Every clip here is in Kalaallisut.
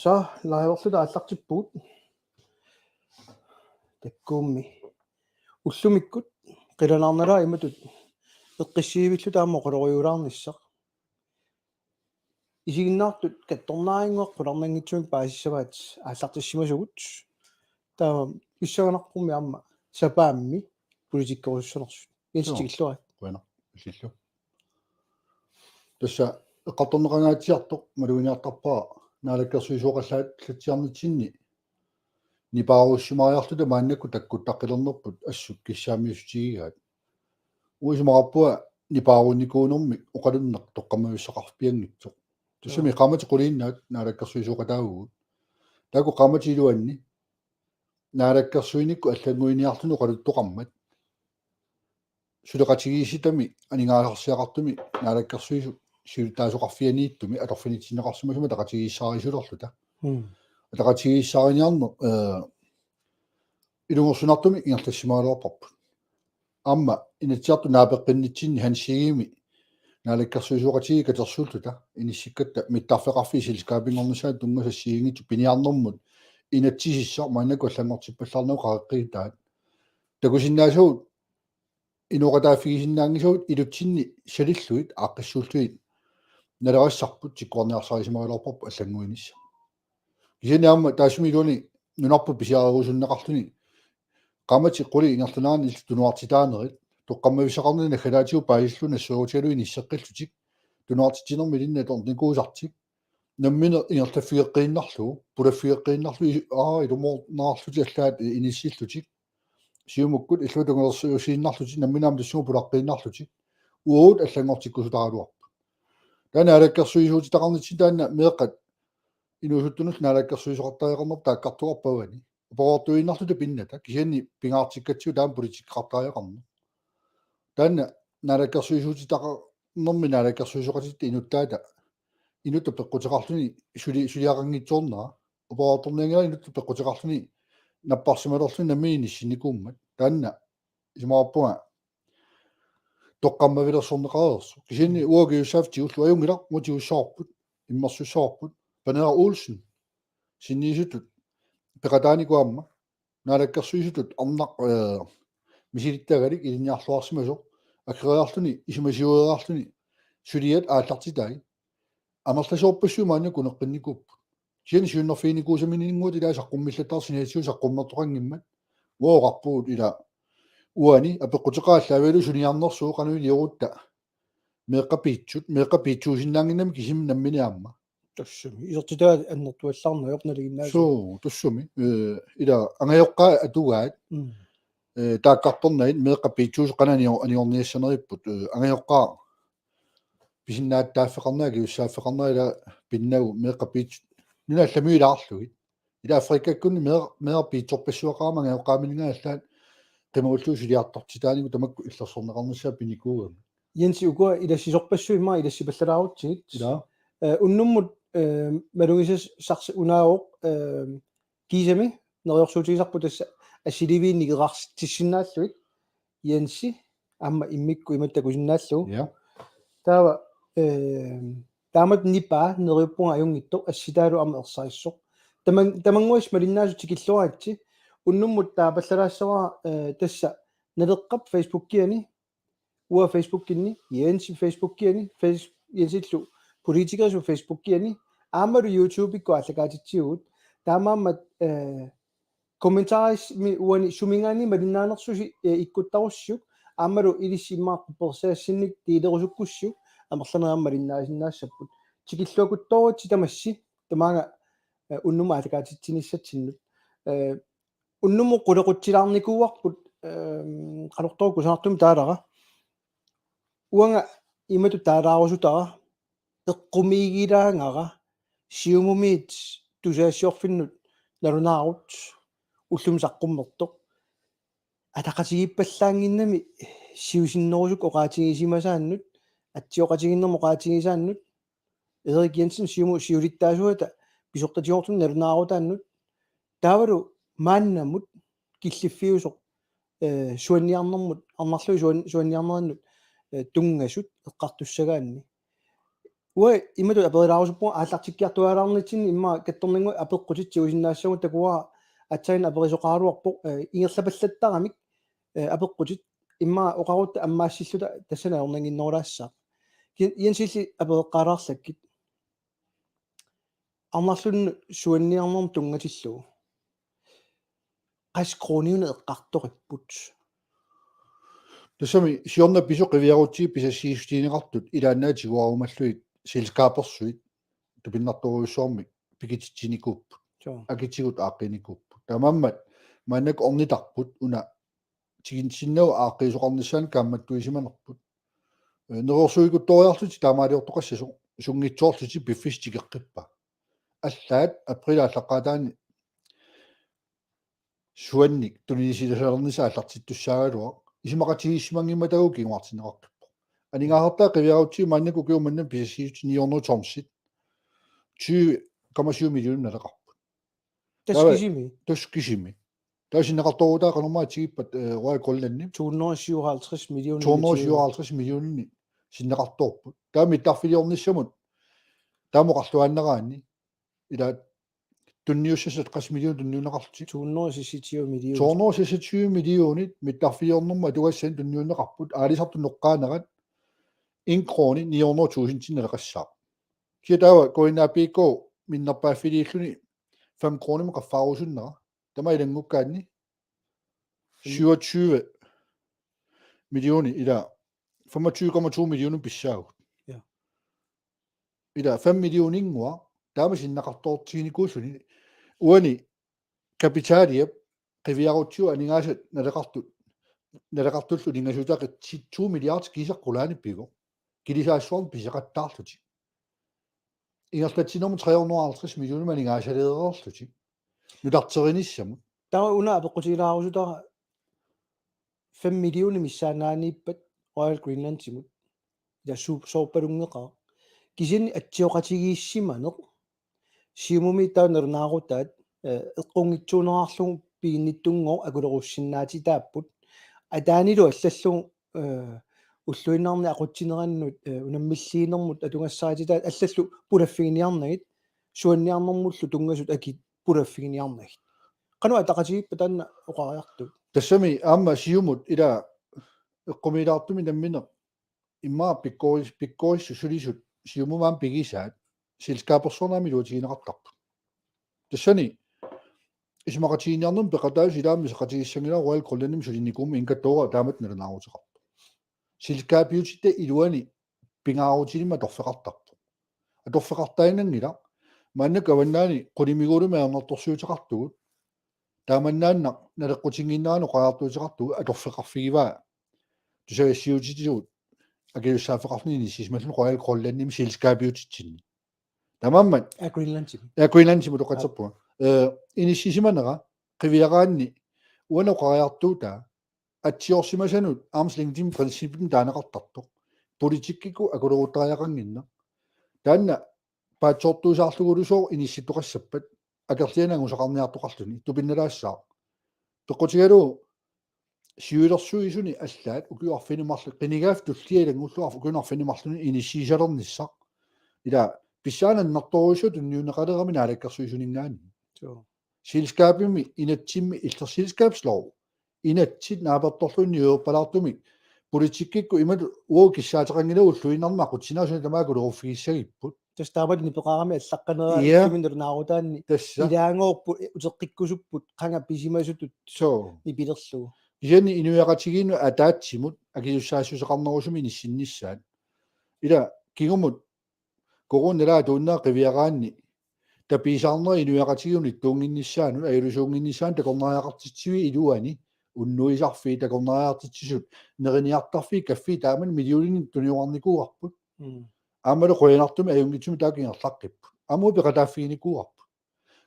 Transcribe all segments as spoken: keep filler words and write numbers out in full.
Tassa liverluta aallartippugut. Takkuummi. Ullumikkut qilanaarnalaa imatut eqqissivilluta aamma oqalorujuulaarnissaq. Isiginnaartut kattornaarinnguaq qularnanngitsumik paasissavaat aallartissimasugut. Taava pissanganarpormi aamma sapaammi politikkerujussuarnersut. Jens, joo, tikilluarit. Qujanaq. Illillu. Tassa eqqartorneqangaatsiartoq maluginiartarpara naalakkersuisooqallaatsiarnitsinni nipaarussimariarluta maannakkut takkuttaqqilernerput assut kissaammiussutigigaat. Uisumaqarpunga nipaarunnikuunermik oqalunneq toqqammavissaqarfianngitsoq. Tassami, joo, qaammatit quliinnaat naalakkersuisooqataavugut. Taakku qaammatit iluanni naalakkersuinikkut allannguiniarluni oqaluttoqarmat suleqatigiissitami aningaasarsiaqartumi naalakkersuisut siulittaasoqarfianiittumi atorfinitsinneqarsimasumik ataqatigiissaarisulerluta. Mm. Ataqatigiissaariniarneq, eh, ilungersunartumik ingerlassimagaluarparput. Aamma Inatsisartut naapeqqinnitsinni Hans Egedemi naalakkersuisooqatigiit katersuulluta inissikkatta mittarfeqarfiit selskabinngornissaat tunngasut assigiinngitsut piniarnermut inatsisissaq maannakkut allanngortippallaarnagu qaqeqqigitaat. Takusinnaasagut inooqataaffigisinnaanngisagut ilutsinni salillugit aaqqissuullugit nalerassarput tikkuarniarsarisimagaluarparput allannguinissaq. Kisianni aamma taassuma iluani nunarput pisiarerusunneqarluni qaammatit qulit ingerlaneranni illit tunuartitaanerit toqqammavissaqarneri naggalaatigut paasillugit nassuerutigalugit inisseqqillutik tunuartitsinermi ilinnut atornikuusartik nammineq ingerlaffigeqqiinnarlugu, pulaffigeqqiinnarlugu, aa, ilumoorneqarlutik allaat inissillutik. Siumukkut illuatungalersiusiinnarlutik nammineq aamma tassunga pulaqqiinnarlutik. Uagut allanngortikkusutaraluarput. Taanna naalakkersuisuutitaqarnitsinni taanna meeqqat inuusuttunullu naalakkersuisoqartariaqarnerput taakkartuarpavani. Aporluinnarluta pinnata, kisianni pingaartikkatsigu taanna politikkeqartariaqarneq. Taanna naalakkersuisuutitaqarnermi naalakkersuisooqatitta inuttaata, inuttoq peqquteqarluni suli-, suliaqanngitsoornera. Aporluinnarniarlugu inuttoq peqquteqarluni napparsimalerluni nammineq inissinnikuummat. Taanna isumaqarpunga toqqammavilersorneqareersoq. Kisianni uagut kiusaaffigut tigullugu ajunngilaq, uagut tigussavarput, immersussavarput. Paneeraq Olsen sinniisutut peqataanikuugama naalakkersuisutut arnaq, eh, misilittagalik ilinniarluarsimasoq, aggereerluni, isumasioreerluni suliat aallartitai amerlasoorpassuit maannakkut uneqqinnikuupput. Kisianni siunnerfiginikuusamininnguutit ilaa saqqummillattaarsinnaatsigut saqqummertoqanngimmat. Uagut oqarpugut ilaa uani apeqquteqaat aallaavigalugu suniarnersugut qanoq iliorutta meeqqat piitsut, meeqqat piitsuusinnaannginnami kisimi nammineq aamma. Tassami. Isertitaat annertuallaarneq ajorpoq nalinginnaasumik. Suu, tassami. Eh, ilaa angajoqqaat atugaat. Mm. Eh, taakkartornagit meeqqat piitsuusut qanoq anio-, aniorniassaneripput, eh, angajoqqaat pisinnaatitaaffeqarnera, kiusaaffigineqarnera ilaa pinnagu meeqqat piitsut. Nunat allamut ilaarlugit. Ilaa Afrikakkunni meeq-, meeqqat piitsorpassuaqarama angajoqqaaminngaanniit allaat qimagullugu suliartortitaanikkut tamakku illersorneqarnissaat pinikuugamik. Jensi, ukua ilassisorpassuit immaqa ilassipallalaarutsigit. Ilaa. Eh, unnummut, eh, malugisassarsaq unaavoq, eh, kiisami neriorsuutigisarput tassa assiliiviit nikerartissinnaallugit. Jensi, aamma immikkut imatut takusinnaallugu. Ja. Taava, eh, taamatut nipaa neriuppunga ajunngitsoq assitaalu aamma ersarissoq. Taman-, tamannguassi malinnaasut tikilluaritsi. Unnummut taapallalaassavara, eh, tassa Naleqqap Facebookiani, uanga Facebookinni, Jensi Facebookiani, Face-, Jensillu politikerisut Facebookiani, aammalu YouTubekkut aallakaatitsivugut. Taamaammat, eh, kommentarismi uani suminngaanniit malinnaanersusi, eh, ikkuttarussiuk, aammalu ilissi immaqa quppersaassaanik deelerusukkussiuk, amerlanerit aamma malinnaasinnaassapput. Tikilluakuttooritsi tamassi, tamaanga, eh, unnummut aallakaatitsinissatsinnut. Eh, unnummut qulequtsilaarnikuuarput, ehm, qanortoq kusanartumik taalara. Uanga imatut taalaarusutara, eqqumiigilaangara Siumumiit tusagassiorfinnut nalunaarut ullumi saqqummertoq. Ataqatigiippallaannginnami siusinnerusukkut oqaatigisimasaannut, atsioqatigiinnermut oqaatigisaannut, Erik Jensen Siumut siulittaasuata pisortatigoortumik nalunaarutaannut, taavalu maannamut killiffiusoq, eh, suanniarnermut, arnarlugit suan-, suanniarnerannut, eh, tunngasut eqqartussagaanni. Uanga imatut aperilaarusuppunga aallartikkiartuaalaarnitsinni immaqa kattorninngua apeqqutit tigusinnaassavagut takuara aatsaannguaq aperisoqaraluarpoq, eh, ingerlapallattaramik, eh, apeqqutit immaqa oqarutta ammaassiilluta tassani ajornannginnerulaassaaq. Ki-, Jens illit apereqqaalaarlakkit. Arnarlunnut suanniarnermut tunngatillugu. Qassit koruuniunit eqqartoripput. Tassami siorna pisoq qiviarutsigit pisassiissutigineqartut ilaannaat tiguarumallugit selskabersuit tupinnartorujussuarmik pikititsinikuupput. Suu. Akitigut aaqqiinikuupput. Taamaammat maannakkut ornitarput una tikinsinnagu aaqqiisoqarnissaanut kaammattuisimanerput. Eh, neriorsuikuttoriarlutik taamaaliortoqassasoq sunngitsoorlutik piffissaq tikeqqippaa. Allaat april aallaqqaataani suannik tunisilasalernissaq aallartittussaagaluaq isumaqatigiissimanngimmata kinguartinneqaqqippoq. Aningaasartaa qiviarutsigit maannakkut ukiummanna pisassiissut ni hundrede tonsit tyve komma syv millioner naleqarput. Tassa kisimi. Tassa kisimi. Taava sinneqartoorutaa qanormaa atsigippat, eh, Royal Greenlandimi. To hundrede og syvoghalvtreds millioner. To hundrede og syvoghalvtreds millioner sinneqartoorput. Taava mittarfiliornissamut taama oqarluaannaraanni. Ila tunniussassat qassit millionit tunniunneqarlutik. To hundrede og seksogtyve millioner. To hundrede og seksogtyve millionit mittarfiliornermut atugassani tunniunneqarput aalisartut noqqaanerat en krone ni hundrede tusind naleqassaaq. Kisianni taava K N A P K minnerpaaffiliilluni fem kronimik qaffaarusunnera. Tamanna ilanngukkaanni syvogtyve millioner ila femogtyve komma to millioner pissaagut. Ja. Ila fem millioninngua taama sinneqartoortiginikuulluni uani kapitaliap qiviarutsigu aningaasat naleqartut naleqartullu uninngasuutaaqi to milliard kiisa qulaani pivoq. Kilisaassuarnik piseqattaarlutik. Ingerlatsinermut tre hundrede og halvtreds millioner aningaasaleereerlutik. Nutarterinissamut. Taava una apeqqutigilaarusutara fem millioner missaannaaniippat Royal Greenlandimut. Ja su-, soorpalunngeqaaq. Kisianni atsioqatigiissimaneq. Siumumi taava nalunaarutaat, eh, eqqunngitsuunerarlugu piginnittunngooq akulerussinnaatitaapput. Ataanilu allallugu, eh, ulluinnarni aqutsinerannut, eh, unammilliinermut atugassarititaat allallu pulaffiginiarnagit, suanniarnermullu tunngasut akit pulaffiginiarnagit. Qanoq ataqatigiippat taanna oqariartuut? Tassami aamma Siumut ila eqqumiilaartumik nammineq immaqa pikkoris-, pikkorissut sulisut Siumut aamma pigisaat selskabersuarnik aamma iluatigineqartarput. Tassani isumaqatigiinniarnermi peqataasut ilaammi seqatigissanngilaq Royal Greenlandimi sulinikuummat Inga Thora taamatut nalunaaruteqarpoq. Selskabiutitta iluani pingaarutilik atorfeqartarpoq. Atorfeqartaanngilaq maannakkut avannaani qulimiguulumi ajornartorsiuteqartugut. Taamannaannaq naleqqutinnginnerani oqariartuuteqartugut atorfeqarfigivaa tusagassiuutitigut akisussaaffeqarluni inissisimalluni Royal Greenlandimi selskabiutitsinni. Taamaammat Air Greenlandimi. Air Greenlandimi utoqqatserpunga. Eh, inissisimanera qiviaraanni uani oqariartuutaa atsiorsimasanut arm's length principimik taaneqartartoq. Politikkikkut akuleruttariaqannginneq. Taanna paatsoortuusaarlugulusooq inissittoqassappat akerlianik angusaqarniartoqarluni tupinnalaassaaq. Peqqutigalugu siulersuisuni allaat ukiut arfineq-marluk qinigaaffik tullia ilanngullugu arf-, ukiuni arfineq-marlunni inissiisalernissaq. Ila pissaanannartorujussuaq tunniunneqaleramik naalakkersuisuninngaanniit. Suu. Selskabimi inatsimmi illerselskabslov. Inatsit naapertorluunniit europalaartumik politikkikkut imatut uagut kissaateqanngilagut ulluinnarni aqutsinaasuni tamaat akuleruffigissagipput. Tassa taamalu nipeqarami allaqqanera Ja. Illuminut naarutaanni Tassa. Ilaangoorput, eh, uteqqikkusupput, qanga pisimasutut Suu. Nipilerlugu. Kisianni inuiaqatigiinnut ataatsimut akisussaassuseqarnerusumik inissinnissaat. Ila kingumut koruunilaa tuunna qiviaraanni tapiisaarnera inuiaqatigiinnut ittuunnginnissaanut, ajulisuunnginnissaanut takornariaqartitsivik iluani, unnuisarfiit takornariaqartitsisut, neriniartarfiit kaffiit taamani millioninit tuniorarnikuuarput. Mm. Aammalu qujanartumik ajunngitsumik taakku ingerlaqqipput. Aamma peqataaffiginikuuarput.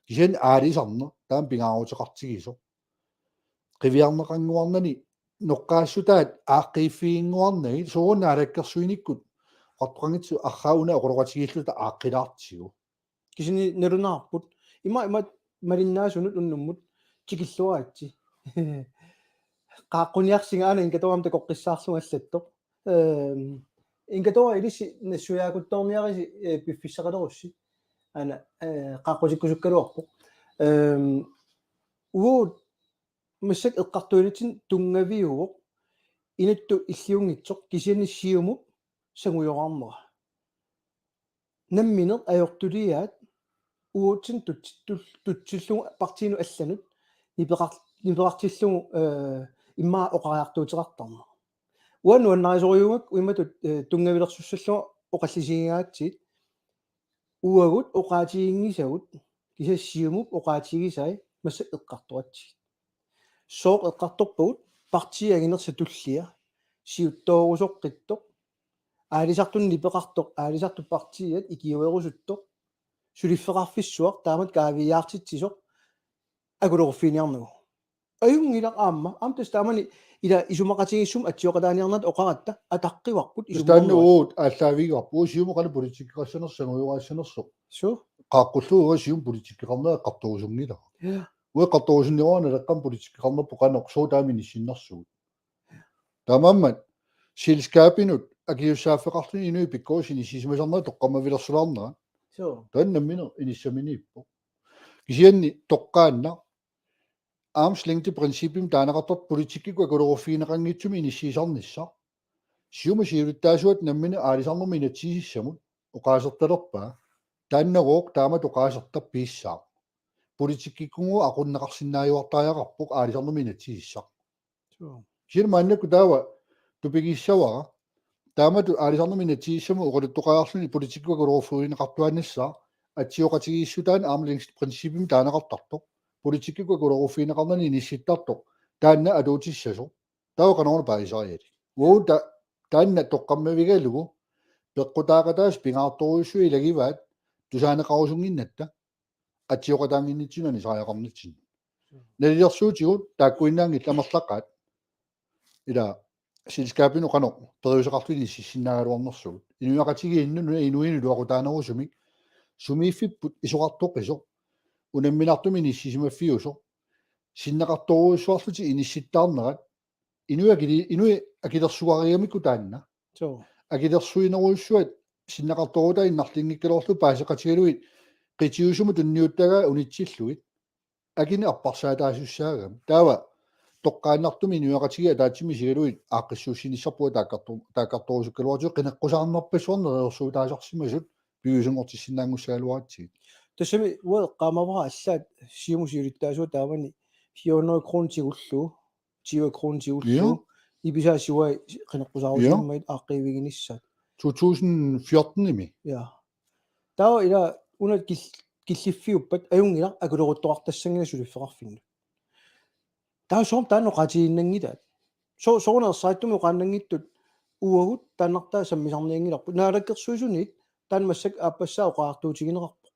Kisianni aalisarneq taama pingaaruteqartigisoq. Qiviarneqannguarnani noqqaassutaat aaqqiiffiginnguarnagit soorunami naalakkersuinikkut oqartoqanngitsoq arraa una oqaloqatigiilluta aaqqilaartigu. Kisianni nalunaarput. Ima, ima malinnaasunut unnummut tikilluaritsi. Qaaqquniarsinga aana Inga Thoramik takoqqissaarlugu allattoq. Ehm, Inkatoora ilissi nassuiaakuttoorniarisi, eh, piffissaqalerussi. Aana, eh, qaaqqutikkusukkaluarpoq. Ehm, uagut massakkut eqqartuinitsinni tunngaviuvoq inuttut illiunngitsoq kisianni Siumup sangujoraarnera. Nammineq ajortuliaat uatsinnut tutsillu-, tutsillugu partiinut allanut nipeqar-, nipeqartillugu, eh, immaqa oqariartuuteqartarneq. Uanga nuannarisorujuugakku imatut, eh, tunngavilersussallunga oqallisigigaatsigit. Uagut oqaatiginngisagut, kisianni Siumup oqaatigisai massakkut eqqartoratsigit. Sooq eqqartorpagut? Partiit anginersat tullia, siuttoorusoqqittoq, aalisartunut nipeqartoq, aalisartut partiit ikiuerusuttoq, suliffeqarfissuaq taamatut kaaviiaartitsisoq akuleruffiginiarnagu. Ajunngilaq aamma, aamma tassa taamani ila isumaqatigiissumik atsioqataaniarnerat oqaratta ataqqivarput. Tassa taanna isumaqarnerat uagut aallaavigaarput, uagut Siumup qanoq politikkeqassanersoq, sangujoraassanersoq. Suu. Qaaqqullugu uanga Siumup politikkeqarnera eqqartorusunngilara. Ja. Uanga eqqartorusunneruara Naleqqami politikkeqarnerput qanoq sooq taama inissinnersugut. Taamaammat selskabinut akisussaaffeqarluni inuit pikkorissunik inissisimasarnerat toqqammavilersulaarnera. Suu. Taanna nammineq inissaminiippoq. Kisianni toqqaannaq armslængdeprincippimik taaneqartartoq politikkikkut akuleruffigineqanngitsumik inissiisarnissaq. Siumup siulittaasuata nammineq aalisarnermut inatsisissamut oqaasertalerpaa. Taannagooq taamatut oqaasertaq piissaaq. Politikkikkunnguaq aqunneqarsinnaajuartariaqarpoq aalisarnermut inatsisissaq. Suu. Kisianni maannakkut taava tupigissavara. Taamatut aalisarnermut inatsisissamut oqaluttoqariarluni politikkikkut akuleruffigineqartuaannassaaq atsioqatigiissutaanut armslængdeprincippimik taaneqartartoq. Politikkikkut akuleruffigineqarnani inissittartoq. Taanna atuutissasoq. Taava qanoruna paasisarialik. Uagut ta-, taanna toqqammavigalugu peqqutaaqataasut pingaartorujussuit ilagivaat tusaaneqarusunnginnatta atsioqataannginnitsinnut anisariaqarnitsinnut. Nalilersuutigut taakkuinnaanngillat amerlaqaat. Ila selskabinut qanoq periuseqarluni inississinnaagaluarnersugut. Inuiaqatigiinnut nunap inuinut iluaqutaanerusumik sumiiffipput isoqartoqisoq. Unamminartumik inissisimaffiusoq. Sinneqartorujussuarlutik inissittaarnerat. Inuit akili-, inuit akilersuarigamikku taanna. Suu. Akilersuinerujussuat sinneqartoorutai innarlinngikkaluarlugu paaseqatigalugit qitiusumut tunniuttagaa unitsillugit. Akinik apparsaataasussaagami. Taava toqqaannartumik inuiaqatigiit ataatsimik isigalugit aaqqissuussinissarput taakkartor-, taakkartorusukkaluartigu qineqqusaarnerpassuarnik neriorsuutaasarsimasut piviusunngortissinnaanngussagaluaratsigit. Tassami uanga eqqaamavara allaat Siumup siulittaasuata taavani fire hundrede kroner tigullugu, tyve kroner tigullugu. Ja. Nipisaat siuai qineqqusaarusimmagit aaqqiiviginissaat. To tusind fjorten-imi. Ja. Taava ila una kil-, killiffiuppat ajunngilaq akuleruttoqartassanngilaq suliffeqarfinnut. Taava soormi taanna oqaatigiinnanngilaat. So-, soorunami ersarissumik oqaannanngitsut uagut taannartaa sammisarnianngilarput. Naalakkersuisuniit taanna massakkut aappassaa oqariartuutigineqarpoq.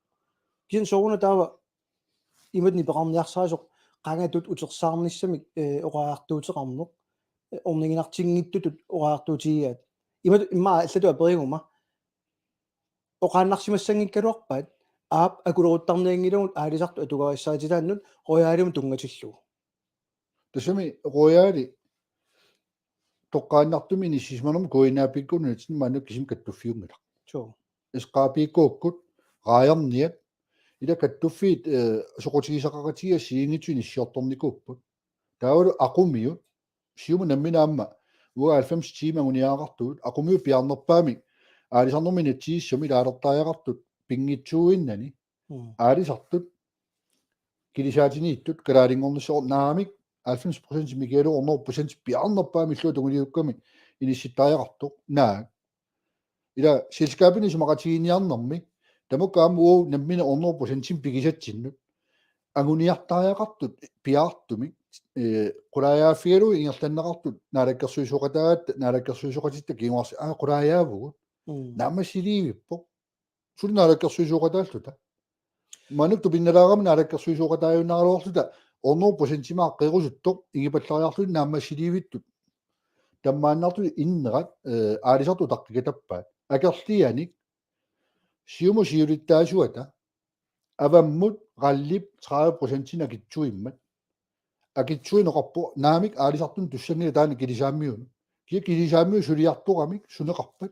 Kisianni soorunami taava imatut nipeqarniarsarisoq qangatut utersaarnissamik, eh, oqariartuuteqarneq, eh, orniginartinngitsutut oqariartuutigigaat. Imatut immaqa allatut aperiguma oqaannarsimassanngikkaluarpaat aap akuleruttarnianngilagut aalisartut atugarissarititaannut Royalimut tunngatillugu. Tassami Royali toqqaannartumik inissisimanermut K N A-p-ikkut nunatsinni maannakkut kisimi kattuffiunngilaq. Suu. S K P-kkuukkut raajarniat ila kattuffiit, eh, soqutigisaqaqatigiit assigiinngitsut inissiortornikuupput. Taavalu aqumiut Siumut nammineq aamma uagut halvfems tiimit anguniagaqartugut, aqumiut piaarnerpaamik aalisarnermut inatsisissamut ilaalertariaqartut pinngitsuuinnani. Mm. Aalisartut kilisaatiniittut kalaalinngornissaat naamik halvfems procent Mikialu hundrede procent piaarnerpaamillu tungiliukkami inissittariaqartoq naak. Ila selskabinut isumaqatigiinniarnermi tamakku aamma uagut nammineq hundrede procentimik pigisatsinnut anguniartariaqartut piaartumik, eh, qulaajaaffigalugu ingerlanneqartut naalakkersuisooqataagatta, naalakkersuisooqatitta kinguarsi-, aa, qulaajaavugut. Mm. Naammassiliivippoq. Suli naalakkersuisooqataalluta. Maannakkut tupinnalaarami naalakkersuisooqataajunnaraluarluta hundrede procentimik aaqqerusuttoq ingipallariarlutik naammassiliivittut. Tammaannartut innerat, eh, aalisartut utaqqikatappaat. Akerlianik Siumup siulittaasuata avammut RAL-ip tredive procentinik akitsuimmat. Akitsuineqarpoq naamik aalisartunut tussanngilaq taanna Kilisaammiunut. Kia Kilisaammiut suliartoramik suneqarpat.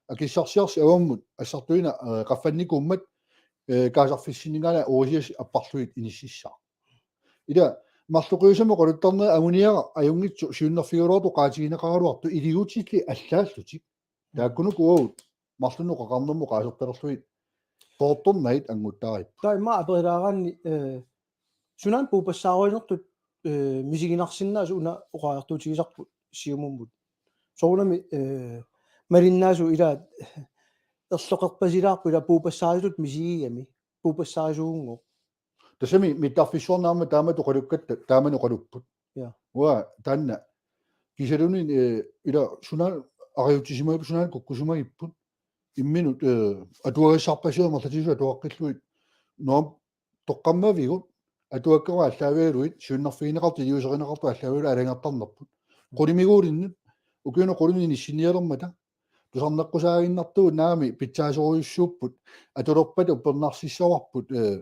Akissarsiarsi avammut assartuina, eh, qaffannikuummat, eh, kaasarfissinninngaanniit uasias apparlugit inississaaq. Ila marloqiusamik oqaluttarneri anguniagaq ajunngitsoq siunnerfigigaluartoq oqaatigineqaraluartoq iliuutsillit allaallutik. Taakkunuku uagut marlunnik oqaqarnermut oqaasertalerlugit poortornagit anguttaarippoq. Taava immaqa aperilaaraanni, eh, sunaana puupassaaruinertut, eh, misiginarsinnaasoq una oqariartuutigisarput Siumummut. Soorunami, eh, malinnaasut ilaat erloqerpasilaarput ila puupassaasutut misigigami, puupassaasuunngooq. Tassami mittarfissuarnut aamma taamatut oqalukkatta, taamani oqalupput. Ja. Uanga taanna kiisaluunniit, eh, ila sunaana ariutsisimagipput, sunaana kukkusimagipput. Imminut, eh, atuagassarpassuit amerlatigisut atuaqqillugit. Nuam toqqammavigut, atuakkagut aallaavigalugit, siunnerfigineqartut iliuuserineqartut aallaavigalugit aalajangertarnerput. Qulimiguulinnut, ukiuni qulini inissinnialermata, tusarneqqusaaginnartugut naamik pitsaasorujussuupput, atulerpata uppernarsissavarput, eh,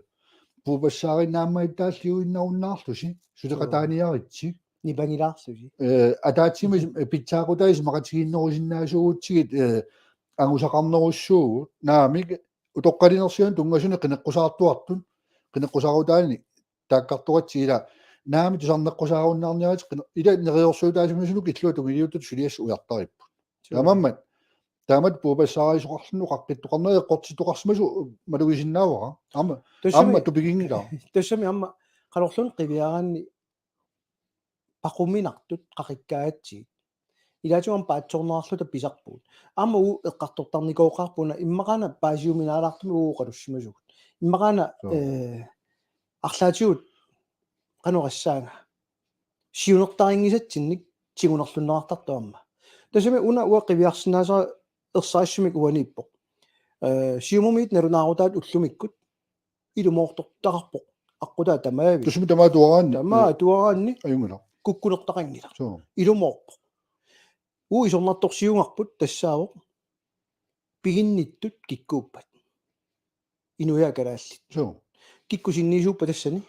puupassaarinnaammagitaalliuinnarunnaarlusi, suleqataaniaritsi. Nipangilaarlusi. Eh, ataatsimik pitsaaqutai isumaqatigiinnerusinnaasuugutsigit, eh, angusaqarnerussuugut, naamik utoqqalinersiunik tunngasunik qineqqusaartuartut, qineqqusaarutaannik taakkartoratsigit ila, naamik tusarneqqusaarunnaarniaritsi qine-, ila neriorsuutaasimasunut illuatungiliuttut suliassaq ujartaripput. Sure. Taamaammat, taamatut puupassaarisoqarluni oqaqqittoqarnera eqqortittoqarsimasoq malugisinnaavara. Aamma, tassami, aamma tupiginngilara. Tassami aamma qanorluunniit qiviaraanni paquminartut qaqikkaatsigit. Ilaatigut aamma paatsoorneqarluta pisarpugut. Aamma uagut eqqartortarnikooqaarput una immaqaana paasiuminaalaartumik uagut oqalussimasugut. Immaqaana, joo, eh, arlaatigut qanoq oqassaanga. Siunertarinngisatsinnik tigunerlunneqartartoq aamma. Tassami una uanga qiviarsinnaasara ersarissumik uaniippoq. Eh, Siumumiit nalunaarutaat ullumikkut ilumoortortaqarpoq. Aqqutaa tamaavik. Tassami tamaat atuaraanni. Tamaat, eh, atuaraanni. Ajunngilaq. Kukkunertaqanngilaq. Suu. Ilumoorpoq. Uagut isornartorsiugarput tassaavoq piginnittut kikkuuppat. Inuiaat kalaallit. Suu. Kikkut sinniisuuppat tassani?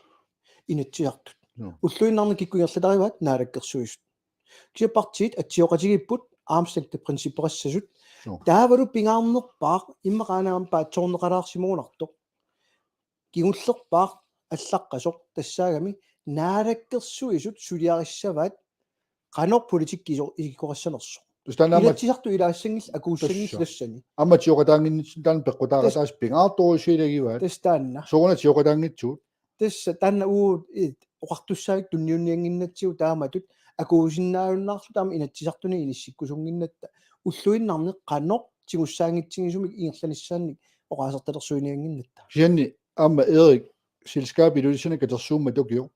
Inatsisartut. Suu. Ulluinnarni kikkut ingerlatarivaat? Naalakkersuisut. Kisianni partiit atsioqatigiipput armslængdeprincippeqassasut. Suu. Taavalu pingaarnerpaaq immaqaana aamma paatsoorneqalaarsimagunartoq. Kingullerpaaq allaqqasoq tassaagami naalakkersuisut suliarissavaat qanoq politikki iso-, isikkoqassanersoq. Tassa taanna aamma Inatsisartut ilaassanngillat akuussanngillat, tassa, tassani. Aamma atsioqataannginnitsinnut taanna peqqutaaqataasut, tassa, pingaartorujussuit ilagivaat. Tassa taanna. Soorunami atsioqataanngitsut. Tassa taanna uagut, eh, oqartussaavik tunniunniannginnatsigu taamatut akuusinnaajunnaarluta aamma Inatsisartuni inissikkusunnginnatta. Ulluinnarni qanoq tigussaanngitsigisumik ingerlanissaannik oqaasertalersuiniannginnatta. Kisianni aamma Erik selskabip Ilulissani katersuummat ukioq.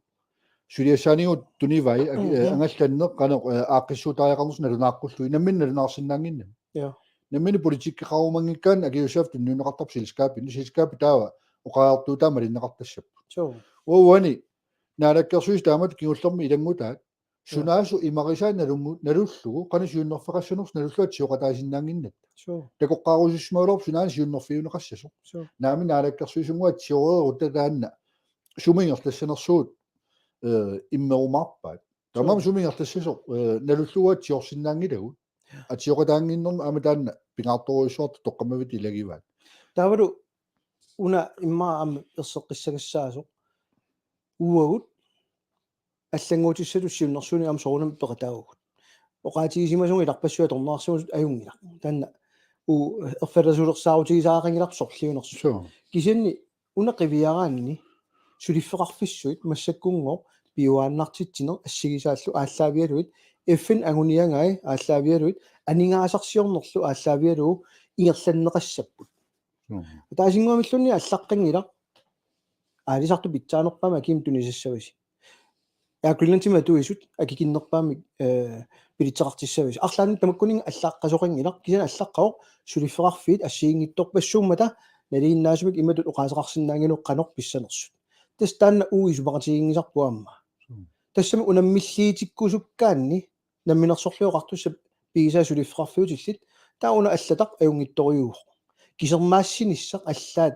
Suliassaanigut tunivai, ak-, mm, eh, mm, angallanneq qanoq, eh, aaqqissuuttariaqarnersoq nalunaaqqullugu. Nammineq nalunaarsinnaannginnami. Ja. Nammineq politikkeqarumanngikkaanni akiuussaaffiit tunniunneqartarput selskabinut. Selskabit taava oqariartuutaa malinneqartassapput. Suu. Uani naalakkersuisut taamatut kingullermi ilanngutaat. Ja. Sunaasut imarisaat nalungu-, nalullugu, qanoq siunnerfeqassanersoq nalullugu atsioqataasinnaannginnatta. Suu. Takoqqaarusussimagaluarpoq sunaana siunnerfiuneqassasoq. Suu. Naamik naalakkersuisunnguaq atsioreerutta taanna sumut ingerlassanersugut, eh, immerumaarpaat. Taamaammat, suu, sumut ingerlassasoq, eh, nalullugu atsiorsinnaanngilagut. Ja. Atsioqataannginnermut aamma taanna pingaartorujussuartut toqqammavittut ilagivaat. Taavalu una immaqa aamma erseqqissagassaasoq. Uagut allannguutissatut siunnersuunik aamma soorunami peqataavugut. Oqaatigisimasunga ilarpassui atorneqarsimasut ajunngilaq. Taanna u-, erfalasulersaarutigisariaqanngilarput sorliunersoq. Suu. Kisianni una qiviaraanni suliffeqarfissuit massakkunngooq piuaannartitsineq assigisaallu aallaavigalugit, F N anguniagai aallaavigalugit, aningaasarsiornerlu aallaavigalugu ingerlanneqassapput. Suu. Ataasinnguamilluunniit allaqqanngilaq. Aalisartut pitsaanerpaamik akimut tunisassavasi. Air Greenlandimik atuisut akikinnerpaamik, eh, bilitseqartissavasi. Arlaannik tamakkuninnga allaqqasoqanngilaq, kisianni allaqqavoq suliffeqarfiit assigiinngitsorpassuummata nalinginnaasumik imatut oqaaseqarsinnaanngilagut qanoq pissanersut. Tassa taanna uagut isumaqatiginngisarput aamma. Mm. Tassami unammilliitikkusukkaanni namminersorlutik oqartussat pigisaat suliffeqarfiutillit, taava una allataq ajunngitsorujuuvoq. Kisermaassinissaq allaat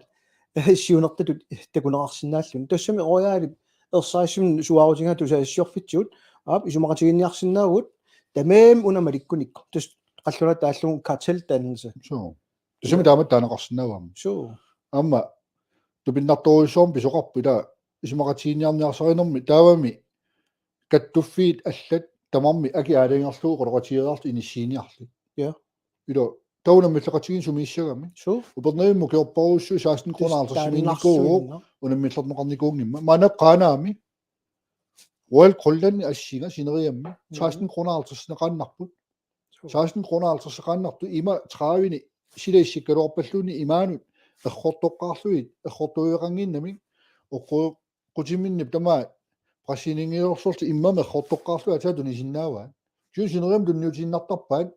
siunertatut takuneqarsinnaalluni. Tassami Royalip ersarissumik suaarutigaat tusagassiorfitsigut, aap, isumaqatigiinniarsinnaavugut, tamarmik una malikkunikku. Tassa qallunaatut taallugu karteldannelse. Suu. Tusumi taamatut taaneqarsinnaavaammi. Suu. Aamma tupinnartorujussuarmik pisoqarpoq ila isumaqatigiinniarniarsarinermi taavami kattuffiit allat tamarmik akit aalajangerlugu oqaloqatigereerlutik inissiiniarlik. Ja. Ila taava unammilleqatigiinneq sumiissagami. Suu. Upernavimmut ukiorparujussuit seksten kroner halvtredsiminikuuvoq, taannarsuinnaq unammillerneqarnikuunngimmat. Maanna Qaanaami Royal Greenland assinga sineriammi. Mhm. Seksten kroner halvtredsineqaannarput. Suu. Seksten kroner halvtredsineqaannartut ima tredive sila issikkaluarpalluunniit imaanut errortoqqaarlugit, errortuiveqannginnamik oqqu-, qutiminni tamaat Brasilianngilluinnarlutik immami errortoqqaarlugit aatsaat tunisinnaavaat. Kisianni sineriammi tunniutiinnartarpaat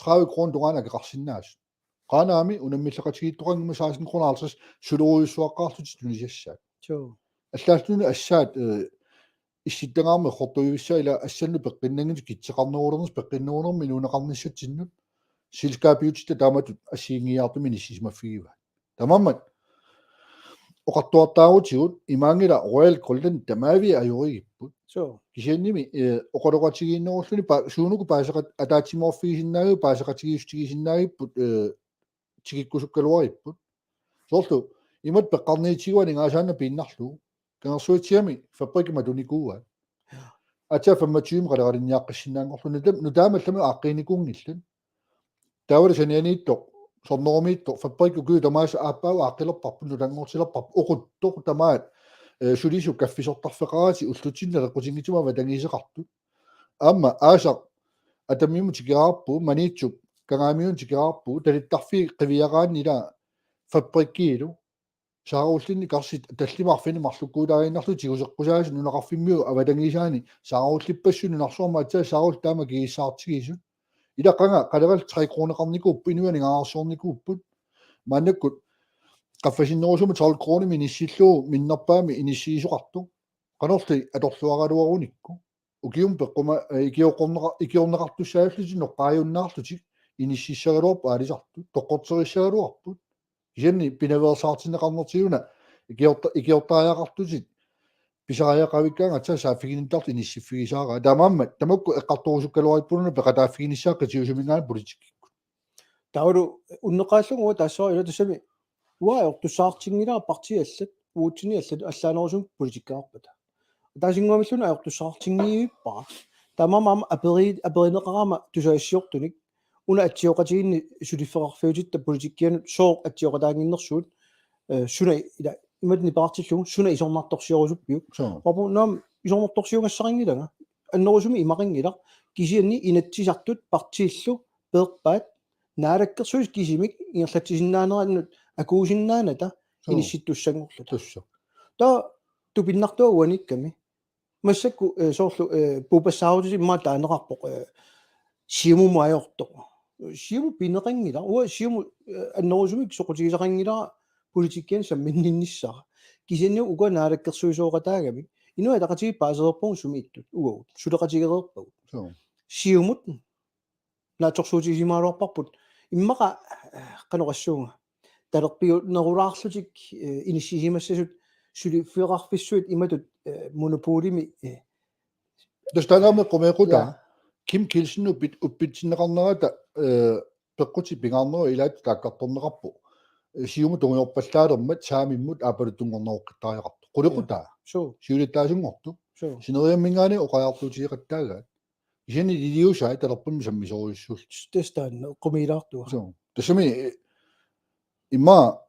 tredive kroner tungaanut akeqarsinnaasut. Qaanaami unammilleqatigiittoqanngimmat seksten kroner halvtreds sulerujussuaqqaarlutik tunisassaat. Suu. Allaalluni assaat, eh, issittagaarmik errortuivissaat ila assannut peqqinnanngitsut kitseqarnerulernersut peqqinnerulernermi inuuneqarnissatsinnut selskabiutitta taamatut assigiinngiiaartumik inissisimaffigivaat. Tamarmik oqartuartaarutigut imaanngilaq Royal Greenland tamaviat ajorigipput. Suu. Kisiannimi, eh, oqaloqatigiinnerulluni pa-, suunuku paaseqat-, ataatsimoorfigisinnaagipput, paaseqatigiissutigisinnaagipput, eh, tikikkusukkaluaripput. Soorlu imatut peqqarniutigigaanni aningaasaanik piinnarlugu. Kangersuatsigami fabrikkit matunikuuaat. Ja. Aatsaat femogtyve qaleqalinniaqqissinnaanngorlugu. Nuta-, nutaamik allamik aaqqiinikuunngillat. Taavalu sanianiittoq, Sornerumiittoq, fabrikkit ukiut tamaasa aappaagu aaqqilerparput, nutanngortilerparput, oquttoq tamaat, eh, sulisut kaffisortarfeqaratik ullutsinnut naleqqutinngitsumik avatangiiseqartut. Aamma aasaq Atamiumut tikeraarpugut, Maniitsup Kangaamiunut tikeraarpugut, talittarfiit qiviaraanni ila fabrikkiilu, saarullinni karsit tallimat arfineq-marlukkuutaaginnarlutik tiguseqqusaasut nunaqarfimmiut avatangiisaanni saarullippassuit nunarsuarmi aatsaat saarullit taama akigissaartigisut. Ila qanga qalerallit tre kroneqarnikuupput, inuit aningaasarsiornikuupput. Maannakkut qaffasinnerusumik tolv kronimik inissillugu minnerpaamik inissiisoqartoq. Qanorli atorluaraluarunikku. Ukiumut peqquma-, eh, ikioqqorneqa-, ikiorneqartussaallutik noqqaajunnaarlutik inississagaluarput aalisartut, toqqorterissagaluarput. Kisianni pinaveersaartinneqarnertiuna ikiorta-, ikiortariaqartutit pisariaqavikkaangat aatsaat saaffiginnittartut inissiffigisaaraa. Taamaammat tamakku eqqartorusukkaluarippugut una peqataaffiginissaa qitiusuminngaanniit politikkikkut. Taavalu unneqqaallunga uanga taassuma ila tassami uanga ajortussaatinngilara partiit allat, uatsinnut allat allaanerusumik politikkeqarpata. Ataasinnguamilluunniit ajortussaatinngivippara. Taamaammat aamma aperi-, aperineqarama tusagassiortunik una atsioqatigiinni suliffeqarfiutitta politikkianut sooq atsioqataannginnersugut, eh, suna ila imatut nipeqartillugu suna isornartorsiorusuppiuk. Suu. Uanga naamik isornartorsiugassaqanngilanga. Annerusumik imaqanngilaq. Kisianni Inatsisartut partiillu peerpaat Naalakkersuisut kisimik ingerlatsisinnaanerannut akuusinnaanata. Suu. Inissittussanngorluta. Tassa. Taava tupinnartua uaniikkami. Massakkut, eh, soorlu, eh, puuppassaarutisi immaqa taaneqarpoq, eh, Siumumut ajortoq. Siumut pineqanngilaq. Uanga Siumut, eh, annerusumik soqutigisaqanngilara politikkianut samminninnissara. Kisianni uku Naalakkersuisooqataagamik. Inuit Ataqatigiit paasereerpagut sumi ittut. Uagut. Suleqatigereerpagut. Suu. Siumut naatsorsuutigisimagaluarparput. Immaqa, eh, qanoq oqassuunga. Talerpiunerulaarlutik, eh, inissisimassasut suliffeqarfissuit imatut, eh, monopolimik, eh. Tassa taanna aamma eqqumeeqqutaa. Ja. Kim Kielsen uppit-, uppitsinneqarnerata, eh, peqqutit pingaarnerup ilaattut taakkartorneqarpoq. Eh, Siumut tungujorpallaalermat saamimmut aappaluttunngorneroqqittartariaqartoq. Qulequtaa. Suu. Suu. Siulittaasunnguartoq. Suu. Sineriamminngaanniit oqariartuutigeqattaagaat. Kisianni iliuusaat talerpummi sammisorujussuullutik. Tassa taanna eqqumiilaartua. Suu. Tassami, eh, immaqa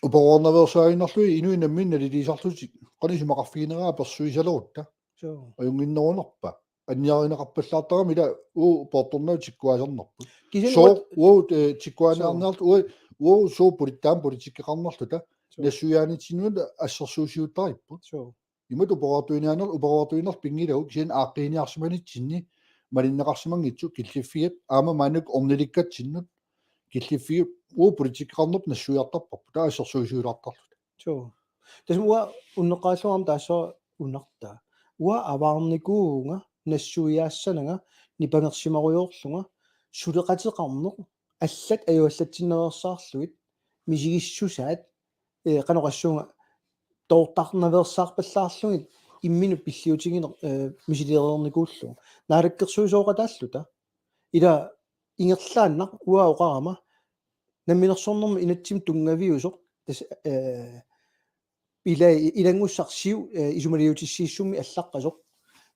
uparuarnaveersaaginnarlugit inuit namminneq naliliisarlutik qanoq isumaqarfigineraa apersuisalerutta. Suu. Ajunnginnerunerpa. Anniarineqarpallaartarami ila uagut poortornagu tikkuaasarnerput. Kisianni sooq uagut, uagut, eh, tikkuaaniarniarluta, suu, uagut, uagut sooq pulittaam politikkeqarnerluta. Suu. Nassuiaanitsinnut assersuusiuttaripput. Suu. Imatut uparuartuiniarner-, uparuartuinerput pinngilagut kisianni aaqqiiniarsimanitsinni malinneqarsimanngitsut killiffiat aamma maannakkut ornilikkatsinnut killiffiat uagut politikkeqarnerput nassuiartarparput taava assersuusiulaartarluta. Suu. Tassami uanga unneqqaallunga aamma taassuma unartaa. Uanga avaarnikuuvunga nassuiaassananga nipangersimarujoorlunga suleqateqarneq allat ajuallatsinnaveersaarlugit misigissusaat, eh, qanoq oqassuunga toortarnaveersaarpallaarlugit imminut pilliutigineq, eh, misiliinnikuullugu. Naalakkersuisooqataalluta. Ila ingerlaannaq uanga oqarama Namminersornermi inatsimmi tunngaviusoq tassa, eh, ila ilanngussarsiu, eh, isumaliutissiissummi allaqqasoq.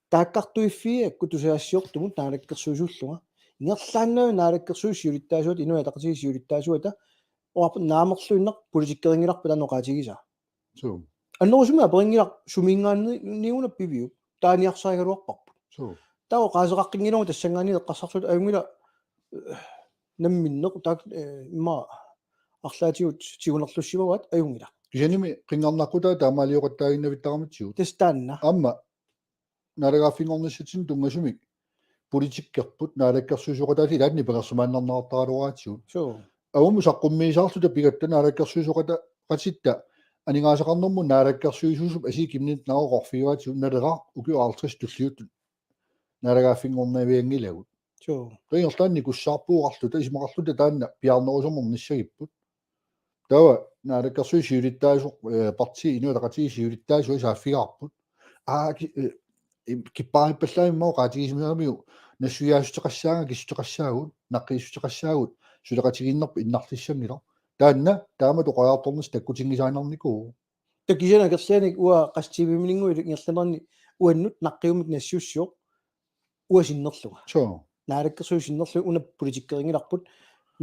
Taakkartuiffigigakku tusagassiortumut naalakkersuisuullunga. Ingerlaannaq naalakkersuisut siulittaasuata, Inuit Ataqatigiit siulittaasuata, oqarput naamerluinnaq politikkerinngilarput taanna oqaatigisaa. Suu. Annerusumik aperinngilaq suminngaanniuna piviuk. Taaniarsarigaluarparput. Suu. Taava oqaaseqaqqinngilagut tassanngaanniit eqqarsarluta ajunngilaq, eh, namminneq taak, eh, immaqa arlaatigut tigunerlussimavaat ajunngilaq. Kisiannimi qinngarnaqqutaa taamaalioqattaaginnavittaramitsigut. Tassa taanna. Aamma naalagaaffinngornissatsinnut tunngasumik politikkerput naalakkersuisooqataallu ilaanni panersimaannarneqartaraluaratsigu. Suu. Aamma saqqummiisaarluta pigatta naalakkersuisooqata-, qatitta aningaasaqarnermut naalakkersuisuusup asii kimnit naoqorfiuatsigu Naleraq ukiut halvtreds tulliuttut naalagaaffinngornavianngilagut. Suu. Taava ingerlaannaq kussaarpuugarluta isumaqarluta taanna piaarnerusumernissagipput. Taava naalakkersuisut siulittaasoq, eh, partii Inuit Ataqatigiit siulittaasuat saaffigaarput. Aa, ki-, eh, im-, kippaarippallaamik immaqa oqaatigisimagamiuk nassuiaassuteqassaanga kissuteqassaagut, naqqiissuteqassaagut, suleqatigiinnerput innarlissanngilaq. Taanna taamatut oqariartornissaq takkutinngisaannarnikuuvoq. Taava kisianni akerlianik uanga qassit tiimiminnguit ingerlanerani uannut naqqiummik nassiussioq uanga sinnerlunga. Suu. Naalakkersuisut sinnerlugit una politikkerinngilarput.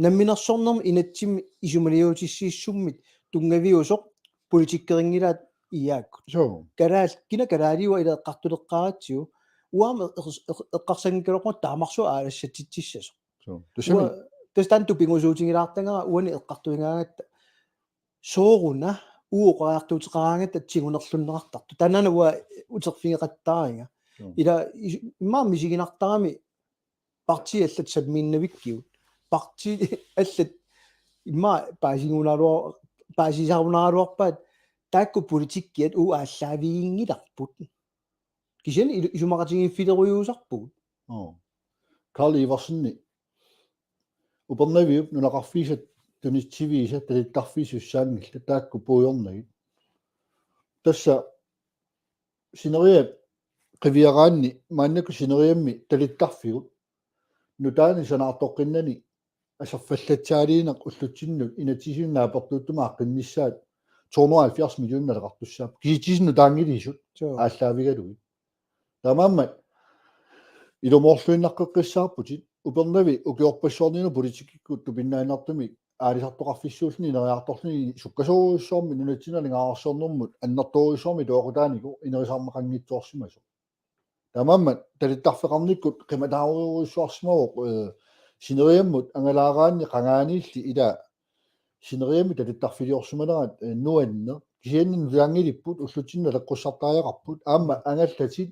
Namminersornermi inatsimmi isumaliutissiissummit tunngaviusoq politikkerinngilaat iaakkut. Suu. Kalaal-, kina kalaaliua ila eqqartuleqqaaratsigu. Uanga eq-, eq-, eqqarsanngikkaluarpunga taamarsuaq aalassatsitsissasoq. Suu. Tassami. Uanga, tassa taanna tupigusuutigilaartagara uani eqqartuigaangatta. Sooruna uagut oqariartuuteqaraangatta tigunerlunneqartartoq. Taannaana uanga uterfigeqattaariga. Suu. Ila is-, immaqa misiginartarami partiit allat sammiinnavikkigut. Partiit allat immaqa paasigunaaluar-, paasisarunaraluarpaat taakku politikkiat uagut aallaaviginngilarput. Kisianni ilu-, isumaqatigiiffilerujuusarpugut. Oo. Karl Iversenip Upernaviup nunaqarfiisa tunitsiviisa talittarfiit sussaanngillat taakku puigornagit. Tassa sineriak qiviaraanni maannakkut sineriammi talittarfigut nutaanik sanaartoqqinnani aserfallatsaaliineq ullutsinnut inatsisinik naapertuuttumik aaqqinnissaat to hundrede og halvfjerds millioner naleqartussaapput. Kisitsisit nutaanngilisut. Suu. Aallaavigalugit. Taamaammat ilumoorluinnaqqeqqissaarputit Upernavi ukiorpassuarnilu politikkikkut tupinnaannartumik aalisartoqarfissuulluni ineriartorluni sukkasoorujussuarmik nunatsinni aningaasarsiornermut annertoorujussuarmik iluaqutaanikoq inerisarneqanngitsuarsimasoq. Taamaammat talittaffeqarnikkut qimataarujussuarsimavoq, eh, sineriammut angalaaraanni qangaaniilli ila sineriammi talittarfiliorsimanerat, eh, nuanneq. Kisianni nutaanngilipput ullutsinnut naleqqussartariaqarput. Aamma angallatit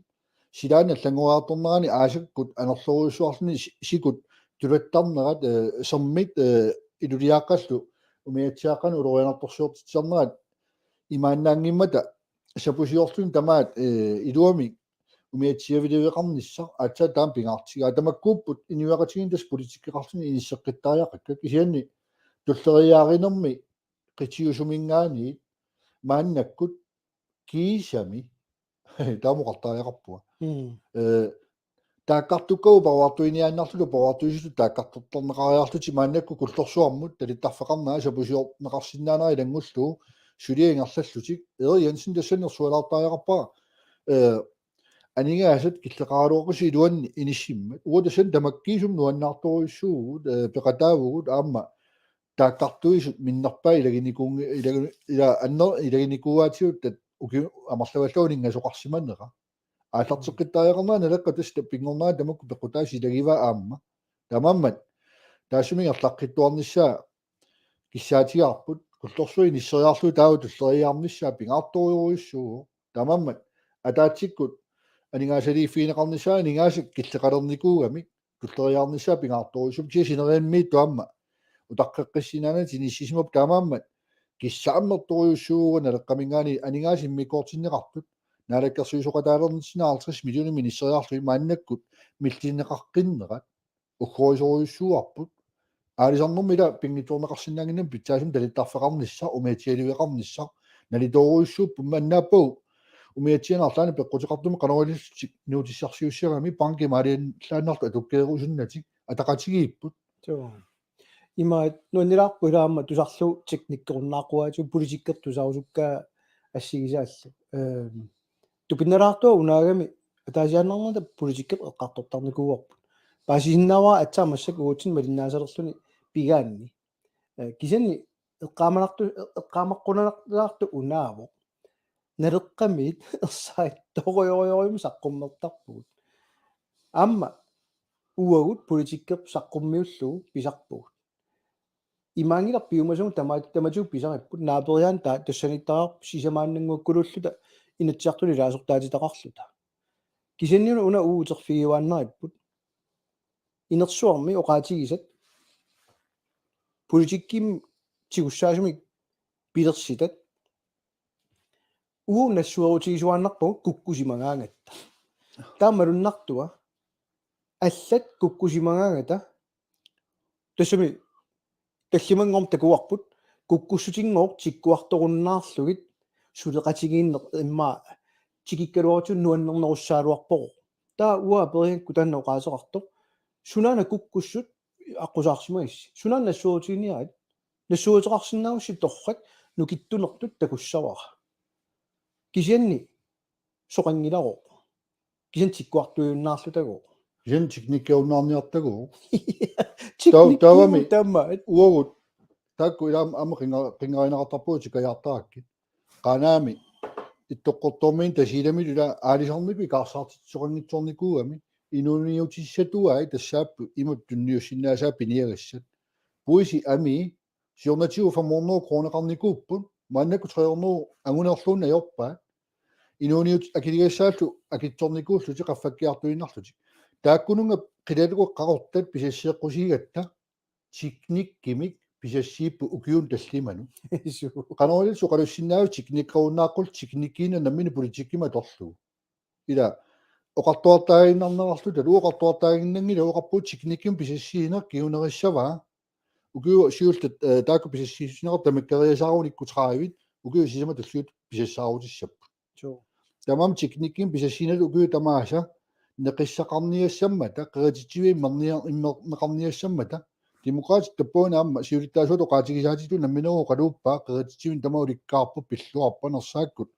silaanni allanngoriartornerani aasakkut anorlerujussuarluni si-, sikut tulattarnerat, eh, sermit, eh, iluliaqqallu umiatsiaaqqanut ulorianartorsiortitsisarnerat imaannaanngimmata sapusiorluni tamaat, eh, iluamik umiatsiavileqarnissaq aatsaat taama pingaartigaa. Tamakkuupput inuiaqatigiinni tassa politikkeqarluni inisseqqittariaqakka. Kisianni tulleriiaarinermi qitiusuminngaanniit maannakkut kiisami taama oqartariaqarpunga. Mm. Eh, taakkartukkagut paruartuiniaannarluta paruartuisutut taakkartortarneqariarlutik maannakkut Kullorsuarmut talittaffeqarnera sapusiorneqarsinnaanera ilanngullugu suliaq ingerlallutik. Erik Jensen tassani ersualaartariaqarpara, eh, aningaasat killeqaraluaqqusi iluanni inissimmat. Uagut tassani tamakkiisumik nuannaartorujussuuvugut, eh, peqataavugut aamma taakkartuisut minnerpaat ilaginikuunngi-, ilagi-, ila anner-, ilaginikuuaatigut tat ukiut amerlavallagut uninngasoqarsimanera. Aallarteqqittariaqarnera Naleqqap tassa pinngornera tamakku peqqutaasut ilagivaa aamma. Taamaammat taassuma ingerlaqqittuarnissaa kissaatigaarput, Kullorsuaq inisseriarlugu taava tulleriiaarnissaa pingaartorujussuuvoq. Taamaammat ataatsikkut aningaasaliiffigineqarnissaa aningaasat killeqalernikuugamik tulleriiaarnissaa pingaartorujussuuvoq, kisianni sineriammiittut aamma utaqqeqqissinnaanerat inissisimapput. Taamaammat kissaammertorujussuuvugut Naleqqaminngaanniit aningaasat immikkoortinneqartut naalakkersuisooqataalernitsinni halvtreds millionimik inisseriarlugit maannakkut millineqaqqinnerat uggorisorujussuuarput. Aalisarnermi ila pinngitsoorneqarsinnaannginnami pitsaasumik talittaffeqarnissaq, umiatsialiveqarnissaq nalitoorujussuupput, maannaappagu umiatsianik arlaannik peqquteqartumik qanoq ilissutit nuutissarsiussagami bankimut aalajangilaannartut atukkeerusunnatik ataqatigiipput. Suu. Imaat nuannilaarpoq ilaamma tusarlugu teknikkerunnaaqquaatigut politikkertusarusukkaa assigisaallu. Ehm, tupinnalaartua unaagami ataasiaannarnerata politikkeq eqqartortarnikuuarput. Paasisinnaavara aatsaat massakkut uatsinnut malinnaasalerluni pigaanni. Eh, kisianni eqqaamanartu-, eqqaamaqqunalaartu unaavoq. Naleqqamiit ersarittorujorujorujussuarmik saqqummertarpugut. Aamma uagut politikkerput saqqummiullugu pisarpugut. Imaanngilaq piumasagut tama-, tamatigut pisaripput, naaperiaanni ta-, tassaniittariaqarput sisamaannannguakkuluulluta Inatsisartuni ilaasortaatitaqarluta. Kisianni una uagut uterfigiuaannaripput. Inersuarmi oqaatigisat politikkimi tigussaasumik pilersitat uagut nassuerutigisuaannarpagut kukkusimagaangatta. Taamalunnartua allat kukkusimagaangata tassami tallimanngormat takuarput kukkussutinngooq tikkuartorunnaarlugit suleqatigiinneq immaqa tikikkaluarutsigu nuannernerussagaluarpoq. Taava uanga aperigakkit taanna oqaaseqartoq. Sunaana kukkussut aqqusaarsimagissi? Sunaana nassuerutiginiarit? Nassueruteqarsinnaagussi torrak nukittunertut takussavara. Kisianni soqanngilarooq. Kisianni tikkuartuiunnaarlutagooq. Kisianni teknikkiunnaarniartagooq. Teknikkiuvoq taavami taama. Uagut taakku ilaammi aamma qinga-, qingarineqartarpugut tikajaartarakkit. Qaanaami Ittoqqortoormiit Tasiilamilu ila aalisarnerput ikaarsaartitsisoqanngitsoornikuugami inuuniutissatuai tassaapput imatut tunniussinnaasaat piniagassat. Puisi amii siornatigut fem hundrede kroneqarnikuupput, maannakkut tre hundrede angunerluunniit ajorpaat. Inuuniut akiligassaallu akitsornikuullutik qaffakkiartuinnarlutik. Taakkununnga qilalukkat qaqortat pisassiiqqusigatta teknikkimik pisassiipput ukiunut tallimanut. Suu. Qanoriliaq oqalussinnaavit teknikkerunnaaqqullugit teknikkiinnaq nammineq politikkimik atorlugu. Ila oqartuartaaginnarnerarluta, oqartuartaaginnanngilaq, oqarpugut teknikkimik pisassiineq kingunerissavaa. Ukiut siulliit, eh, taakku pisassiissusineqartut tamakkeriasaaruni ikkutraaivit, ukiut sisamat tulliuttut pisassaarutissapput. Suu. Taamaammat teknikkimik pisassiineq ukiut tamaasa neqissaqarniassammata, qerititsiviit immernia-, immerneqarniassammata. Demokraatit tappavani aamma siulittaasuata oqaatigisaatitut nammineq oqaluuppaa, qerititsiviit tamaasa ulikkaarput, pilluarput, nersaakkut.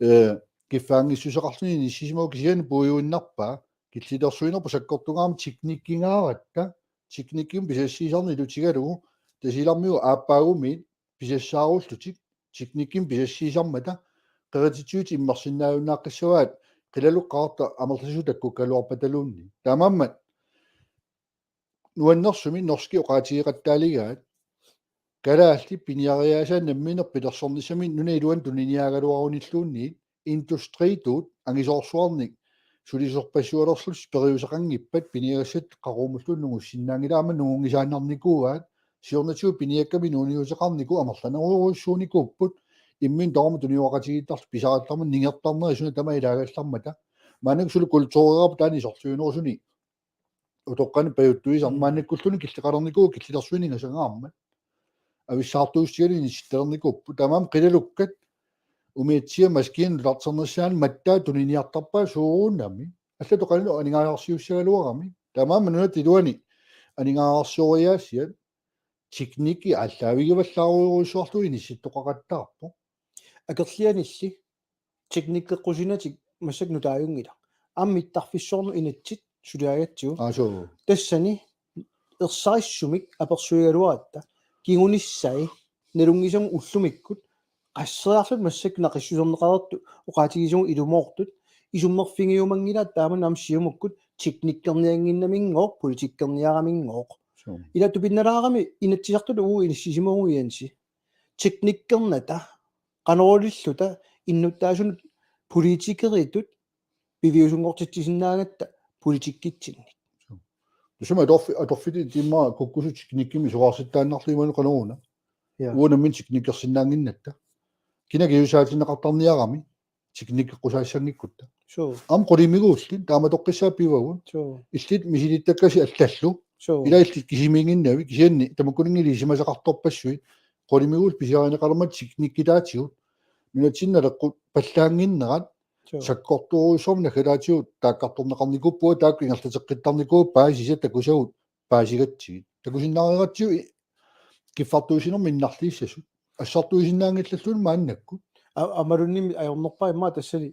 Eh, kiffaanngissuseqarluni inissisimasoq kisianni puiguinnarpaa, killilersuinerput sakkortungaarmat teknikkingaaratta, teknikkimik pisassiisarneq ilutigalugu, Tasiilarmiut aappaagumiit pisassaarullutik, teknikkimik pisassiisarmata, qerititsiviit immersinnaajunnaaqqissavaat, qilalukkat qaqortat amerlasuut takkukkaluarpataluunniit. Taamaammat nuannersumik norskit oqaatigeqattaaligaat, kalaallit piniariaasaat nammineq pilersornissamik nunap iluani tuniniaagaluarunilluunniit, industriitut angisoorsuarnik sulisorpassualerlutik periuseqanngippat piniagassat qaqugumulluunniit nungussinnaanngillat, aamma nungunngisaannarnikuuaat, siornatigut piniakkamik inuuniuteqarnikut amerlanerujussuunikuupput, imminut tamarmik tunineqatigiittarlutik pisariallarmata ningertarneri suna tamaat ilaagallarmata. Maannakkut suli kultureerput taanna isorliunerusuni utoqqanik pajuttuisarneq. Mm. Maannakkulluunniit killeqalernikuuvoq killilersuiningasangaarmat. Avissaartuussigaluni inissittalernikuupput. Taamaammat qilalukkat umiatsiaq maskiinat nutarternissaannut mattaat tuniniartarpaat, suuruunnarami. Allatut qanoq aningaasarsiussagaluarami. Taamaammat nunatta iluani aningaasarsioriaassiat teknikki aallaavigivallaarujorujussuarlugu inissittoqaqattaarpoq. Akerlianilli teknikkeqqusinatik massakkut nutaajunngilaq. Aamma mittarfissuarnut inatsit suliarigatsigu. Aa, suu. Tassani ersarissumik apersuigaluaratta kingunissai nalunngisamik ullumikkut qasseriarluta massakkut naqissuserneqareersut oqaatigisagut ilumoortut isummerfigiumanngilaat taamani aamma Siumukkut teknikkerniannginnaminngooq, politikkerniaraminngooq. Suu. Ila tupinnalaarami Inatsisartut uagut inissisimavugut, Jensi. Teknikkernata qanorililluta innuttaasunut politikeritut piviusunngortitsisinnaagatta politikkitsinnik. Tassami atorfi-, atorfillit immaqa kukkussut teknikkimik isorarsittaannarlugit imaluunniit qanoruna. Ja. Uanga nammineq teknikkersinnaannginnatta. Kina kiusaatinneqartarniarami teknikkeqqusaassanngikkukkutta. Suu. Aamma qulimiguullit taamatoqqissaaq pivagut. Suu. Illit misilittakkasi allallu. Suu. Ila illit kisimiinnginnavit, kisianni tamakkuninnga ilisimasaqartorpassuit. Qulimiguullit pisiarineqalermata teknikkitaatigut. Nunatsinni naleqquppallaannginnerat. Suu. Sakkortoorujussuarmik naggataatigut taakkartorneqarnikuupput, taakku ingerlateqqittarnikuupput, paasisat takusagut paasigatsigit. Takusinnaareeratsigu kiffartuussinermi innarliissasut. Assartuisinnaanngillalluunniit maannakkut. Aammaluunniit ajornerpaaq immaqa tassani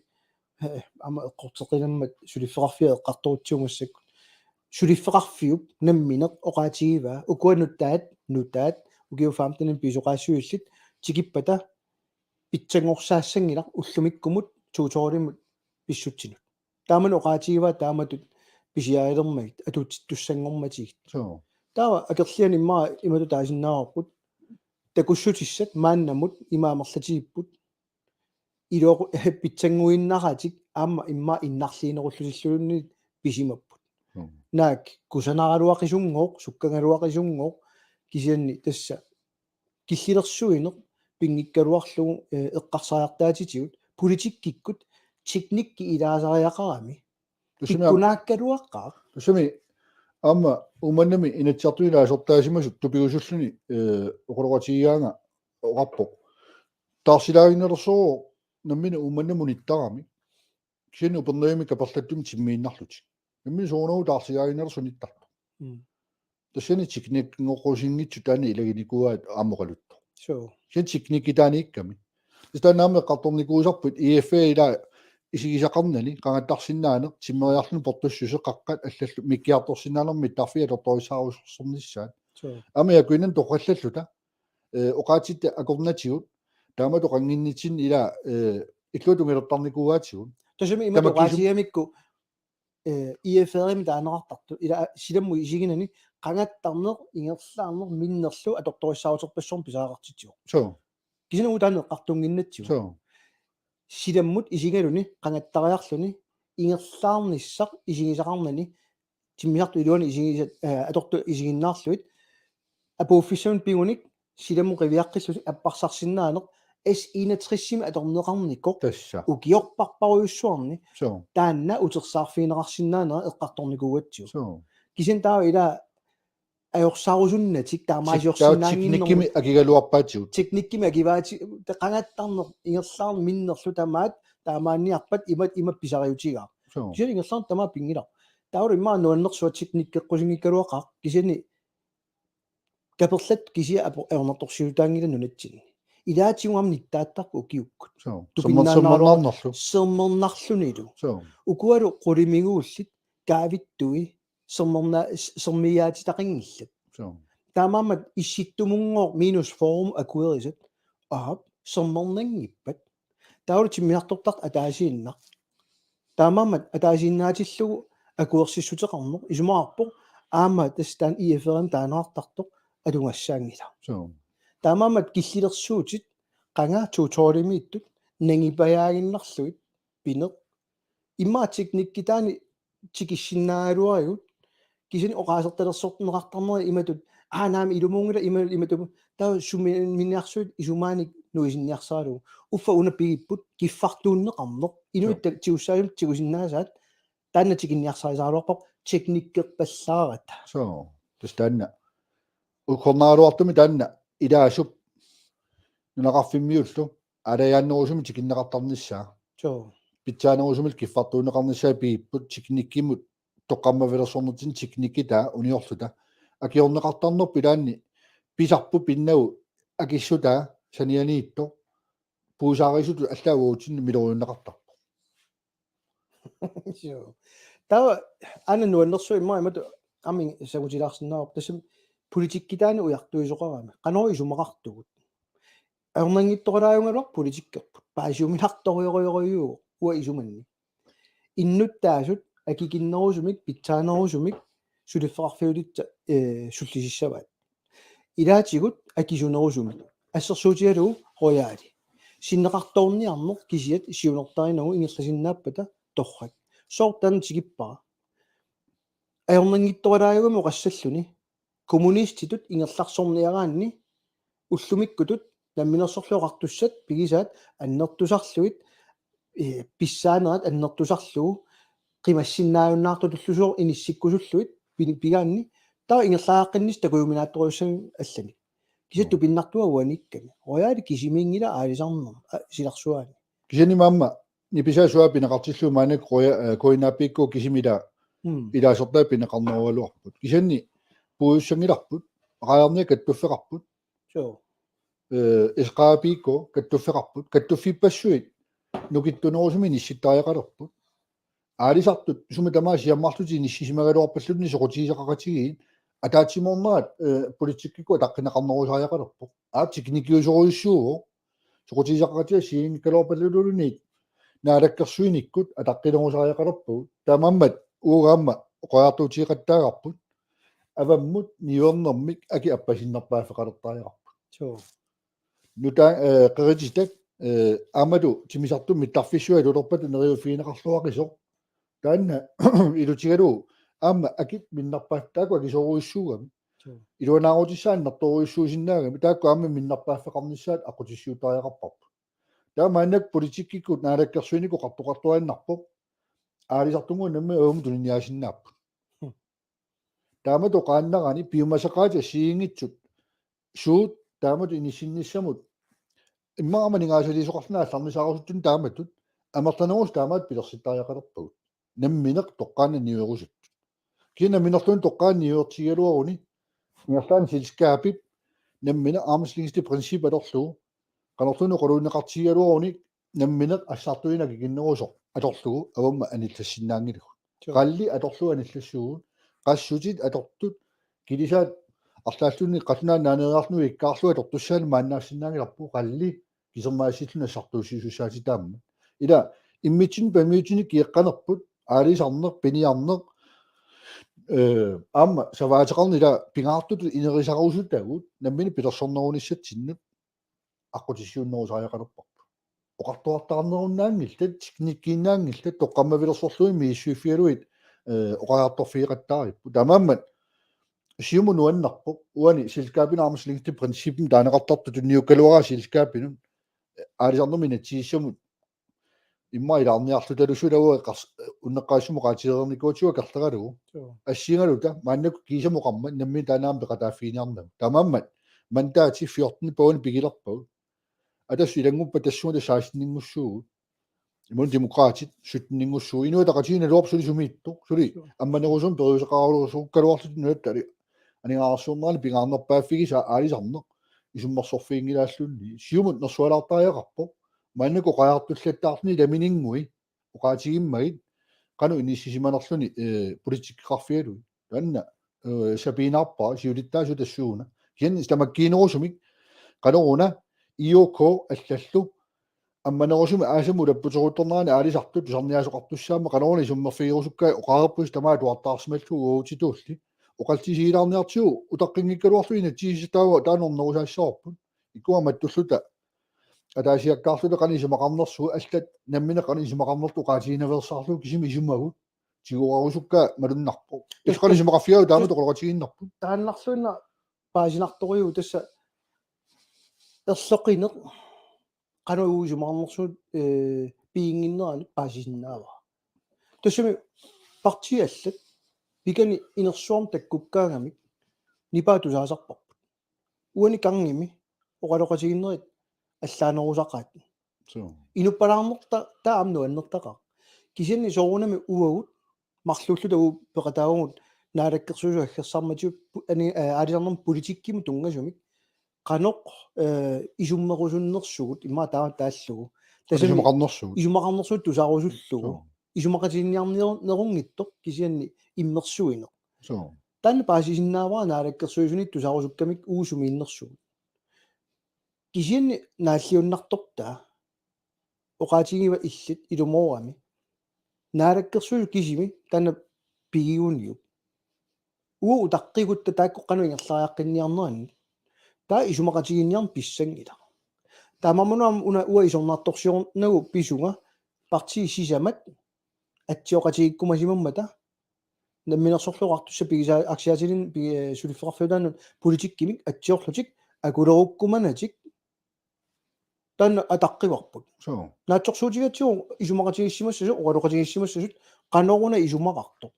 aamma eqqorteqqinnammat suliffeqarfiup eqqartorutsigu massakkut. Suliffeqarfiup nammineq oqaatigivaa ukua nutaat, nutaat, ukiut femtenit pisoqaassuillit tikippata pitsanngorsaassannginnaq ullumikkumut tutorialimut pissutsinut. Taamani oqaatigivaa taamatut pisiarilermagit atuutittussanngormatigit. Soo. Taava akerlianik immaqa imatut taasinnaavarput. Takussutissat maannamut imaamerlatigipput. Iluaqu- pitsannguinnaratik aamma immaqa innarliinerullutilluunniit pisimapput. Soo. Naak kusanaraluaqisunngooq, sukkagaluaqisunngooq, kisianni tassa killilersuineq pinngikkaluarlugu eqqarsariartaatitigut politikkikkut teknikki ilaasariaqarami. Tusinnaa- Ikkunaakkaluaqaaq. Tusimi aamma Uummannami Inatsisartuni ilaasortaasimasut tupigusulluni oqaloqatigigaanga oqarpoq. Taarsilaaginnalersoq nammineq Uummannamut unittarami. Kisianni Upernavimmi kaperlattumik timmiinnarlutik. Nammineq soorunami taarsilaaginnalersoq unittartoq. Mm. Tassani teknikkinngorsinngitsut taanna ilaginikuuaat aamma oqaluttoq. Soo. Kisianni teknikki taaniikkami. Tassa taanna aamma eqqartornikuusarput I F A ila isigisaqarnani qangattarsinnaaneq timmeriarluni portussuseq qaqqat allallu mikkiartorsinnaanermi tarfia tortorissaarussornissaat. Soo. Aamma akuinan toqqallalluta. Oqaatsitta akornatigut taamatut qanginnitsinni ila illuatungilertarnikuuaatigut. Tusimi imatut oqaatigigamikku I F R-imi taaneqartartut ila silammut isiginani qangattarneq ingerlaarneq minnerlu atortorissaaruterpassuarnik pisariaqartitsivoq. Soo. Kisianni uagut taanna eqqartunnginnatsigu. Soo. Silammut isigaluni qangattariarluni ingerlaarnissaq isigisaqarnani timmisartut iluani isigisat atortut isiginnaarlugit apuuffissamut pigunik silammut qiviaqqillutik apparsarsinnaaneq S enogtresimi atorneqarnikoq. Tassa. Ukiorparparujussuarni. Soo. Taanna utersaarfigineqarsinnaanera eqqartornikuugatsigu. Soo. Kisianni taava ila ajorsaarusunnatik taamaasiorsinnaannginnermut. Teknikkimi akigaluarpaatigut. Teknikkimi akivaati qangattarneq ingerlaarneq minnerlu tamaat taamaanniarpat imat imat pisariutigaaq. Soo. Kisianni ingerlaarneq tamaat pinngilaq. Taava immaqa nuannersuaq teknikkeqqusinngikkaluaqaaq kisianni kaperlat kisiat apo- ajornartorsiutaanngillat nunatsinni. Ilaatigut aamma nittaattarput ukiukkut. Soo. Tupinnaannaruar- sermernarnerlu. Sermernarlunilu. Soo. Ukualu qulimiguullit kaavittui sermerna- sermiiaatitaqanngillat. Soo. Taamaammat issittumunngoor minus fyrre akuerisat. Aap, sermernanngippat. Taavalu timmisartortartoq ataasiinnaq. Taamaammat ataasiinnaatillugu akuersissuteqarneq isumaqarpoq aamma tassa taanna I F R-imi taaneqartartoq atugassaanngilaq. Soo. Taamaammat killilersuutit qanga tutorialimiittut nangipajaaginnarlugit pineq. Immaqa teknikkitaani tikissinnaagaluarigut kisianni oqaasertalersorneqartarneri imatut aa naamik ilumuunngilaq ima- imatut taava sumiinniarsuit isumaanik nuisinniarsaralugu. Uffa una pigipput kiffartuunneqarneq. Inuit Soo. ta- tigussaasumik tigusinnaasaat taanna tikinniarsarisaraluarpoq teknikkerpallaarata. Soo. Tassa taanna. Ukkornaraluartumik taanna ilaasup nunaqarfimmiullu aalajaannerusumik tikinneqartarnissaa. Soo. Pitsaanerusumillu kiffartuunneqarnissaa pigipput teknikkimut toqqammavilersornertinni teknikkitaa uniorluta. Akiorneqartarnerput ilaanni pisarput pinnagu akissutaa sanianiittoq puusaarisutut allaat uagutsinnut miloriunneqartarpoq. Soo. Taava aana nuannersuaq immaqa imatut aamma sangutilaarsinnaavarput tassami politikkitaani ujartuisoqarami. Qanoq isumaqartugut. Ajornanngitsoralaajugaluarpoq politikkerput. Paasiuminartorujorujorujuuvoq uanga isumanni. Innuttaasut akikinnerusumik, pitsaanerusumik, suliffeqarfiutitsa, eh, sullisissavaat. Ilaatigut akisunerusumik. Assersuutigalugu Royali. Sinneqartoorniarneq kisiat siunertarinagu ingerlasinnaappata torrak. Sooq taanna tikippara. Ajornanngitsoralaajugami oqassalluni. Kommunistitut ingerlarsorniaraanni ullumikkutut namminersorlutik oqartussat pigisaat annertusarlugit, eh, pissaanerat annertusarlugu qimassinnaajunnaartutullusooq inissikkusullugit pini- pigaanni taava ingerlariaqqinnissaq takujuminaattorujussuuvoq allanik. Kisianni Mm. tupinnartua uaniikkami. Royali kisimiinngilaq aalisarnermut, a, silarsuaani. Kisianni aamma nipisaasoq pineqartillugu maannakkut Roya-, eh, K N A P-kkut kisimi ila Mm. ilaasortaat pineqarnerugaluarput. Kisianni puigussanngilarput, raajarniat kattuffeqarput, Suu. eh, S K P K kattuffeqarput, kattuffippassuit nukittunerusumik inissittariaqalerput. Aalisartut sumi tamaasa siammarlutik inissisimagaluarpallutik soqutigisaqaqatigiit ataatsimoornerat, eh, politikkikkut ataqqineqarnerusariaqalerpoq. Aap, teknikkiusorujussuuvoq. Soqutigisaqaqatigiit assigiinngikkaluarpallutilluunniit naalakkersuinikkut ataqqinerusariaqalerpagut. Taamaammat uagut aamma oqariartuuteqattaagarput. Avammut niuernermik akit appasinnerpaaffeqalertariaqarput. Suu. Nuta, eh, qerititat, eh, aammalu timmisartut mittarfissuit atulerpata neriuffigineqarluaqisoq. Taanna ilutigalugu aamma akit minnerpaaffeqartariaqarput, taakku akisoorujussuugamik. Suu. Iluanaarutissaat annertoorujussuusinnaagami, taakku aamma minnerpaaffeqarnissaat aqqutissiuuttariaqarparput. Taamaannak politikkikkut naalakkersuinikkut oqartoqartuaannarpoq. Aalisartunngooq nammineq avammut tuniniaasinnaapput. Hmm. Taamatut oqaannarani piumasaqaatit assigiinngitsut suut taamatut inissinnissamut immaqa aamma aningaasaliisoqarluni aallarnisaarusuttunut taamatut amerlanerusut taamaattut pilersittariaqalerpagut. Nammineq toqqaannaq niuerusuttut. Kisianni namminerluunniit toqqaannaq niuertigigaluaruni ingerlaannaq selskabip nammineq armslængdeprincip atorlugu, qanorluunniit oqaluunneqartigigaluaruni nammineq assartuinnaq akikinnerusoq atorlugu avammat anillassinnaanngilagut. Suu. Qalli atorlugu anillassuugut, qassutit atortut, kilisaat arlaalluni qasunaannaaneeriarluni ikkaarlugu atortussaannik maannaassinnaanngilarput, qalli kisermaassilluni assartuussisussaatitaammat. Ila immitsinnut pamiutinnik kiiqqanerput, aalisarneq, piniarneq, eh, aamma savaateqarneq, ila pingaartutut inerisarusutagut nammineq pilersornerunissatsinnut aqqutissiuunnerusariaqalerparput. Oqartuartaarnerunnaanngillat, teknikkiinnaanngillat, toqqammavilersorlugit misissuiffigalugit, eh, oqariartorfigeqattaarparput. Taamaammat Siumut nuannerpoq, uani selskabinut armslængdeprincipimik taaneqartartut tunniukkaluaraa selskabinut, eh, aalisarnermut inatsisissamut immaqa ilaarniarlutalu sulavugut qars-, eh, unneqqarissumut oqaatigereernikuugatsigu akerleralugu. Suu. Assigaluta maannakkut kiisamik oqarmat nammineq taanna aamma peqataaffiginiarnagu. Taamaammat mandati fjorten pavuni pigilerpagut. Atassut ilannguppat tassunga seksten-inngussuugut. Imaluunniit Demokraatit sytten-inngussuugut. Inuit Ataqatigiinni naluarput suli sumiittoq. Suli Suu. ammanerusumik periuseqarusukkaluarlutik nunatta aningaasarsiornerani pingaarnerpaaffigisaa aalisarneq isummersorfiginngilaarluni. Siumut nersualaartariaqarpoq. Maannakkut oqariartullattaarluni ilamininngui oqaatigimmagit qanoq inissisimanerluni, eh, politikkeqarfigalugit. Taanna, eh, sapiinnaarpara siulittaasup tassuuna. Kisianni tamakkiinerusumik qanoruna I O K allallu ammanerusumik aasamut ulapputeruttornerani aalisartut tusarniaasoqartussaammat qanoruna isummerfigerusukkaat oqareerpusi tamaat atuartaarsimallugu uagutsitulli. Oqallisigilaarniartigu utaqqinngikkaluarlugu inatsisissaq taava taanna ornerusaassavarput. Ikkuma mattulluta ataasiakkaarluta qanoq isumaqarnersugut, allat nammineq qanoq isumaqarnertut oqaatigiinnaveersaarlugu kisimi isumagut. Tigorarusukkaat malunnarpoq. Tassa qanoq isumaqarfigalugu taamatut oqaloqatigiinnarput. Taannarluinnaq paasinartorujuuvoq tassa erloqineq qanoq isumaqarnersugut, eh, piginnginneranut paasisinnaavara. Tassami partiit allat pikani inersuarmi takkukkaangamik nipaa tusaasarparput. Uani gangimi oqaloqatigiinnerit allaanerusaqaat. Suu. Inuppalaarnerta taama nuannertaqaaq. Kisianni soorunami uagut marluulluta uagut peqataavugut naalakkersuisut aggersarmatigut pu-, ani-, eh, aalisarnermut politikkimut tunngasumik qanoq, eh, isummerusunnersugut immaqa taava taallugu. Qanoq isumaqarnersugut. Isumaqarnersugut tusaarusullugu. Suu. Isumaqatigiinniarner-, nerunngitsoq kisianni immersuineq. Suu. Taanna paasisinnaavara naalakkersuisuni tusaarusukkamik uagut sumiinnersugut. Kisianni naalliunnartortaa oqaatigiva illit ilumoorami. Naalakkersuisut kisimi taanna pigiguniuk. Uagut utaqqigutta taakku qanoq ingerlariaqqinniarnerannik. Taava isumaqatigiinniarneq pissanngilaq. Taamaammat una uanga isornartorsiornagu pisunga partiit sisamat atsioqatigiikkumasimammata namminersorlutik oqartussat pigisaa-, aksiaatilinnik pigi-, suliffeqarfiutaannut politikkimik atsiorlutik akulerukkumanatik taanna ataqqivarput. Suu. Naatsorsuutigatsigu isumaqatigiissimassasut, oqaloqatigiissimassasut, qanoruna isumaqartoq.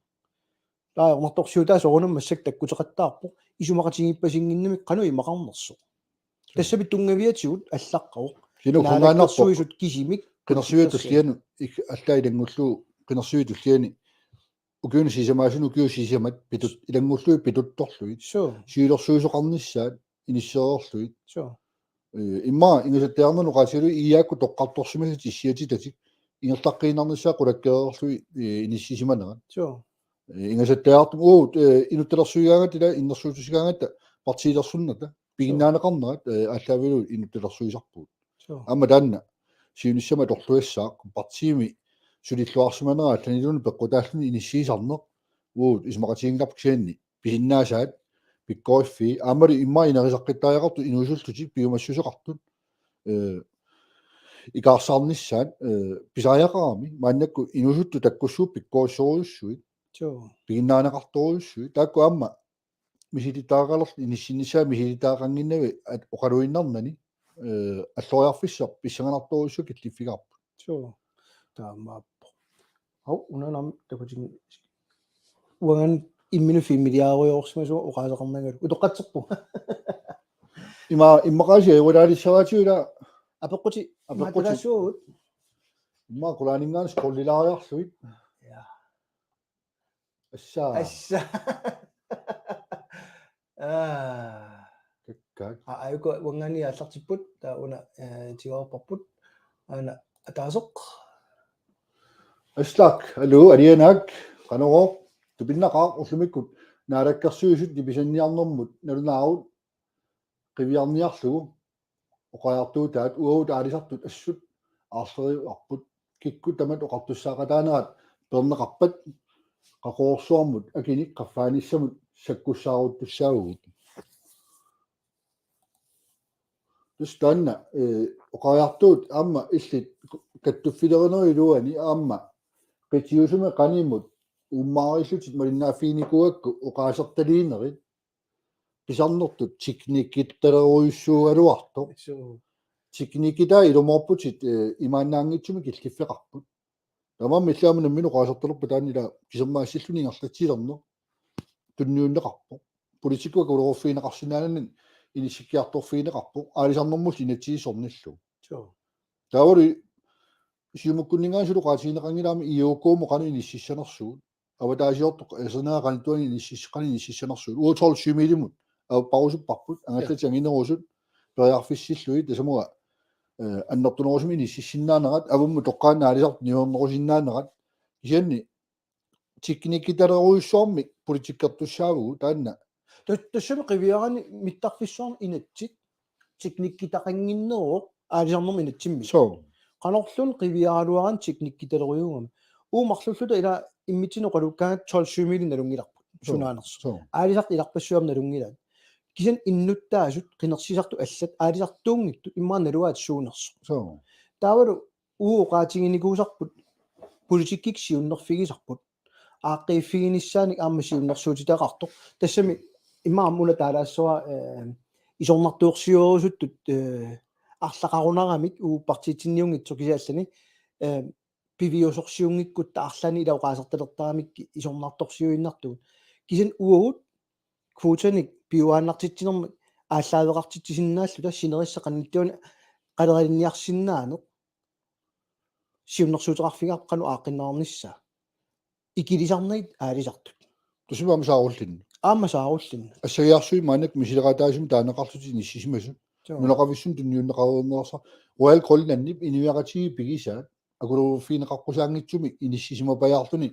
Taava ajornartorsiutaat soorunami massakkut takkuteqattaarpoq, isumaqatigiippasinnginnamik qanoq imaqarnersoq. Tassami tunngaviatigut allaqqavoq. Kisianni uggornaannarpoq. Naalakkersuisut kisimik. Qinersiviup tulliani ik-, allaat ilanngullugu qinersiviup tulliani ukiuni sisamaasunut ukiut sisamat pitut ilanngullugit pituttorlugit. Suu. Siulersuisoqarnissaat inissereerlugit. Suu. Ee, immaqa ingasattajaarnermut oqaatigalugu iiaakku toqqartorsimasatik issiatitatik ingerlaqqiinnarnissaat qulakkeereerlugit, ee, inissisimanerat. Suu. Ee, ingasattajaartumik uagut, ee, inuttalersuigaangatta ila innersuussutigaangatta partiilersuinerata piginnaaneqarnerat, ee, aallaavigalugu inuttalersuisarpugut. Suu. Aamma taanna siunissami atorluassaaq partiimi sulilluarsimanera allaniluunniit peqqutaalluni inissiisarneq uagut isumaqatiginngilarput kisianni pisinnaasaat pikkoriffii aammalu immaqa ineriartortariaqartut inuusullutik piumassuseqartut, ee, ikaarsaarnissaat, ee, pisariaqarami maannakkut inuusuttut takkussuupput pikkorissorujussuit Suu. piginnaaneqartorujussuit taakku aamma misilittagaqalerlutik inissinnissaat misilittagaqannginnavit at- oqaluinnarnani, ee, alloriarfissaq pissanganartorujussuaq killiffigaarput. Suu. Taamaappoq. Au, una nam takutin uangan imminut filmiliarujoorsimasunga oqaaseqarnangalu. Utoqqatserpunga. Ima immaqaasi ajugalaalissavaatigut ila Apeqqutit. Apeqqutit. Matalaasuut. Immaqa qulaaninngaanniit scrollilaariarlugit. Ja. Assaa. Assa. Aa. Kakkaak. Aa, ajuku uangaani aallartipput, taava una, ee, tigoorparput. Aana ataaseq. Aslak, aluu, Alianak, Qanorooq, tupinnaqaaq ullumikkut Naalakkersuisut nipisanniarnermut nalunaarut qiviarniarlugu oqariartuutaat uagut aalisartut assut aarleriarput kikkut tamat oqartussaaqataanerat peerneqarpat Qaqororsuarmut akinik qaffaanissamut sakkussaaruttussaavugut. Tassa taanna, ee, oqariartuut aamma illit kattuffilerinerup iluani aamma qitiusumi qanimut uummaarillutit malinnaaffiginikuugakku oqaasertaliinerit pisarnertut teknikkittalerujussuugaluartoq. Suu. Teknikkitaa ilumoorputit, ee, imaannaanngitsumik killiffeqarput. Tamanna illit aamma nammineq oqaasertalerpat taanna ila kisermaassilluni ingerlatsilerneq tunniunneqarpoq. Politikkikkut akuleruffigineqarsinnaanani inissikkiartorfigineqarpoq. Aalisarnermullu inatsisit sornillugu. Suu. Taavalu Siumukkunninngaanniit suli oqaatigineqanngilaq aamma I O K-mut qanoq inississanersugut. Avataasiortoq, ee, sanaaq qanittuani inissis-, qanoq inississanersugut. Uagut tolv syvmillimut avapparusupparput, angallatit anginerusut, periarfissillugit, tasamua, ee, annertunerusumik inississinnaanerat, avammut toqqaannaq aalisartut niuernerusinnaanerat. Kisianni teknikkittalerujussuarmik politikkertussaavugut taanna. Tus-, tussami qiviarani mittarfissuarni inatsit teknikkitaqannginneruvoq aalisarnermut inatsimmik. Suu. Qanorluunniit qiviaraluaraanni teknikkittalerujuugami. Uagut marluulluta ila immitsinnut oqalukkaangatta tolv syvmili nalunngilarput. Suu. Sunaanersoq. Suu. Aalisartut ilarpassuarmik nalunngilaat. Kisianni innuttaasut, qinersisartut allat, aalisartuunngitsut, immaqa naluaat suunersut. Suu. Taavalu uagut oqaatiginikuusarput politikkikkut siunnerfigisarput. Aaqqiiffiginissaanik aamma siunnersuutitaqartoq. Tassami immaqa aamma una taalaassavara, ee, isornartorsiuerusuttut, ee, arlaqarunaramik uagut partiitsinniunngitsoq kisianni allanik, ee, piviusorsiunngikkutta arlaannik ila oqaasertalertaramikku isornartorsiuinnartugut. Kisianni uagut kvotanik piuaannartitsinermik aallaaveqartitsisinnaalluta sinerissap qanittuani qaleralinniarsinnaaneq siunnersuuteqarfigaarput qanoq aaqqinneqarnissaa. Ikilisarnagit aalisartut. Tusimi aamma saarullinneq. Aamma saarullinneq. Assagiarsuit maannakkut misileqataasumik taaneqarlutik inissisimasut. Suu. Nunaqavissunnut tunniunneqareernersarput. Royal Greenlandip inuiaqatigiit pigisaat akuleruffigineqaqqusaanngitsumik inissisimapajaarluni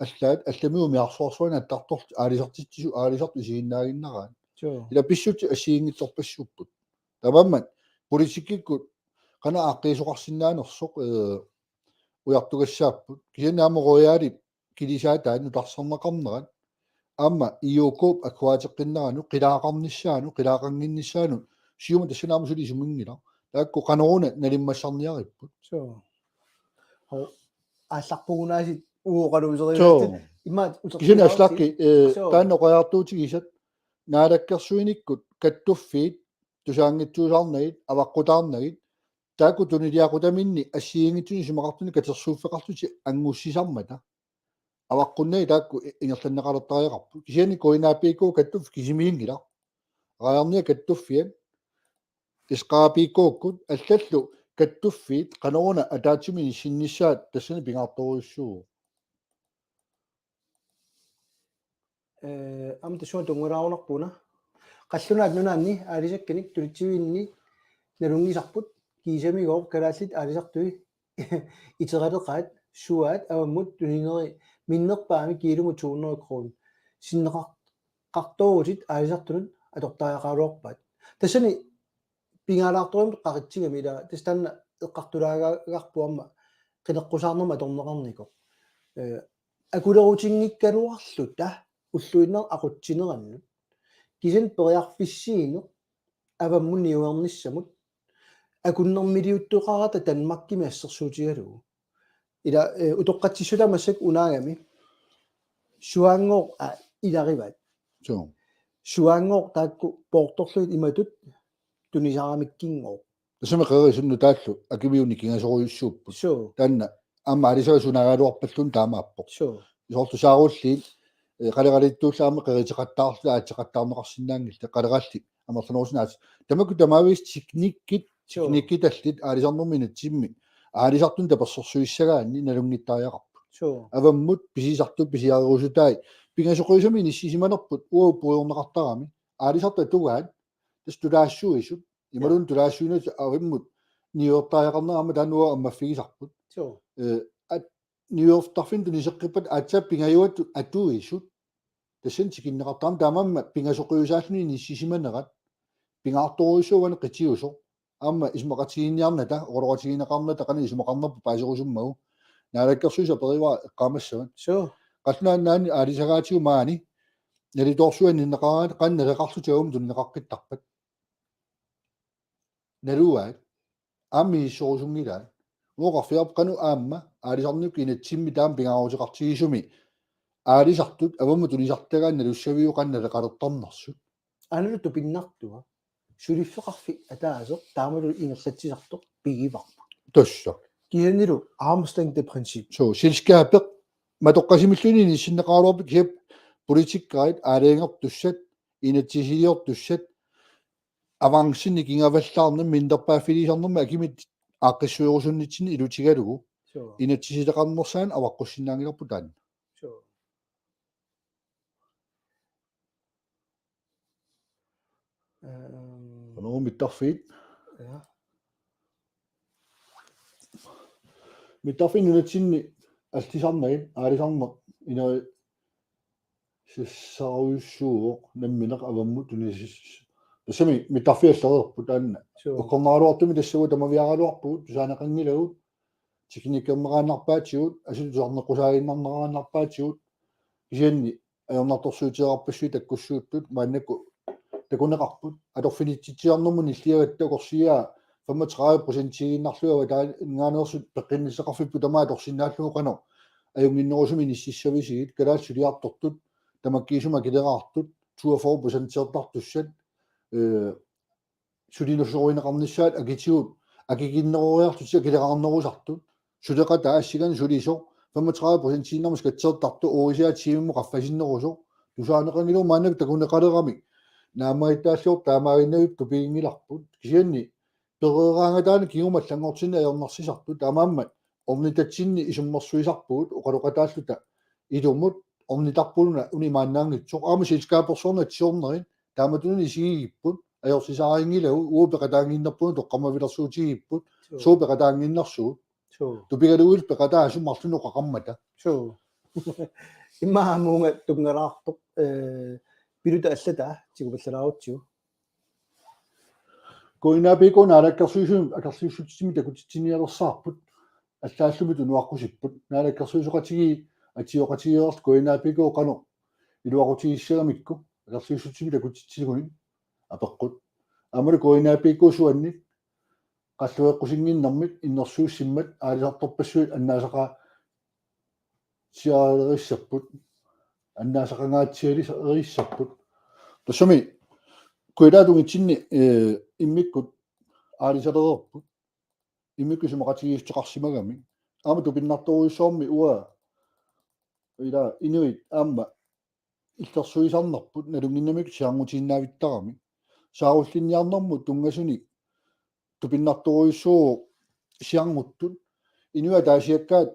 allaat allamiut umiarsuarsuarni attartorlutik aalisartitsisut aalisartut isiginnaaginnaraat. Suu. Ila pissutsit assigiinngitsorpassuupput. Taamaammat politikkikkut qanoq aaqqiisoqarsinnaanersoq, ee, ujartugassaapput. Kisianni aamma Royalip kilisaataat nutarsarneqarnerat. Aamma I O K-p akuaateqqinneranut, qilaaqarnissaanut, qilaaqannginnissaanut, siumut tassani aamma suli isuminngilaq. Taakku qanoruna nalimmassarniaripput. Suu. Ho, aallarpugunaasit uagut oqaluuserigaat. Suu. Immaqa uter- Kisianni Aslakki, ee, Suu. taanna oqariartuutigisat, naalakkersuinikkut kattuffiit, tusaanngitsuusaarnagit, avaqqutaarnagit, taakku tuniliaqutaminni assigiinngitsunik isumaqartunik katersuuffeqarlutik angussisarmata. Avaqqunnagit taakku i-, ingerlanneqalertariaqarput. Kisianni K N A P K kattuffik kisimiinngilaq. Raajarniap kattuffiat, S K P K-kkut, allallu kattuffiit, qanoruna ataatsimut inissinnissaat tassani pingaartorujussuuvoq. Eh, aamma tassunga tunngavilerunarpoq una. Qallunaat Nunaanni aalisakkanik tulitsiviinni nalunngisarput, kiisamigooq kalaallit aalisartui iteraleqaat, suaat avammut tuniseri minnerpaamik kiilumut to hundrede kroner. Sinneqar-, qartoorutit aalisartunut atortariaqaraluarpaat. Tassani pingaalaartorujummik qaqitsigami, ila tassa taanna eqqartulaagarput aamma qineqqusaarnermut atorneqarnikoq. Eh, akulerutinngikkaluarluta ulluinnarni aqutsinerannut. Kisianni periarfissiineq avammut niuernissamut akunnermiliuttoqarata Danmarkimi assersuutigalugu. Ila, eh, utoqqatsissutaat massakkut unaagami. Suaanngooq, aa, ilarivaat. Suu. Suaanngooq taakku poortorlugit imatut tunisaramikkinngooq. Tassami qerisut nutaallu akimiuni kingasorujussuupput. Suu. Taanna aamma aalisagaq sunaagaluarpalluunniit taamaappoq. Suu. Soorlu saarulliit, eh, qaleraalittuullu aamma qeriteqattaarluta aatseqattaarneqarsinnaanngillat, qalerallit amerlanerusinnaasut. Tamakku tamaavisa teknikkit, suu, teknikkitallit aalisarnermi inatsimmi aalisartunut tapersersuissagaanni nalunngittariaqarput. Suu. Avammut pisisartut pisiarerusutai pingasoqiusamik inissisimanerput uagut puigorneqartarami. Aalisartut atugaat, tassa tulaassuisut, imaluunniit tulaassuinut avammut niuertariaqarnerat aamma taanna uagut ammaffigisarput. Suu. Eh, at-, niuertarfinni tuniseqqippat aatsaat pingajuattut atuisut. Tassani tikinneqartarami, taamaammat pingasoqiusaalluni inissisimanerat pingaartorujussuuvoq qitiusoq. Aamma isumaqatigiinniarnata, oqaloqatigineqarnata qanoq isumaqarnerput paaserusummagu. Naalakkersuisut aperivara eqqaamassavat. Suu. Qallunaat Nunaanni aalisagaatigut maani nalitoorsuit anninneqaraangat qanoq naleqarlutik avammut tunineqaqqittarpat. Naluaat. Aamma misissorusunngilaat. Uagut oqarfigaarput qanoq aamma aalisarnikkut inatsimmi taama pingaaruteqartigisumi aalisartut avammut tunisartagaanni nalussaviuvoq qanoq naleqalertarnersut. Aana tupinnartua. Suliffeqarfik ataaseq taamalu ingerlatsisartoq pigivarput. Tassa. Kisiannilu armslængdeprincip. Suu, selskabeq matoqqasimilluunniit inissinneqaraluarpoq, kisianni politikkerit aalajangertussat, inatsisiliortussat, avancen ikingavallaarnermi minnerpaaffilisarnermi akimit aaqqissuerusunnitsinni ilutigalugu. Suu. Inatsisileqarnersaannik avaqqussinnaanngilarput taanna. Suu. Ehm. Qanoq mittarfiit? Ja. Mittarfiit nunatsinni allisarnagit aalisarneq ineri- -sissarujussuuvoq nammineq avammut tunisis-, tassami mittarfiit allareerput taanna. Suu. Ukkornaraluartumik tassa uagut tamaviaaraluarpugut, tusaaneqanngilagut, teknikkerneqaannarpaatigut, asuli tusarneqqusaaginnarneqaannarpaatigut, kisianni ajornartorsiuteerarpassuit takkussuuttut maannakkut takuneqarput. Atorfinitsitsiarnermut nilliagatta ukorsiaa femogtredive procentiiginnarlugu avataaninngaanneersut peqqinnissaqarfipput tamaat atorsinnaallugu qanoq ajunnginnerusumik inississavisigit, kalaallit suliartortut tamakkiisumik akileraartut toogfyrre procentertartussat, eh, sulinussorineqarnissaat akitigut akikinneroriartut akileraarnerusartut, suleqataa assinganik sulisoq femogtredive procentiinnarmik skatsertartoq, uagutsiaat tiimimmut qaffasinnerusoq, tusaaneqanngilagut maannakkut takuneqaleramik. Naammagittaalliortut taamaaginnavippoq tupiginngilarput. Kisianni pereeraangataani kingumut allanngortinneq ajornarsisarput, taamaammat ornitatsinni isummersuisarpugut oqaloqataalluta ilumut ornitarput una imaannaanngitsoq. Aamma selskabersuarnik atsiornerit taamatut isigigipput, ajorsisarinngilagut, uagut peqataannginnerpugut toqqammavilersuutigigipput, suu, suu peqataannginnersugut. Suu. Tupigalugu peqataasut marlunnik oqaqarmata. Suu. Immaqa aamma uunga tunngalaartoq, eh, piluta allataa tigupallalaarutsigu. KNAPK Naalakkersuisut akerliussutsimik takutitsinialersaarput, allaallumi tunuaqqusipput. Naalakkersuisoqatigiit atsioqatigiilerlutik KNAPK qanoq iluaqutigissagamikku akerliussutsimik takutitsigunik apeqqut. Aammalu KNAPK suannik qallueqqusinnginnermik innersuussimmat aalisartorpassuit annaasaqaa- -tsiaalerissapput, annaasaqangaatsiaalerissapput. Tassami kuilaatungitsinni, eh, immikkut aalisalereerput. Immikkut isumaqatigiissuteqarsimagami. Aamma tupinnartorujussuarmi uanga ila inuit aamma illersuisarnerput nalunnginnamik siarngutinnaavittarami. Saarullinniarnermut tunngasunik tupinnartorujussuuvoq siarnguttut. Inuit ataasiakkaat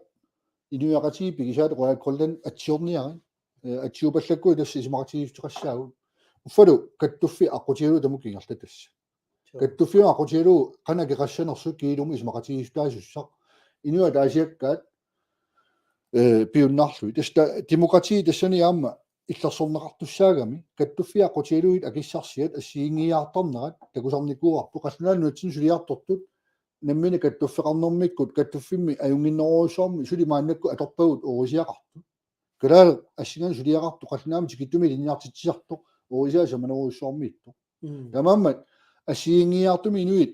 inuiaqatigiit pigisaat Royal Greenland atsiorniarit. Eh, atsiupallakku tassa isumaqatigiissuteqassaagut. Uffalu kattuffiit aqqutigalugit tamakku ingerlattassat. Kattuffiit aqqutigalugit qanoq akeqassanersut kiilumut isumaqatigiissutaasussaq. Inuit ataasiakkaat, eh, piunnaarlugit. Tassa ta-, demokrati tassani aamma illersorneqartussaagami. Kattuffiit aqqutigalugit akissarsiat assigiinngiiaartarnerat takusarnikuuarput. Qallunaat Nunatsinni suliartortut nammineq kattuffeqarnermikkut, kattuffimmi ajunnginnerujussuarmik suli maannakkut atorpagut urusiaqartut. Kalaaleq assinganik suliaqartoq, qallunaamut tikittumik ilinniartitsisartoq, urusiaq samanerujussuarmiittoq. Mm. Taamaammat assigiinngiiaartumik inuit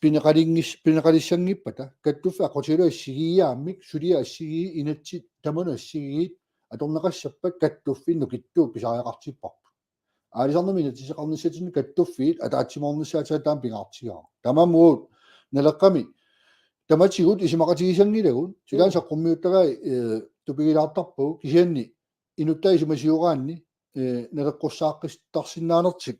pineqalinngis-, pineqalissanngippata, kattuffiit aqqutigalugit assigiiaammik, suliaq assigiit, inatsit tamanut assigiit, atorneqassappat kattuffiit nukittuut pisariaqartipparput. Aalisarnermik inatsiseqarnissatsinnut kattuffiit ataatsimoornissaat taama pingaartigaara. Taamaammat Naleqqami tamatigut isumaqatigisanngilagut, suu, ilaanni saqqummiuttagai, eh, tupigilaartarpagut, kisianni inuttai isumasioraanni, eh, naleqqussaaqqittaarsinnaanertik.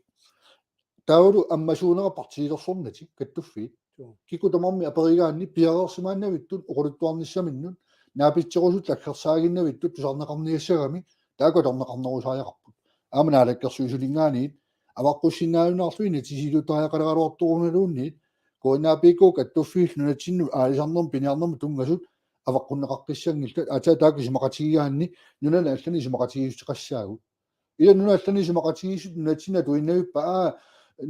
Taavalu ammasuunera partiilersornatik kattuffiit. Suu. Kikkut tamarmik aperigaanni piareersimaannavittut oqaluttuarnissaminnut naapitserusullu aggersaaginnavittut tusarneqarniassagamik taakku atorneqarnerusariaqarput. Aamma Naalakkersuisuninngaanniit avaqqussinnaajunnaarlugit inatsisiliuttariaqaleraluartorunaluunniit K N A P K kattuffiillu nunatsinnut aalisarnermut piniarnermut tunngasut avaqqunneqaqqissanngillat, aatsaat taakku isumaqatigigaanni nunani allani isumaqatigiissuteqassaagut. Ila nunani allani isumaqatigiissut nunatsinni atuinnavippat, aa,